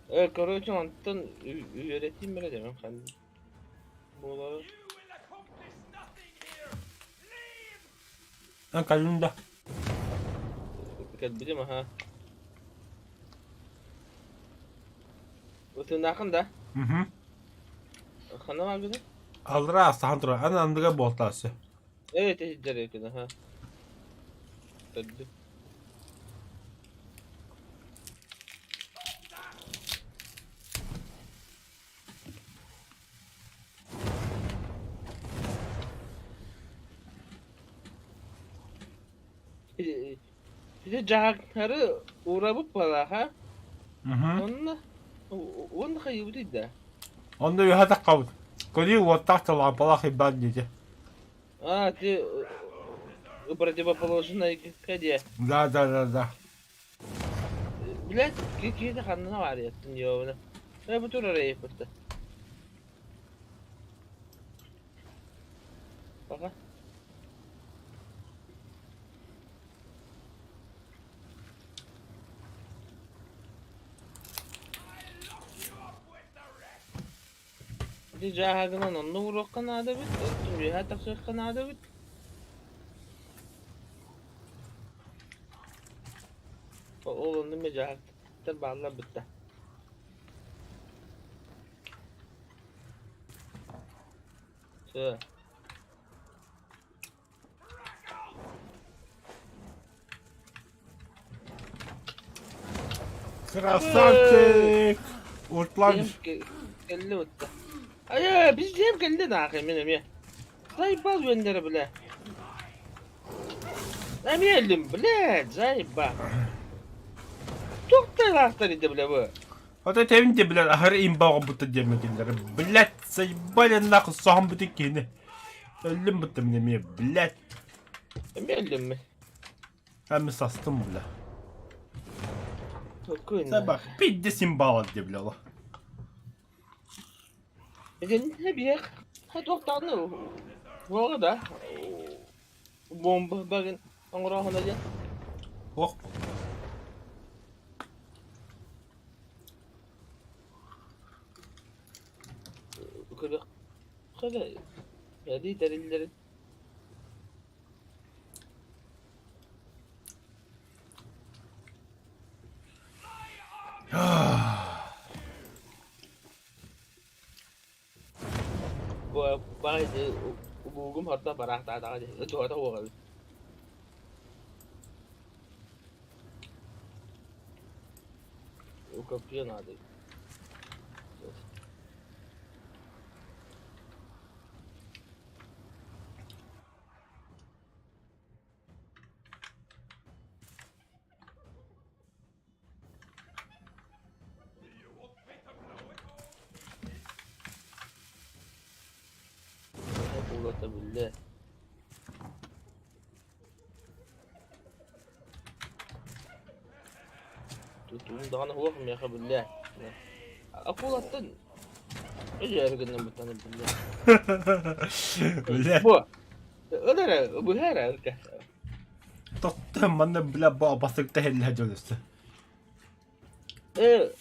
Э, короче, онтон үөрэтиим эрэ дэмэм ханна буолара. Эн кэллиҥ да? Кэлбитим аһа. Ытынаахын да? Мгм. Ханна бааргыный? Аллараа астахан турар. Эн анныга буолтаасы. Ээ, тэһиддэр экин аха. Көрдүм. Ити дьаһахтары уурабыт балаха. Онно уонна хайыыбытый да? Онно үһэ таххабыт. Көрүү уоттаах талаампалаах ирбаан диэти. А, ты противоположной где? Да, да, да, да. Блядь, киһи ханна баарыйаттын ёбана. Э, бу турар эйпытта. Пока. Ити дьааһыгынан онно ууруохха наада эбит, оттон үөһэ тахсыахха наада эбит. Ол онно эмиэ дьааһыктар бааллар бытта. Всё. Красавчик! Уртлан. Кэлли бытта. Айа, biz дьиэм кэлли наахай мин эмиэ. Заебал үөннэрэ бля. Эмиэ өллүм, блядь, заеба. Туох да иде бля бу. Вот это эбин блядь, аһары имба оҕобута диэмэ кинилэри. Блядь, заебали нахуй соһон бүтүн киһини. Өллүм бутта мин эмиэ, блядь. Эмиэ өллүм ми. Эми састым, бля. Какой Саба, пиздец имбала де, бля. Итиннэ биһиэх туохтаҕына уоҕа да буомба багын оҥорооһуна диэн Ох. Көрүөххэ да эрии тэриллэрин Буугум хордо бараахтаатаҕа дии, туһата суох эбит. Укрепие надо. Куулата биллэ. Тутуум даҕаны суох миэхэ биллэ. Акулаттан өлөөрү гынным бутаны биллэ. Бля. Бу ыл эрэ быһа эрэ ылка. Тоттон манна бля бу абасыкта хеллэ дьолөстө. Э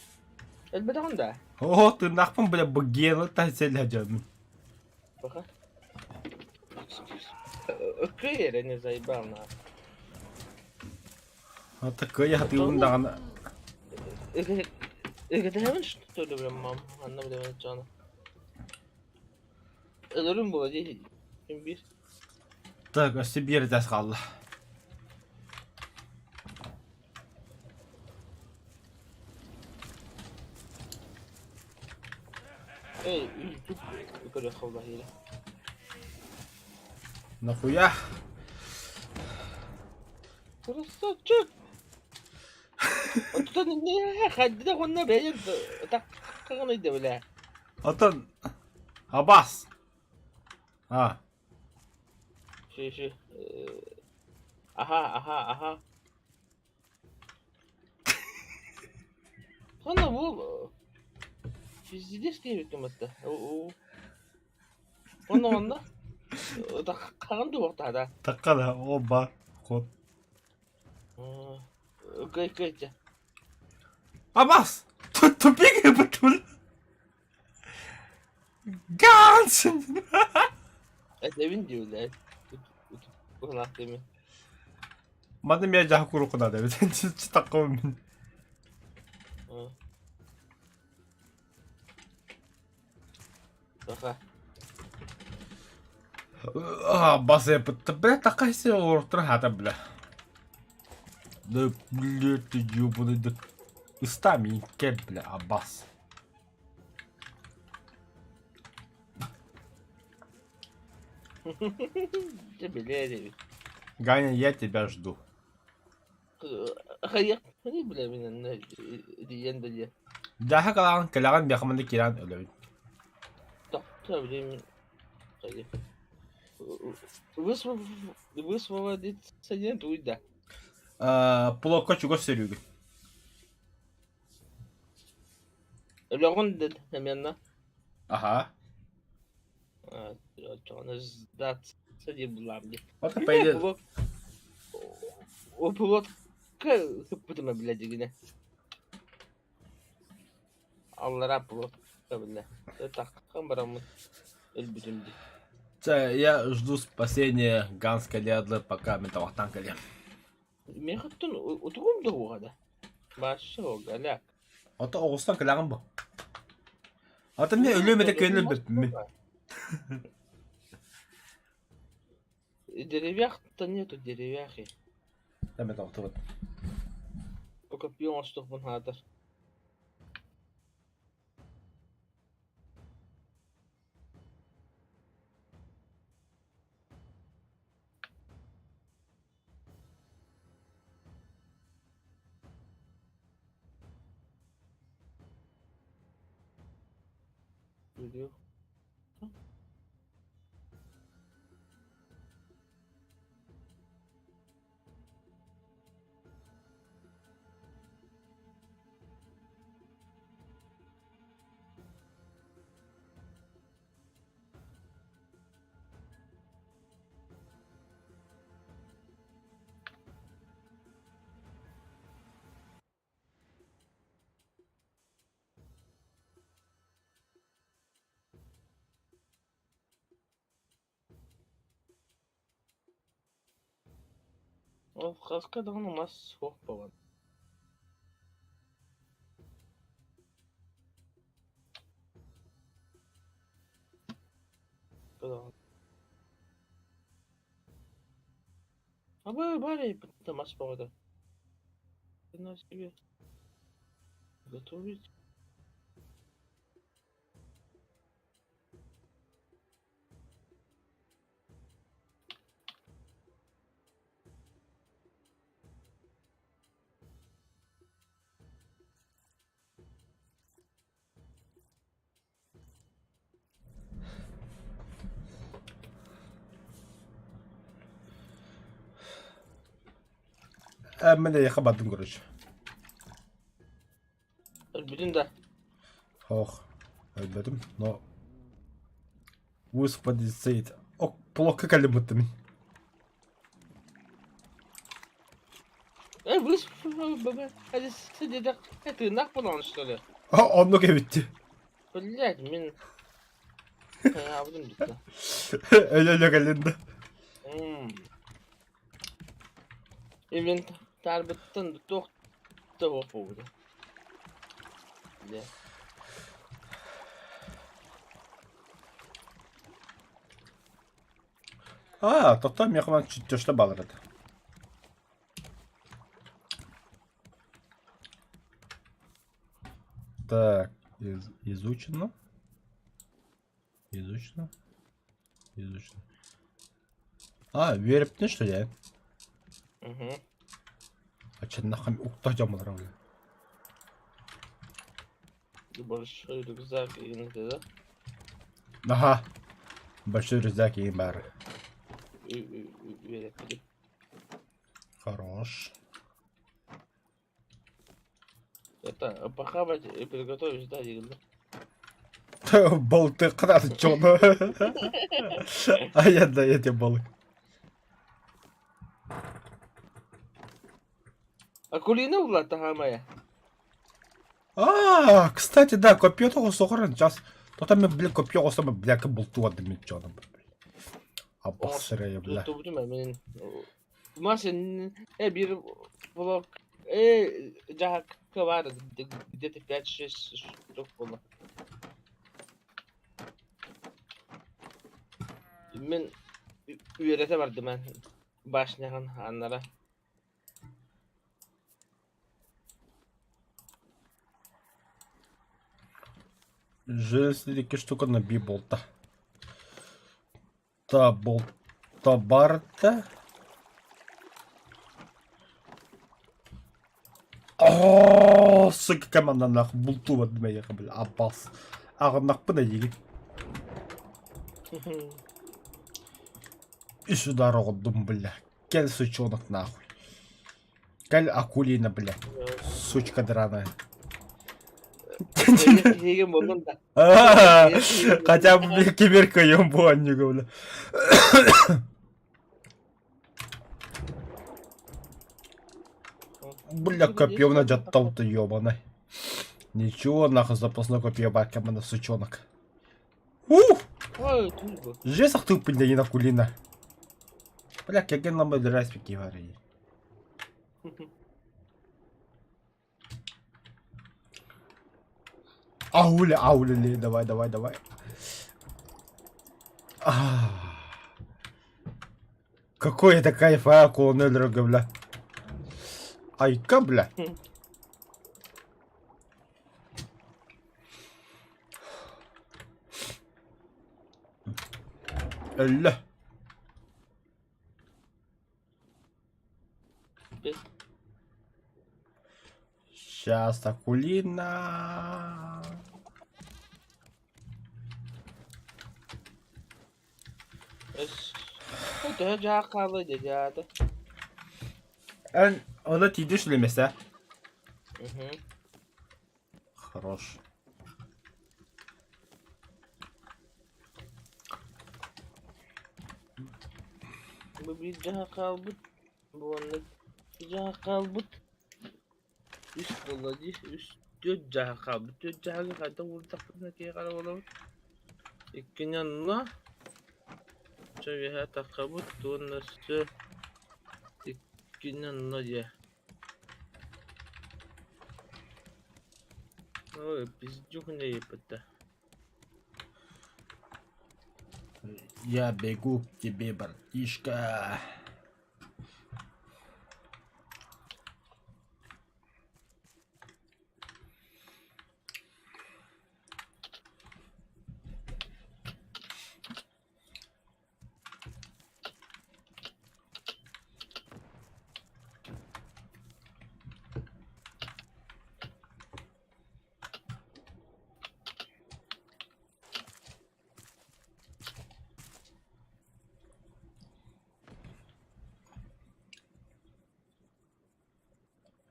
өлбөтөҕүн да? Оо, тыыннаахпын бля бу гены тахселлэ дьоммун. Пока. Кый эрэ не заебал на. Ата кыйа хатыыбын даҕаны. Ыгытыһабын что ли бля мам анна бля чана. Өлөрүм була дии. Ким биир. Так, өссө биир этээс хаалла. Эй, үрдүк көрүөх холбоһиира. Нахуя? Красавчик! Оттон не хайдах уонна бэйэм таккаҕын өйдөбүлэ. Оттон Абас. А. Ши ши. Аха аха аха. Ханна бу пиздец диэбиккин батта. Онно онно хаҕын дуоҕтаата. Таккада о бар кот. Кый кый Абас! Тупик бутул. Ганс! Этэбин диулэ. Уһунах деми. Маны мен жаһы курукуна да бит. Таккым. Саха. Бас эппит. Бля, такая себе уруктар хата, бля. Да, бля, ты ёбаный, да. Ыстаа минкэ, бля, абас. Дьэ билээр эбит. Ганя, я тебя жду. Хайыахпыный бля мин онно диэн да диэн. Дьааһы калаҕын кэлэҕин биэхэмэнэ киирэн өлөбүн. Тохтоо билим хайы. Высвободиться диэн тугуй да? Плокка чугас сөрүүгүн. Өлөҕүн да эмиэнна? Аха. Оччоҕуна сдаться диир буллаам дии. Вот по Пилотка сыппытым бile дигинэ. Аллараа пилотка бile. Таккан бараммын өлбүтүм дии. Я жду спасения Ганска Ледлы, пока мен тамақтан кэлиэм. Миэхэттэн утугум да уоҕа да. Баасса голяк. Ото оҕустан кэлэҕин бу. Ата мен өлүөм этэ күөн өлбөппүн мин. Деревях-то нету, деревяхи. Эме тохтубут. Копье оҥостуохпун хаатар. Видео. Ол хаска даҕаны мас суох буолан. Абы бар эбит мас бөҕөтө. Себе готовить. Мин эйиэхэ бардым короче. Өлбүтүн да. Ох, өлбөтүм, но Господи, сейт. Ок, плохо кэлим мин. Э, вы тыыннаах буолаҕын что ли? Оннук эбитти. Блядь, мин абытым бүттэ. Өлө-өлө кэлин да. Мин таарбыттан туох да суох буолбута. А, тохтоо миэхэ ман чөчтө баалар этэ. Так, из изучено. Изучено. Изучено. А, үөрэптин что ли? Угу. Ачыннахам укта дьомолоро бля. Большой рюкзак игин да? Аха. Большой рюкзак игин баар. Үөрэппитим. Хорош. Это похавать и приготовить, да, игин да? Болты кырады чону. А я да эти балык. Акулина улаатаһаамайа. А, кстати, да, копье тоҕо сейчас. Тота мен, блин, копье оҕосом, бля, бултуа мен чоном. Абасырая, бля. Тубутум мен. Мас биир блок дьаһакка баар где-то 5-6 штук было. Мин үөрэтэ бардым эн башняҕын аннара. Железный штука на би болта. Та болта барта. О, сука, команда нахуй булту бля, аббас. Аҕыннахпын эйигин. И сюда оҕордум, бля. Кэл, сучонок, нахуй. Кэл, Акулина, бля. Сучка драная. Эйигин буоллун да. Хотя бы бля, киберка ебанника, бля. Бля, копье на ты ебаный. Ничего, нахуй, запасной копье бака, на сучонок. Ух! Ой, туйбу. Жесах ты, бля, не Акулина. Бля, кеген нам респики говори. Ауля, ауля, ли, давай, давай, давай. А. Какой это кайф, а, акула бля. Айка, бля. Өллө. Сейчас, Акулина. Төһө дьаһах хаалла дьаата. Эн, оны тиийдиш үлемесе. Хорош. Бу биир дьаһах хаалбыт. Бу онно дьаһах хаалбыт. Үс буолла дии. Үс түөрт дьаһах хаалбыт. Түөрт дьаһагы хайдах уурдахпытына киһи хара буолабыт. Иккини онно. Чэ үөһэ таххабыт уонна өссө икки Кинини онно диэ. Ой, пиздюк не епта. Я бегу к тебе, братишка.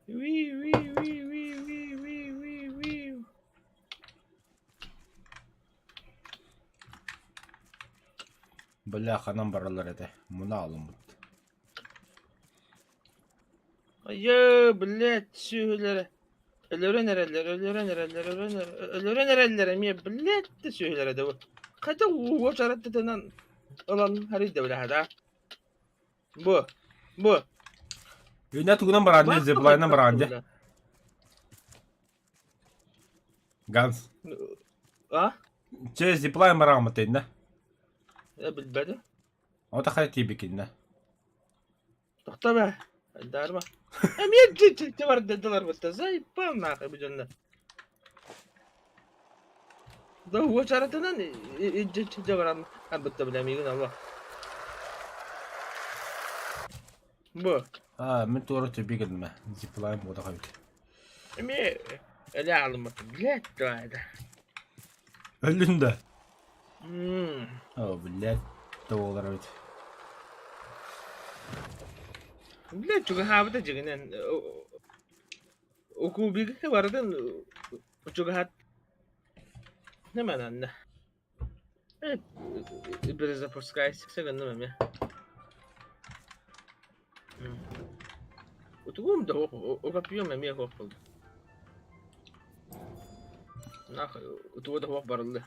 Вии-вии-вии-вии-вии-вии-вии. Бля, ханан бараллар этэ, муна аалыммыт. Айыы, блядь, сүөһүлэрэ. Өлөрөн эрэллэр, өлөрөн эрэллэр, өлөрөн, өлөрөн эрэллэр эмиэ, блядь, да сүөһүлэрэ да бу. Хотя уочараттытынан ылан арыйда бля, да. Бу, бу. Үүнэ тугунан бараан дьэ, зиплайынан бараан дьэ. Ганс. А? Че, зиплайн барааммыт иннэ. Э, билбэтим. Ота хайа тиийбикиннэ. Тохто бе. Дарма. Эмиэ дьэ бардылар бытта. Заебал нахуй бу дьонно. Да уочаратынан дьэ баран арбытта бля миигин алла. Бу. А, мин туора төбө кэллим зиплайн буотах эбит. Эмиэ эле алыммыт. Блядь, да. Өллүн да. Мм. О, блядь, да буолар эбит. Блядь, чугаһаабыта дьиҥинэн Укубига барытын чугаһат нэмэнэннэ. Перезапускайся гынным эмиэ. Утугум да окопьем эмиэ суох буолла. Нах утуга да суох барыллы.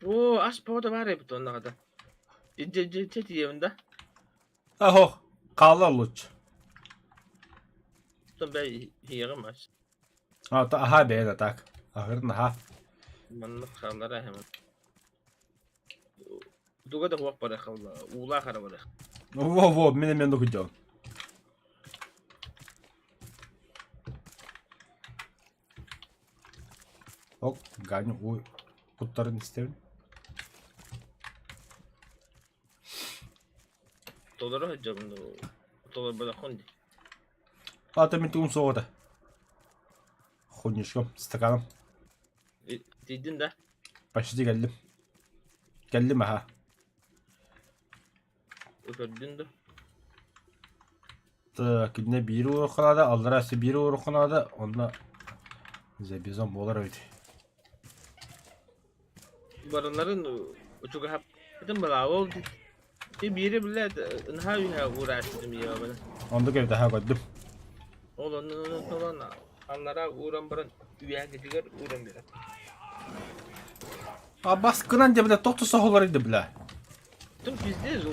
Оо, ас бөҕөтө баар эбит оннаҕата. Дьэ тиийэбин да? Аһо, хаалар лучше. Оттон бэй иһиэҕим ас. А, то аха бэйэ да так. Аһырын аха. Маннык хааллара эһэм. Туга да суох барыах уулаах эрэ барыах. Во-во, мин эмиэ оннук дьон. Ок, Ганя, ой, куттарын истэбин. Толоро сылдьабын толорботоххун дии. Аата мин тугум суох этэ. Хуйнишком, стаканом. Тиийдин да? Почти кэллим. Кэллим аха. Көрдүн да? Так, кинини биир уруохха аллараа өссө биир уруохха наада, онно забизон буолар эбит. Барыларын учугаһаппытын балаабыл ти биири билээт наһаа үһэ уурааччытым ийэбэбин. Оннук эбит аһаа көрдүм. Ол оннун толон аллараа ууран баран үөһэҥҥитигэр ууран биэрэр. А баскынан дьэ бля тохто соһулар да бля. Тым пиздец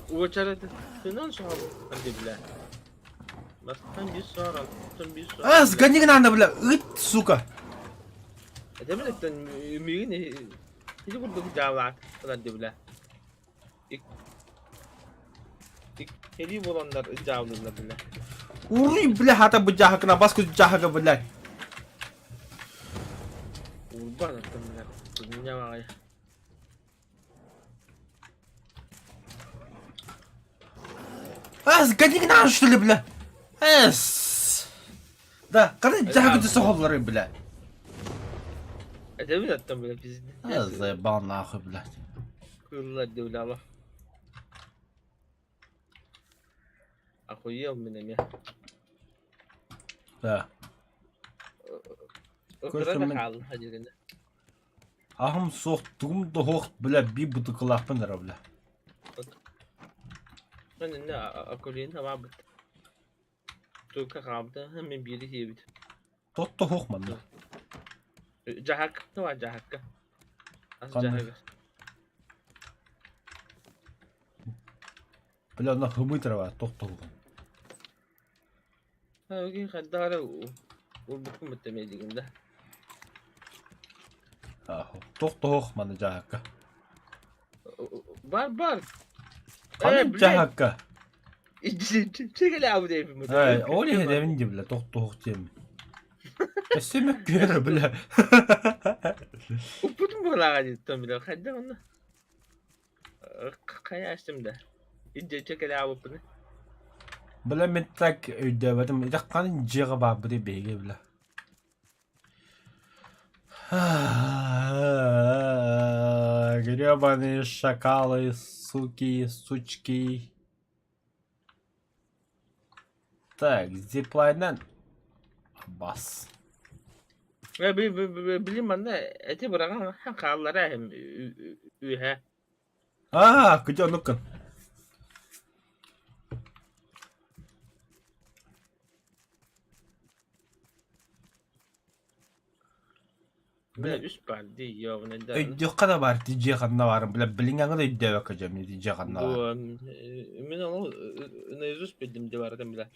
уочаратынан соһол дьэ бля. Бастан биир соор, алтан биир соор. А, сгони надо бля, ыт, сука. Этэбин эттэн миигин ити курдук дьаалаат ылар бля. Иккилии буоланнар дьаалыыллар бля. Уруй, бля, хата бу дьаһакына, баску дьаһага, бля. Урбан оттон бля. Күннэ баҕайы. А, сгони надо, что ли, бля? Эс. Да, когда дьаһагы соһоллары, бля. Этэбин оттон бля пиздец. А, заебал нахуй, блядь. Кыыллар дебля Охуел мин эмиэ. Да. Кыра да хаалла дьигинэ. Аһым суох, тугум да суох, бля, биир бутылкалаахпын эрэ, бля. Мен иннэ Акулина баабыт. Тука хаалбыта, мин биири сиэбит. Тот суох манна. Дьаһак, давай дьаһакка. Ас Ханна? дьаһагар. Бля, онно хымыы трава тохтолгун. Һэ, хайдах эрэ уурбуккун бытта эмиэ да. Тохтоох маны дьаһакка. Бар бар. Ханын дьаһакка? Чэгэлээбит эбит. Эй, ол иһэдэбин дии бля, тохтоох диэммин. Өссө мөккүөрэ бля. Уппутум буолааҕа диттэн бля, хайдах онно? Хайаастым да. Илдьэ кэлээбиппин. Бля мин так өйдөөбөтүм. Ити ханан дьиэҕэ баарбытый биһиги бля. Гребаные шакалы, суки, сучки. Так, зиплайнан бас. Билим манна эти быраҕан хааллара үөһэ. Аа, күдьэ оннуккун. Бля, үс баар дии, ёбаный да. Өйдүөххэ да баар дии дьиэ ханна баарын, бля, билиҥҥэҥи да өйдөөбөккө дьэ, мин дьиэ ханна баар. Дуо, мин ону наизусть билдим дии барытын бля.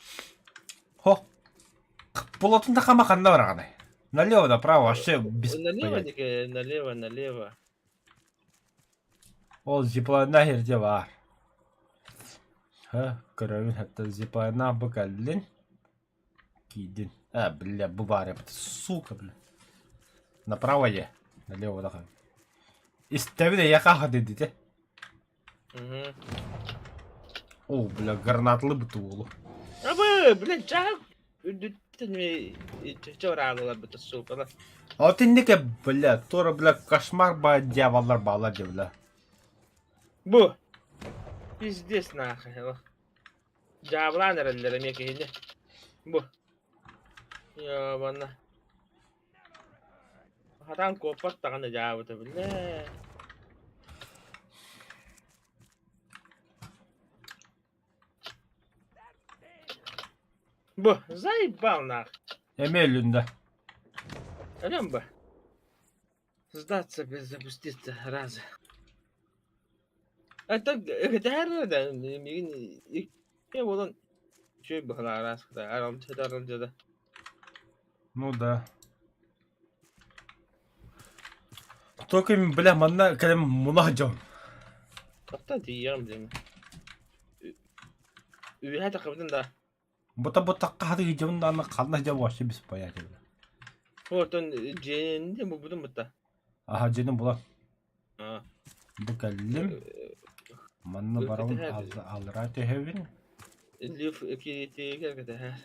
Хо, Пулотун да хама ханна бараҕаный? Налево, направо, вообще без Налево, понятия. налево, налево. Ол зиплайна иһирдьэ баар. Һэ, көрөбүн хатта зиплайна бу кэллин. Киирдин. А, бля, бу баар эбит. Сука, бля. Направо е. Налево даҕаны. Истэбин эйиэхэ аха дедите. Мгм. О, бля, гранаталы быты уолу. Абы, бля, чаак үрдүттэн чораалылар быта суукалар. Вот инники, бля, тура, бля, кошмар ба дьяволлар баалар дьэ, бля. Бу. Пиздец нахуй. Дьаабылаан эрэллэр эмиэ киһини. Бу. Ёбана. Хатаан куоппат даҕаны дьаабыта биллэ. Бу, заебал нах. Эмиэ өлүндэ. Өлөн бу. Сдаться без запуститься раз. Это кэтэһэр да миигин икки буолан үчүгэй быһалаах араас аралдьыта аралдьыта. Ну да. Только бля манна кэлэн мунах дьон. Хаттан тиийэҕим диэн. Үөһэ таххабытын да. Бута бутакка хаты дьон дааны ханна дьэ вообще без понятия. Оттон дьиэни булбутум бутта. Аха дьиэни булан. Аа. Бу кэллим. Манна барабын аллараа түһэбин. Лиф кииритигэр кэтэһэр.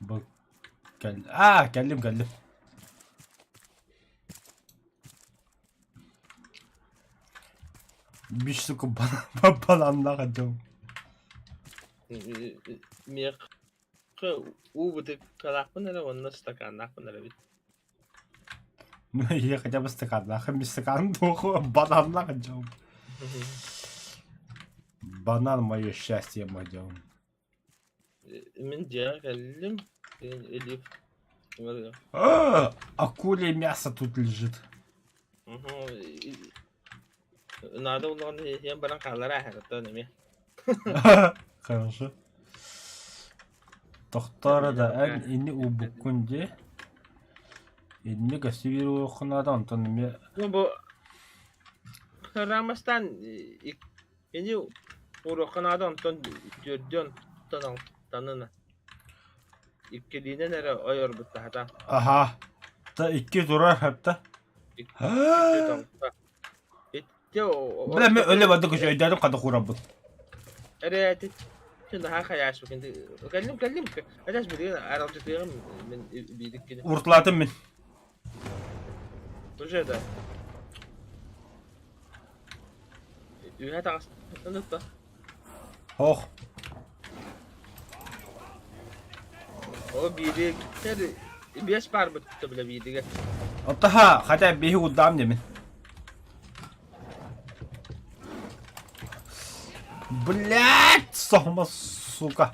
Бу кэл аа кэллим кэллим. Биш сука бананнаах дьон. Миэхэ уу бытыыккалаахпын эрэ уонна стаканнаахпын эрэ эбит. Я хотя бы стаканнаах, без стакан бананнаах дьон. Банан мое счастье мое. Мин дьиэҕэ кэллим. Илип. Акулье мясо тут лежит. Наада буллаҕына иһэн баран хааллар ааһарыттан эмиэ. Хорошо. Тохтоор да эн ини уубуккун дии. Инни көстүү биир уруоххун наада онтон эмиэ Ну бу Рамастан Ини уруокка наада онтон түөрдүөн онтон алтанын иккилиинэн эрэ ойорбуттаһата. Аха. Та икки турар хапта. Икки Итти Бля мен өлө барды көчө өйдөөдүм хата курабыт. Эрэ наһаа хайаашпыкын кэллим кэллим этээс билигин аралдьытыаҕым мин биириккини. Уртлаатым мин. Уже да. Үөһэ таҕыстын ытта. Ох. О биири биэс баарбыт бile бииригэр. Оттаха, хотя биһи уддаам дэмин. Блять, соһума, сука.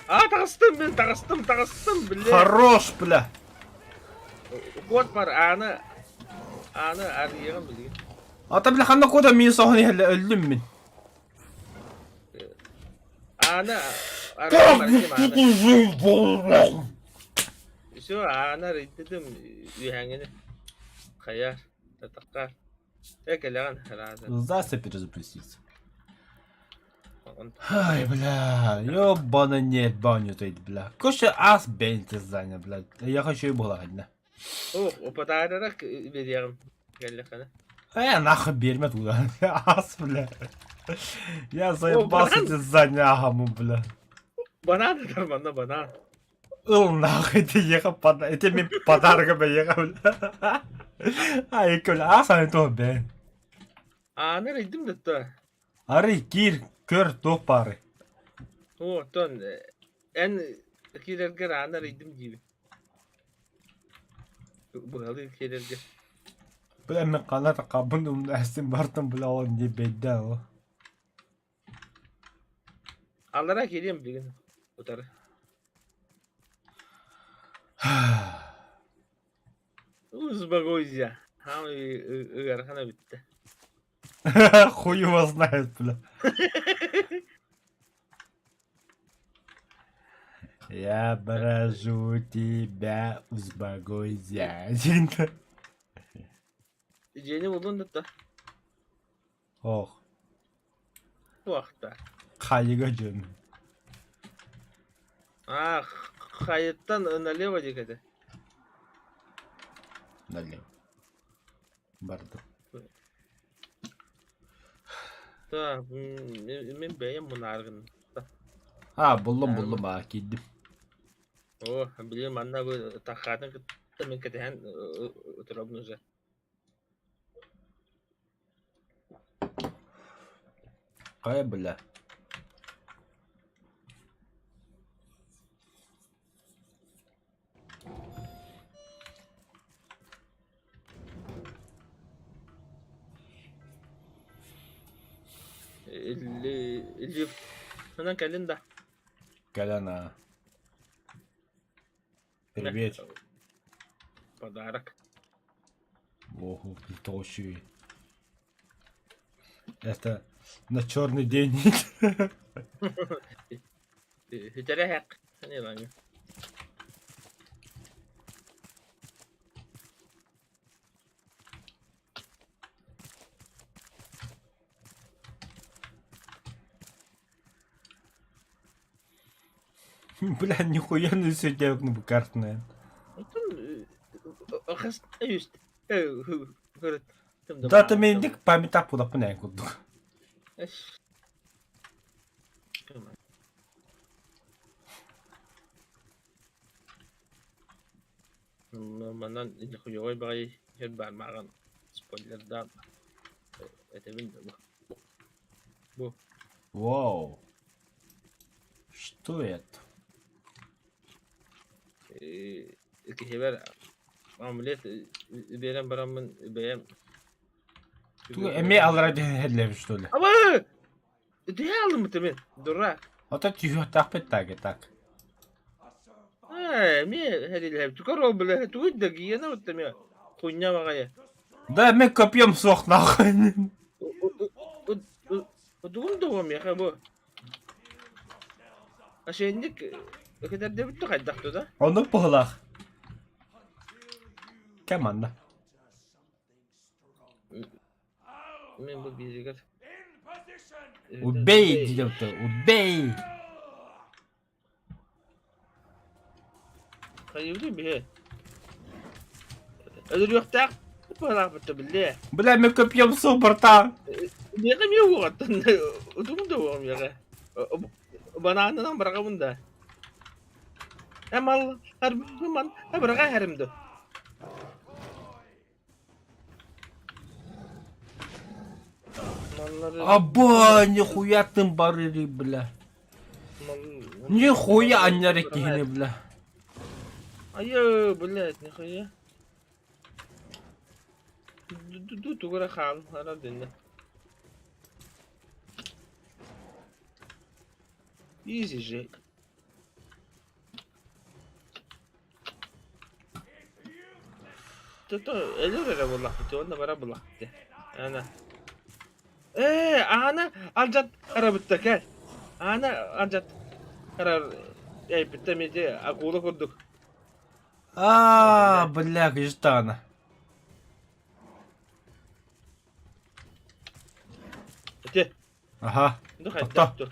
А, таҕыстым мин, таҕыстым, таҕыстым, блядь. Хорош, бля. Куот бар, ааны, ааны арыйыаҕым билигин. Ата бля ханна кода мин соһон иһэллэ өллүм мин. Аана арыйдым арыйдым аана. Все аана арыйдым үөһээҥҥини. Хайа татахха. Э кэлэҕин араата. Сдастся перезапуститься. Ай, бля, ёбана нет, баню ты, бля. Коша ас бенте здание, бля. Я хочу и была одна. О, подарок берем. Кэллэххинэ. Э, нахуй берме туда. Ас, бля. Я заебался эти здания, ага, бля. Банан нормально, банан. Ыл нахуй ты ехал под... Это мен подарками ехал, бля. Ай, бля, ас, ай, то, бля. Ааны арыйдым да то. Арый, киир, көр, туох баарый? Оо, оттон эн киирэргэр ааны арыйдым диибин. Быһалыы киирэргэ. Бля, мен хана тақабын умнастым бартым, бля, ол не бейді ол. Аллара киириэм билигин утары. Успокойся. Хаамай ыарахана бүттэ. Хуй его знает, бля. Я прошу тебя, успокойся. Дьиэни буллун да Ох, Туохта. хайыга дьон. Аа, хайыттан налево диэки Налево. Бардым. Так, мин бэйэм мунааргын. А, буллум, буллум, а, киирдим. О, билим манна бу тахаатын кытта мин кэтэһэн турабын уже. Хайа, бля. Онон кэлин да. Кэлэн аа. Привет. Подарок. Ого, толщи. Это на черный день. Үтэрэ не Бля, нихуя не сегодня картная. Да, ты меня памятап куда пыняй курдук. Манан хуёвай баҕайы иһэр баар мааҕын спойлердаан этэбин да бу. Вау. Что это? Киһибэр омлет биэрэн бараммын бэйэм Ту эмиэ аллара түһэллэбит что ли? Абы! Түһэ алыммыт мин, дурак. Ото түһүөхтаахпыт так и так. Ээ, эмиэ хэрилэһэбит. Тугар ол билэ, тугуй да гиена вот эмиэ хуйня баҕайы. Да, мы копьем суох нахуй. Тугум да миэхэ бу. Ошейник кэтэрдэбит да хайдах да? Оннук быһылаах. Кэм манна? Мин бу бииригэр Убей диэбитэ, убей! Хайыыбытый биһи? Өлөрүөхтээх быһалаахпыт биллиэ. Бля, мы копьем суох, братан. Миэхэ эмиэ уоҕаттан утум да уоҕум миэхэ. Банаанынан быраҕабын да. Эмал арбыман быраҕа иһэрим да. Аба, нихуя ты барыри, бля. Нихуя аннары киһини, бля. Айы, блядь, нихуя. Тугура хаал, ара динне. Easy же. Өлөр эрэ буоллахпыт, уонна бара буллахпыт. Ана. Ээ, аана алдьат арабытта кэл. Аана алдьат арар эйбитте мити акула курдук. Аа, бля, кыжытаана. Ити. Аха. Ду Тохто. хайдах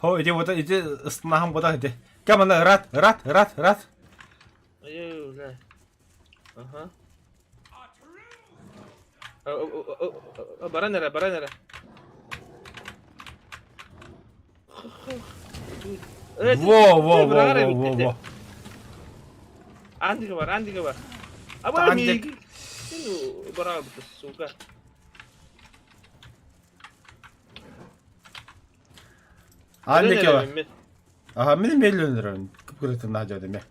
Хо, ити вот ити ыстынаһым бода ити. Кэм ана ырат, ырат, ырат, ырат. Айыы, Аха. Баран эрэ, баран эрэ. Во, во, во, во, во, во. Андига бар, андига бар. Аба Андик. Барабы, сука. Андик бар. Аха, мин меллөнөрөн кыпкырытын наадьа деме.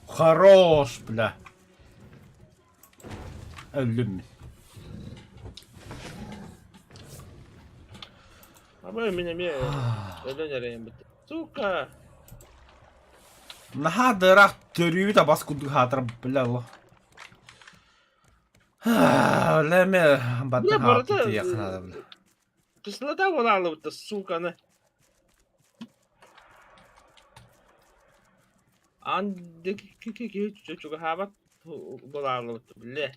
Хорош, бля. Өллүм мин. Абы мин эмиэ өлөн эрэйим бит. Сука! Наһаа да ыраах төрүүбүт абас курдук хаатар, бля, лох. Бля, эмиэ Бля, баттан барыта хаалбыт тиийиэххэ наада, бля. кислота буолаалыбыт суканы. Аан диэки чугаһаабат буолаалыбыт, бля.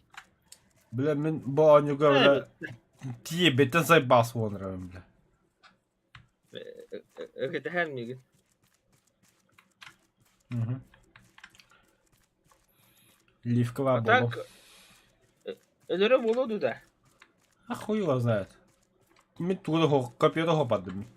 Бля, мин бу оонньууга, бля, тиийбиттэн сайбаас буолан эрэбин, бля. Кэтэһэр миигин. Мгм. Ливка баар А буолуо. так өлөрө буолуо дуу да? А хуй его знает. Мин тугу да хоһ копье да хоһпардым мин.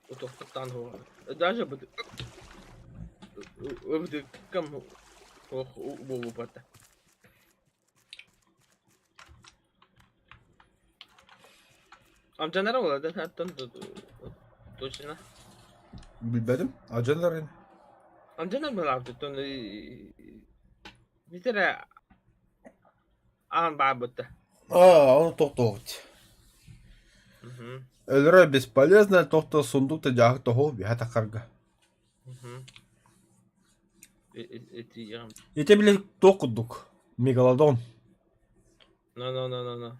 Утуктан даже кам буолбата. Амдьанара буолар оттон точно. Билбэтим. Алдьанар Амдьанар буолаабыт Бит эрэ аан баабыта. Аа, ону тохтообут. Мгм. Өлөрө бесполезно, тохто сундук да дьааһык тоһу биһа тахарга. Мгм. Ити Ити били туох курдук? Мегалодон. No no no no no.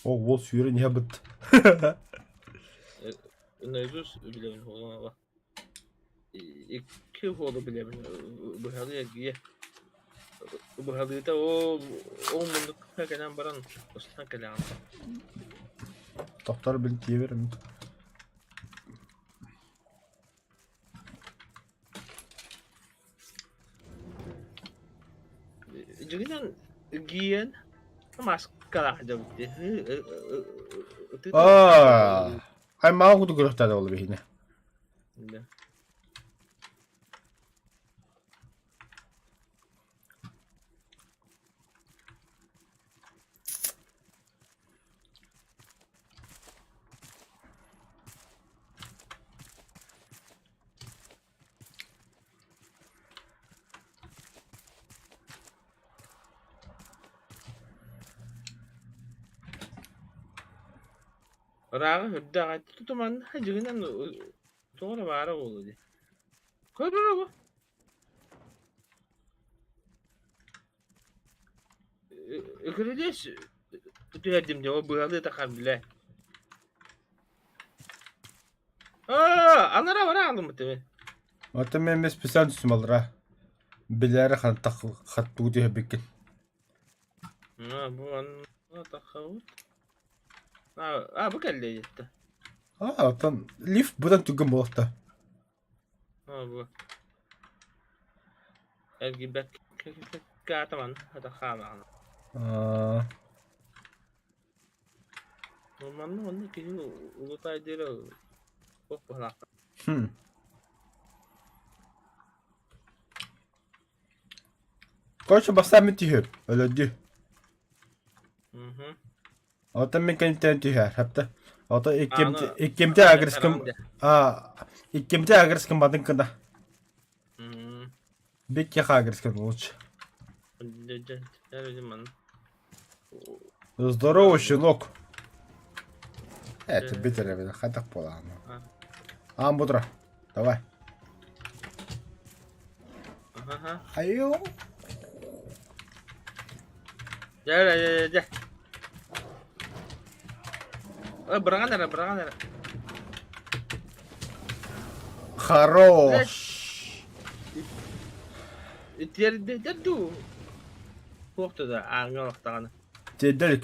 О, уол сүүрэн иһэ быт. Наизусть билэбин холонола. Икки холу билэбин быһалыы эргийэ. Быһалыыта ол ол муннукка кэлэн баран устан кэлэҕин. Тохтор бил тиэбэрим. Дьиҥинэн гиэн маскалаах дьабыт Аа, аймаҕа курдук көрүөхтээх буолла биһиэнэ. Ырааҕы үрдээх тутуман дьиҥинэн тоҕо эрэ баара буолуо дии. Көрөр бу. Үкүрүлүөс түһэрдим дьэ, ол быһалыы тахар билэ. Аа, анара бара алыммыт эми. Оттон мен эмиэ специально түсүм алра. Билээри хантах хаттуу түһэрбиккин. Аа, бу анна тахабыт. Аа, аа, бу кэллэ диэтэ. Аа, оттон лифт быдан түргэн буолуохта. Аа, бу. Эргийбэт каатаман, хата хаамаҕына. Аа, Манна онно киһи улутай диэри туох быһалаах. хм. Короче, бастаан мин түһүөм. Өлөрдүү. Мгм. Оттон мин кэнниттэн түһээр. Хапта. Ото Аны иккимте агрискым тараҕын а иккимте агрискым батын кына. М. Бикки агрискым лучше. Дьэ, дьэ, ман. Здорово, щенок. Это битер бит хатак буолаан. Аан бутра. Давай. Аха. Айо. Дьэ, дьэ, дьэ. Ой, быраҕан эрэ, быраҕан эрэ. Хорош. Тиэрдэр дуу? Туох да ааҥҥа олохтоҕуна. Тиэрдэлик.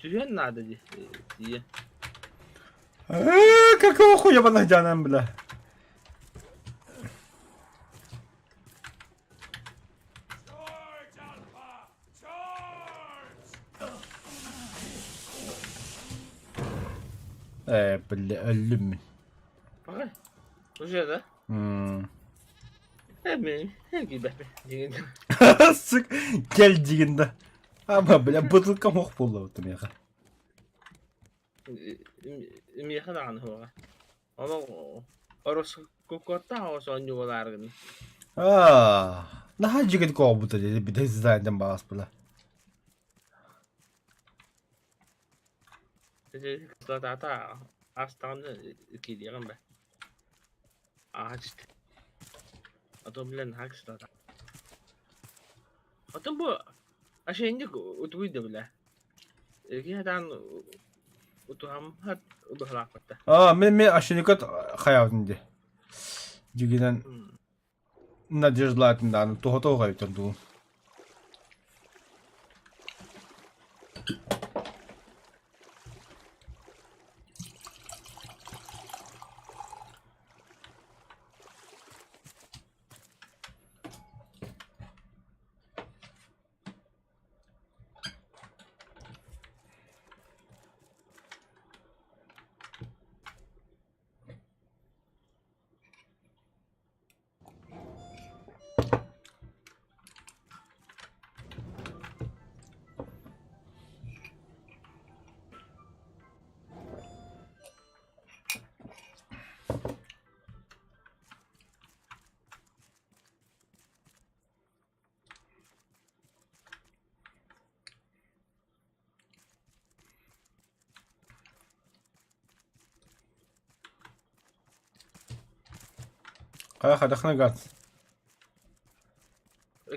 Түһүөн наада дии. Тиийэ. Какого хуя банадянам, бля? Charge, Alpha! Charge! Ээ, бля, өллүм мин. Баҕай. Уже да? М. Э, мен киирбэппин. Дьиҥин. Сык, кэл дигин да. Ама, бля, бутылка мох буолла вот миэхэ. Миэхэ даҕаны суоҕа. Олох ороскуоттаах оҕо оонньуулааргын. Аа, наһаа дьигит кообута дии, битэ дизайндан баҕас бла. Кислотата астаҕына киириэҕим бэ. Ааһа А то, блин, наһаа кислота. Оттон бу ошейник утуйда бля. Киһи сатаан утуһаммат быһалаахпыт Аа, мен мен ошейникат хайаабытын дии. Дьигинэн надеждалаатын даҕаны туһата уҕайбытын дуу. Хайа хайдахына гад.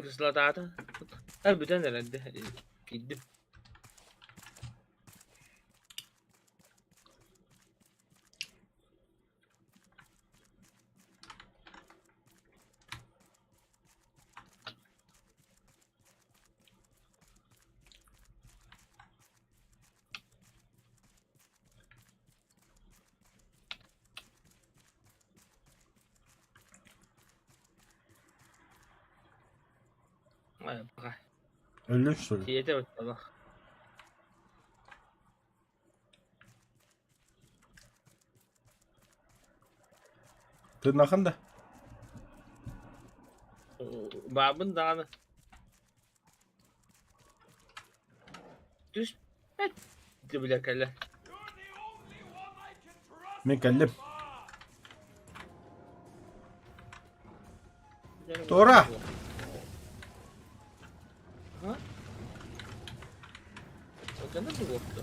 Кислотата бүтэн эрэрдэ киирдим. Өллүн что ли? Тиэтэ батталах. Тыыннахан да? Баабын даҕаны. Түспэт бile кэлэ. You're the only one I can trust! Мин кэллим. Тура! Ha? Отана буолуохта.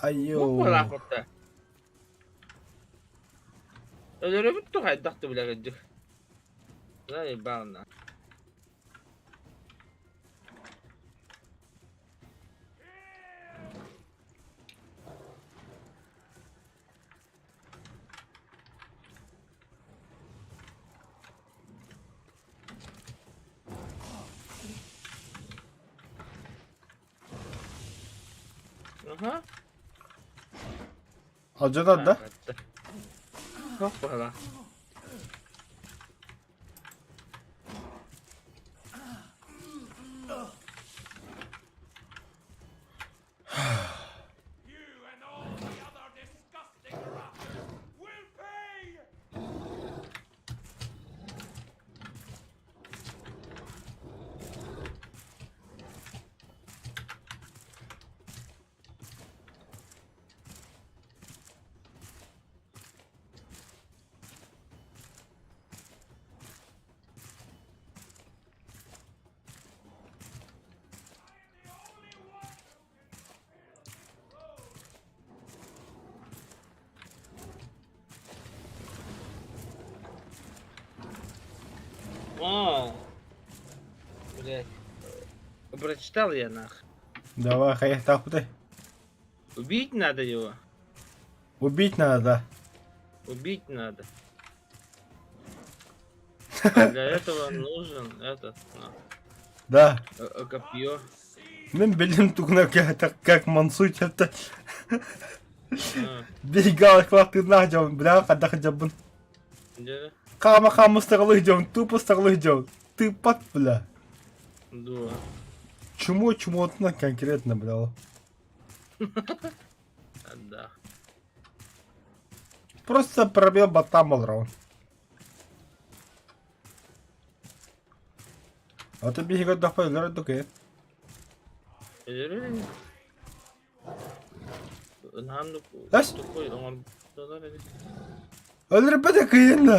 Айо. Буолаахпытта. Өлөрөбүт тух хайдах да билэгэддик. Ай баана. Аха. Алдьанар да? Туох баҕалаах. You and all the other disgusting rafters will pay! Блядь. Прочитал я нах. Давай, хайахтаахпытай. Убить надо его. Убить надо, да. Убить надо. А для этого нужен этот, на, Да. копье. Мин билим тугуна как мансуй это А, бегалах тыыннаах дьон, бля, хайдах дьабын. Дьэ, Хаама хаама ыстаҕалыы дьон, тупо ыстаҕалыы дьон. Тыыппат, бля. дуо. Чмо чмотно конкретно, бля. Да. Просто пробил батам раунд. А ты биһиги көрдөхпө өлөр дукэ. Өлөрөр Наһаан Эс? тупой оҥорбуттар эбит. Өлөрбөтө кыйын да.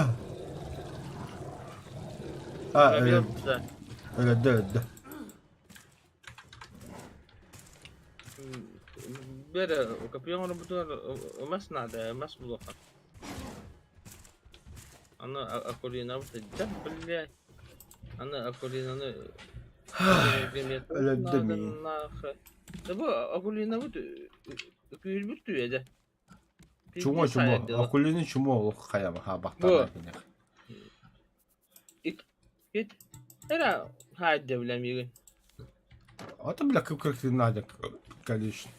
А, Пробел өлөрдө, да. өлөрдө, өлөрдө. Бэрэ копье оҥорбутугар мас наада, мас булуохха. Аны Акулинабыт да, блядь. Аны Акулинаны Өлөрдө миигин. Да бу Акулинабыт күүрбүт түөдэ. Чумо чумо. Акулины чумо олох хайама ха бахтаана киниэх. Ит эрэ хаайда бля миигин. А бля как ты Надя, конечно.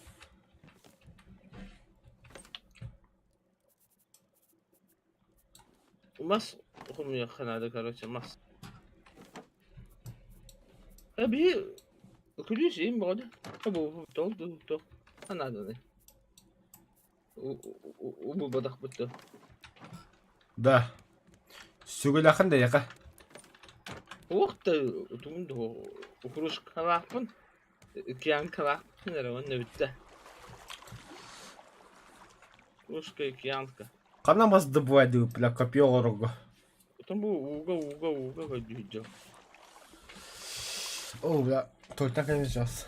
Мас хомуйахха наада короче мас. Э биһи күлүүс иһин бөҕө бу тол туох нааданы убулбатахпыт дуо? Да. Сүгүлэхин да яка. Уох да тугун да кружкалаахпын, киянкалаахпын эрэ уонна бүттэ. Кружка и киянка. Ханна мас добывай бля копье оҥорорго. Потом бу ууга ууга ууга көрдүүр О, бля, только сейчас.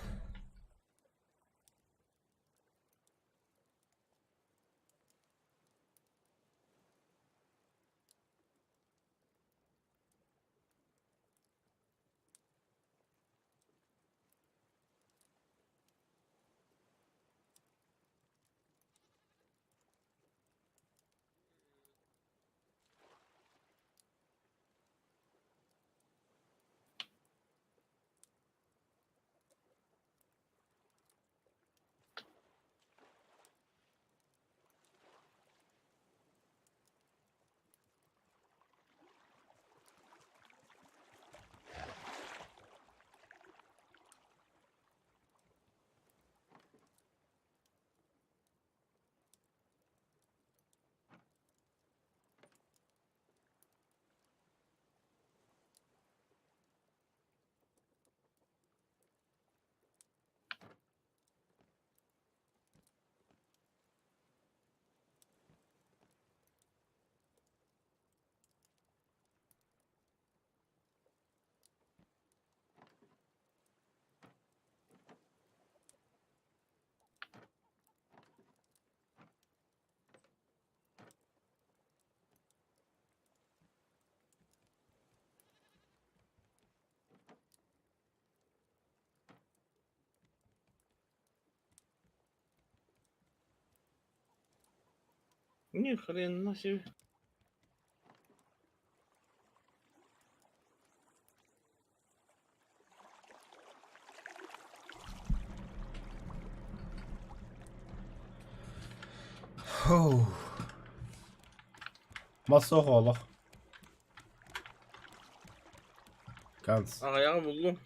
Ни хрена себе. Мас суох олох. Ганс. Аҕыйаҕы буллум.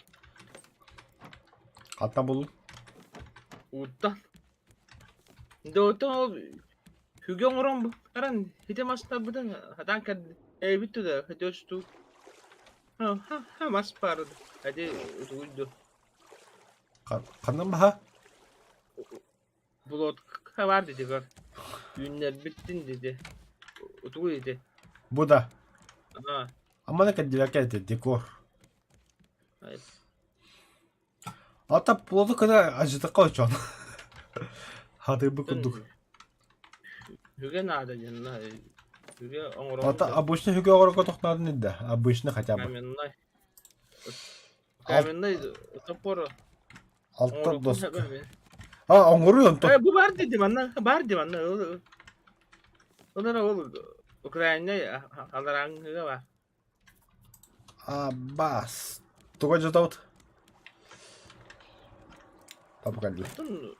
Хантан буллуҥ? Ууттан. Дьэ ол Күгэ оҥорон баран ити мастарбытын хатаан эбит да өтөстүү мас баар ати утуйду Ханна баһа? Булотка баар диди көр үүннэрбиттин диди утуй ити Бу да. Аа Амана кэлдибэккэ этэ декор. Ата плоду кына ажытыкка очон. Хатырбы курдук. Үгэ наада диэн үгэ оҥорон Ата обычно үгэ оҥорорго тохтоотун да. Обычно хотя бы. Каменной. Каменный топор Алта оҥоруохпун доска. сөп эбит. А, оҥоруй онтон. Э, бу баар дии манна, баар дии манна. Ол эрэ ол Украина аларааҥҥыга баар. Абас. Туга дьатабыт? Табыкалли. Оттон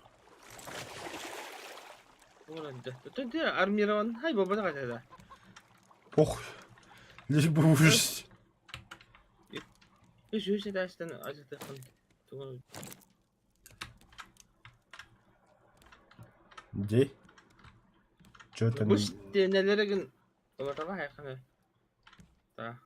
Оттон те армирован хай буолбатах этэ да. Похуй. Лишь бы выжить. Үс үс этээстэн ажытыаххын тугун Где? Чё это? Бу стенэлэригин Олорго хайханы. Да.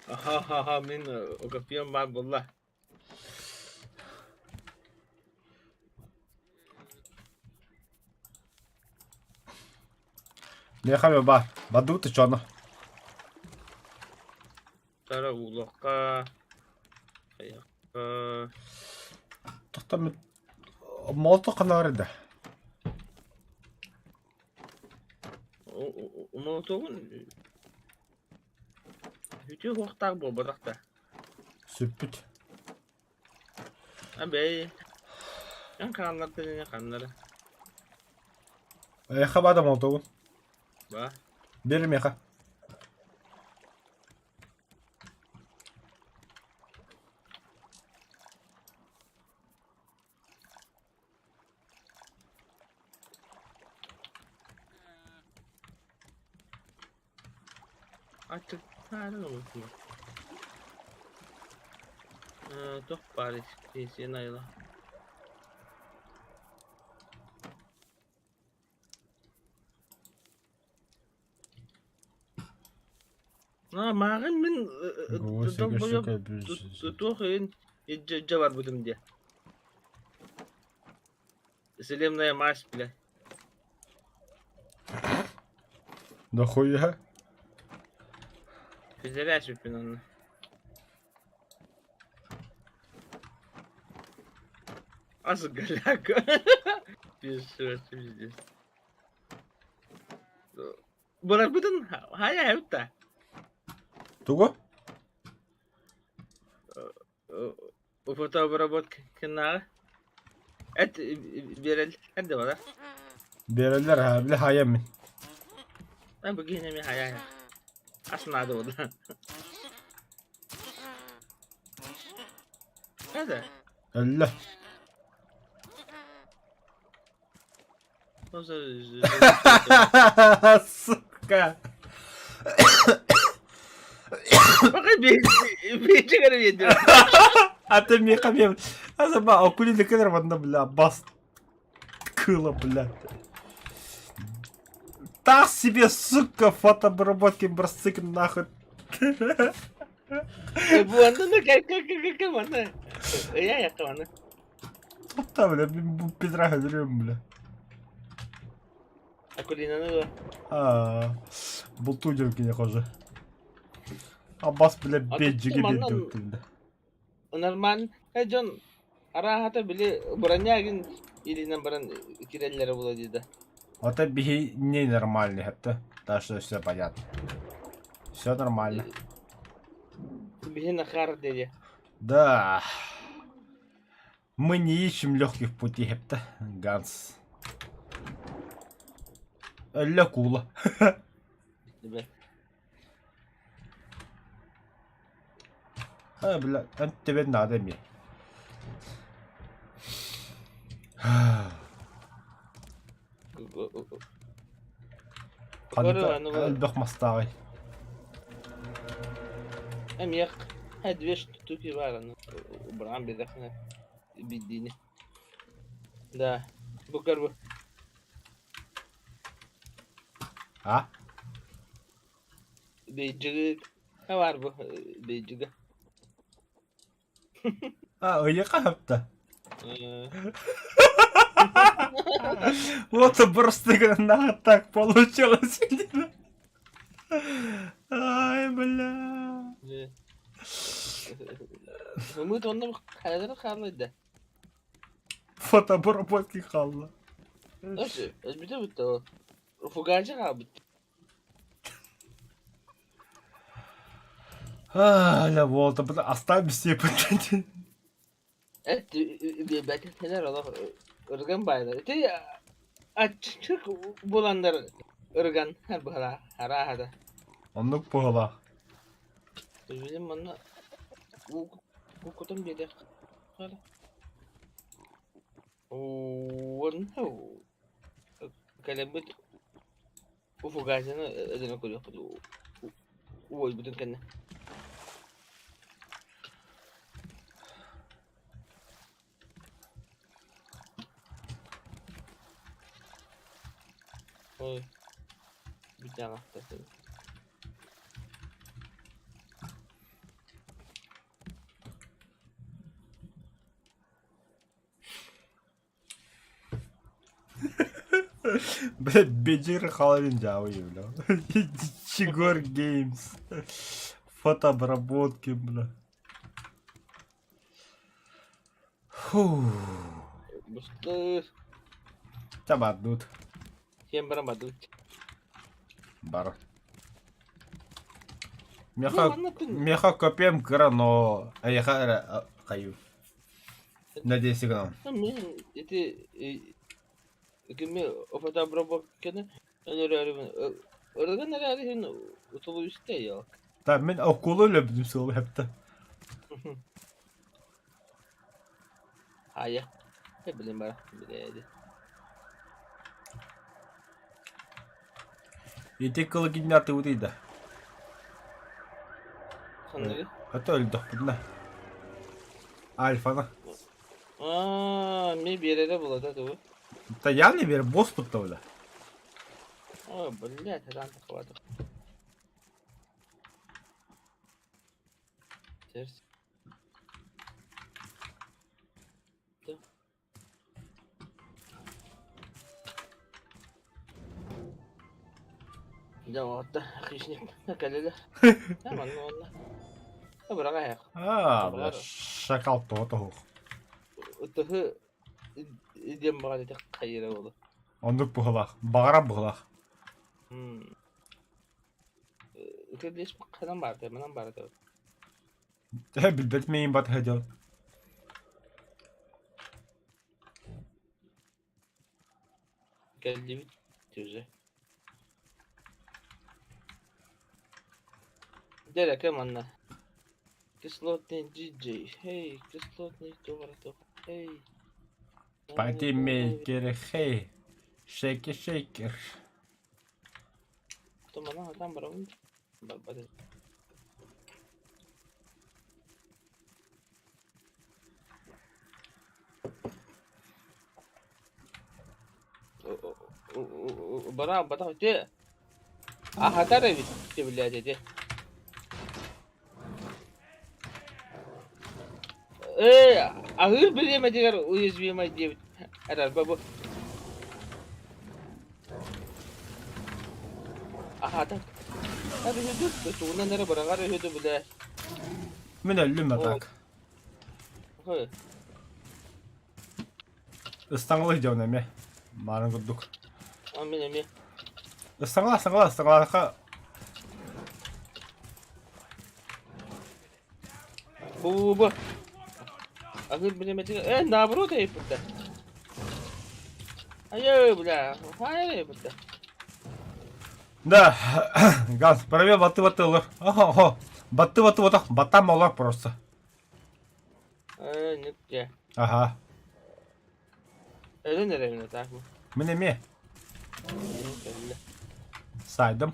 Аха-ха-ха, мин кофем баар буолла. Миэхэ ба, бадуу тычоно. Тара уулуохха, хайыахха. Тохтом молоток ханаар да. Молотогун үтүө суохтаах буолбатах да. Сүппүт. Абэй. Эн хааллардын ини ханнары. Эйиэхэ баада молотогун. Ба. Бери миэхэ. Аччыктаарын оҥостума. Э, туох баар сиэн айла. Аа, мааҕын мин долбойоп туох иһин илдьэ барбытым диэ. Селемная мазь, бля. Нахуя? Физерясиппин онно. Ас голяка. Пиздец, пиздец. Бырахпытын хайа эбит да. Тугу? Фотообработканааҕы эт биэрэллэр да бала. Биэрэллэр ха, били хайа мин. А бу киһини эмиэ хайа ас наада буолла. Это? Өллө. Сука. А ты мне хамем. А заба, акулина кедр одна, бля, бас. Кыла, бля. Так себе, сука, фотообработки бросык нахуй. Та, бля, Петра говорим, бля. Акулинаны дуо? Аа, бултуу кини хожа. Аббас, бля, беджиги манна биэрдибит нормально дьон арааһата били бронягин илиинэн баран кирэллэрэ буолуо дии да. Вот это биһи ненормальный, это. Так что все понятно. Все нормально. Биһи нахар диye. Да. Мы не ищем легких путей, хепта, Ганс. Өллө куула. А, бля, тебе надо мне. Элбэх мастааҕый. Эмиэх две штуки баар быраан биэрдэххинэ биирдиини. Да, бу көр бу. А? Бейджиги баар бу бейджига. А, ыйыка хапта. Вот просто на так получилось. Ай, бля. Ымыт онно хайалара хааллайда. Фотобработки хаалла. Өлбүтэ бүттэ ол. Фугача хаалбыт. Аля, вот, оставь все пытать. Эт биэрбэтэлэр олох ырган баайдар. Ити аччык буланнар ырган быһалаах арааһа да. Оннук быһалаах. Билим манна уу кутан биэриэх Уонна кэлэммит уфугазины өлөрөн көрүөхпүт уойбутун кэннэ. Ой, бүтэн ахтар. Блять, Беджир Халавин дьаабы, бля. Чигор Геймс. Фотообработки, бля. Фу. Быстыр. Табардут. Сиэн баран бардыбыт. Бар. Меха, меха копием кыра, но эйэхэ эрэ хайыы. Надеюсь, гынан. Мин ити кими фотообработканы өлөрөөрүбүн ырыган эрээри иһин утулуйуста йок. Та мин окулу өлөбүтүм сыл хэпте. Айа. Билин бара билээди. Ити кылы киннятыбыт да. Ханныгы? Это өлдөхпүтүнэ. Альфаны. Аа, ми биэрэрэ булата тугу? Да я не верю, босс будто бля. Ой, блядь, ран хватит. Терс. Дьэ уолаттар, хищник кэллилэр. Манна уонна быраҕа Аа, бля, шакал тоҕо тоһуох. Ытыһы диэн баҕар ити хайыра буолуо. Оннук быһылаах, баҕара быһылаах. Ытыр ханан баартай, манан баартай. Билбэт миин батыһа дьон. Кэллибит уже. Дьэ манна. Кислотный диджей. Эй, кислотный туох Эй. Патимейкер, хей. Шейкер, шейкер. Тумана хатан барабын. Барбат. Бара батах те аһатар эбит блядь эти. Ээ, аһыыр бириэмэтигэр уязвимай диэбит. Эрэр бу. Аһатар. Үһү тугунан эрэ быраҕар үһү бля. Мин өллүм а так. Ыстаҥалыы дьон эмиэ. Маарын курдук. Мин эмиэ. Ыстаҥала, ыстаҥала, ыстаҥалаахха. Бу бу. Аһыыр бириэмэтигэр э наоборот эйпитэ. Айыы бля, хайа эйпитэ. Да, газ, провел батты-батты олор. Охо, батты-батты вот баттам олор просто. Э, нükке. Ага. Өлөн эрэбин так бу. Мин эмиэ. Сайдым.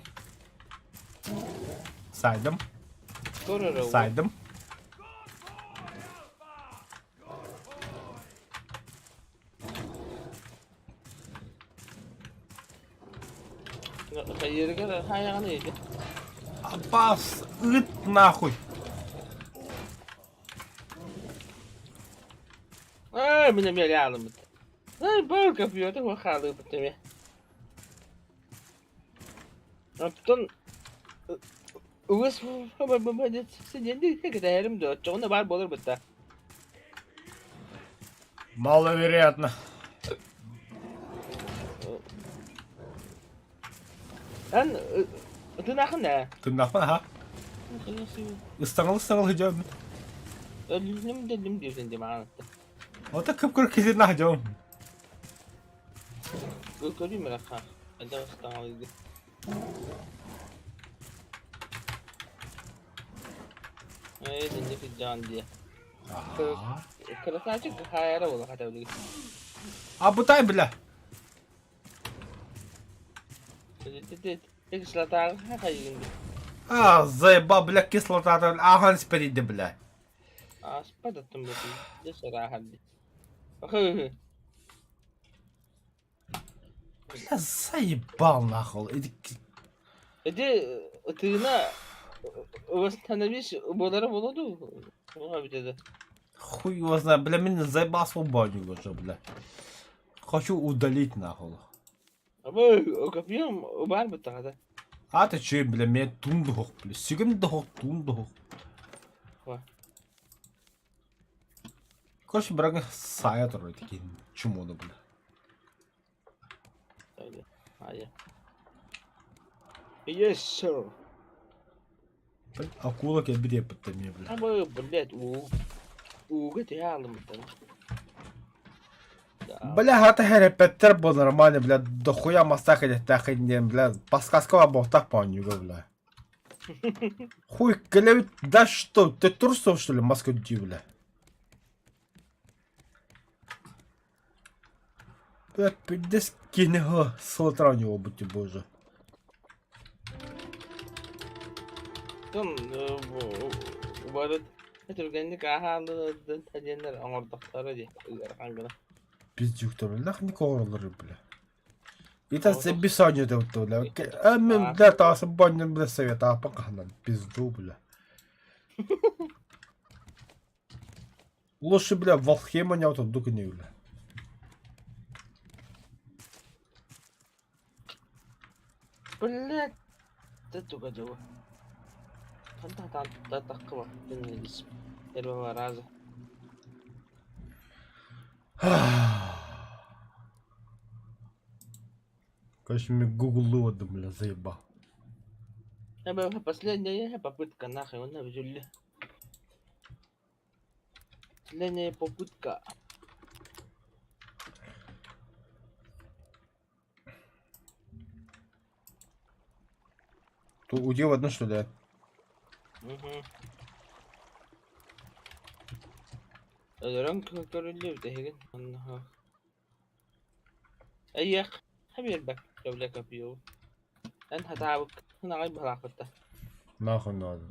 Сайдым. Сайдым. Апас, ыт нахуй. Эй, мин эмиэ реалыммыт. Эй, баар компьютер хаалыыбыт эмиэ. Оттон үгүс сидиэн кэтэһэрим да оччоҕуна баар буолар бытта. Маловероятно. Эн ытынаахын ээ. Тыннахпын аха. Ыстаҥал-ыстаҥал сыдьаабын. Өлүнүм дэллим диэбитин дии маҕан Ото кып-кыр киһи наһдьаҕым. Көрүүм эрэ хаах. Элбэх ыстаҥалыйды. Ээ, динни сылдьаҕын дии. Красавчик хаайара буола хата билигин. Абытай бля. Кислотааҕы хайыгын дии. А, заебал, бля, кислота аахан спереди, бля. Ааспат аттым бытын. Дьэ сарааһар дии. Бля, заебал нахуй. Иди Ити тыына восстановись буолара буолуо дуу? Туох эбитэ да. Хуй его знает, бля, меня заебал свободник уже, бля. Хочу удалить нахуй. Абы копьем баар быттаҕата. А ты че, бля, меня тундух, бля, сигим дохух, тундух. Короче, брага сая турар такие чмоны, бля. Yes, sir. Акула кэлбит диэппиттэр эмиэ, бля. Абы, блядь, уу. Ууга түһэ хаалыммыттар. Бля, хата хэрэппэттэр бу нормально, бля, дохуя мастаах идэттээх диэн, бля, подсказкаҕа буолтах оонньууга, бля. Хуй кэлэбит, да что, ты трусов, что ли, маска дии, бля. Бля, пиздец, кинеҕэ сылытар оонньуу буолбут боже. Тон убарыт түргэнник ааһааллын диэннэр оҥордохторо дии ыарахан гына. Пиздюктар, нах не оҥороллор, бля. Итак, без оонньуу бля. А мен, бля, таасы бонньун, бля, совет ааппын хаһанан, пизду, бля. Лучше, бля, Валхейм оонньообут ордук ини, бля. Блядь, да туга дьуо. Хантан таххыба первого раза. Короче, мен гуглуодум, бля, заебал. Последняя попытка нахуй, он взяли. Последняя попытка. Тут удел одну, что ли? Угу. Өлөрөн көрүллү бүтэһигин онно Эйиэх биэрбэк бля копье Эн хатаабыккын аҕай быһалаахпытта Нахуй надо.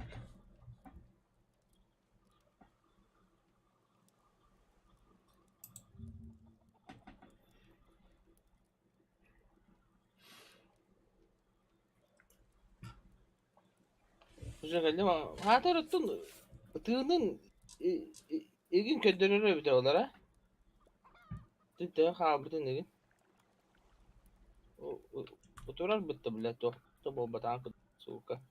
Уже кэллим хаатар оттон тыынын игин көрдөрөрө эбитэ олара Төһө хаалбытын игин Утурар бытта бля туох да буолбатаҕын сука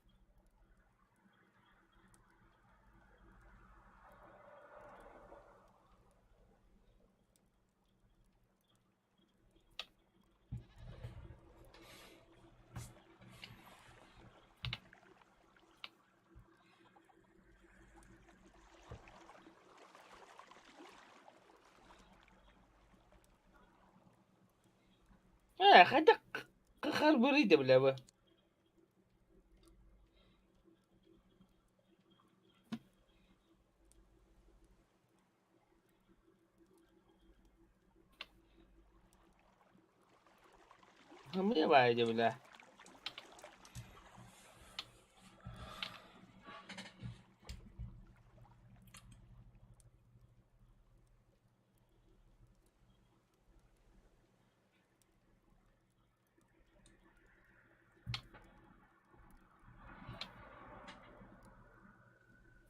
Ээ, хайдах харбырый да бля Хамыйа баайы дьэ бля.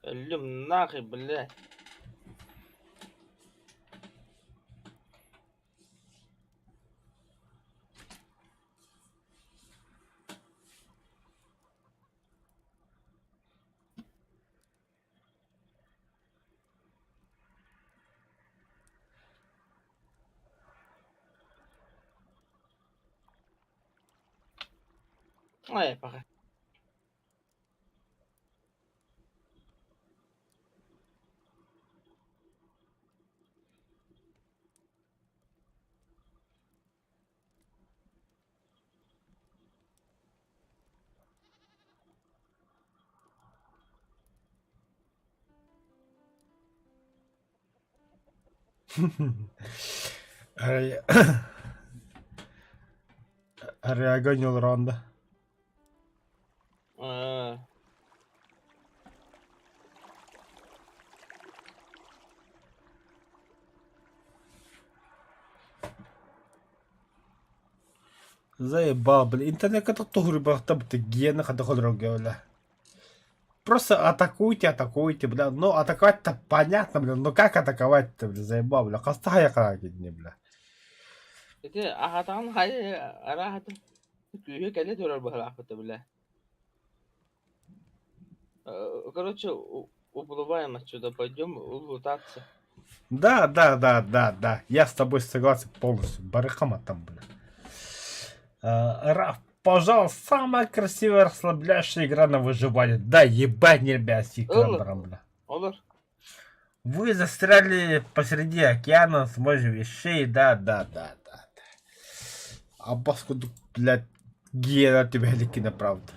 Өллүм нахуй, блядь. Ай, пока. Арай Арыйаага олороон да. Аа. Заебал, блин. Интернекка тохтуһуруйбахта быта гиэнэ хата холорорго бля. Просто атакуйте, атакуйте, бля. Ну, атаковать-то понятно, бля. Но как атаковать-то, бля, заебал, бля. Хаста хайа кини, бля. Ити аһатаҕын хайа арааһата күүһэ кэлэ турар быһалаахпыта бля. Короче, уплываем отсюда, пойдем лутаться. Да, да, да, да, да. Я с тобой согласен полностью. Барыхама там, бля. Раф, пожалуйста, самая красивая расслабляющая игра на выживание. Да, ебать, нельзя экран, бля. Olur. Вы застряли посреди океана с морем вещей, да, да, да, да. да. А баску, блядь, гена тебя ликина, правда.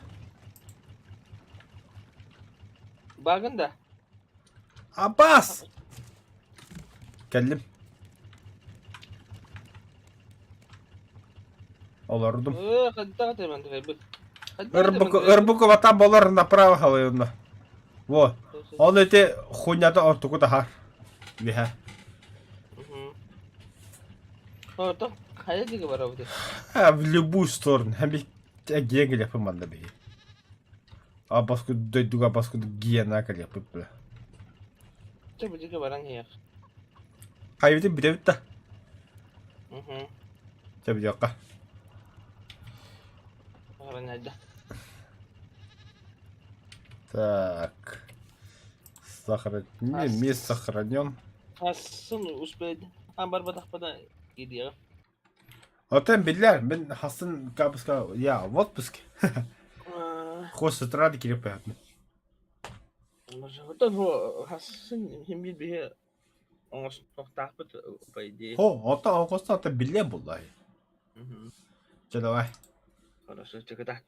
Багын да. Аббас! Кэллим. Олордум. Ырбуку вата болор направо халайынна. Во. Ол эти хуйнята ортуку тахар. Биһэ. В любую сторону. Гиэн кэлиэхпин манна биһи. Абаску дойдуга абаску гиэна кэлиэхпит бля. Чэ бу баран иһиэх. Хайбытын бүтэбит да. Чэ бүтүөххэ. Баран эрдэ. Так. Сохрани, мисс сохранен. Хасын успейд. А барбатахпына киириэҕим. Оттон биллэр, мин хасын капуска я в отпуске. Хос утра кирип понятно. Оттон хасын хим биир биһи оҥостуохтаахпыт по идее. Хо, оттон оҥостон оттон биллиэн булла. Чэ давай. Хорошо, чеката.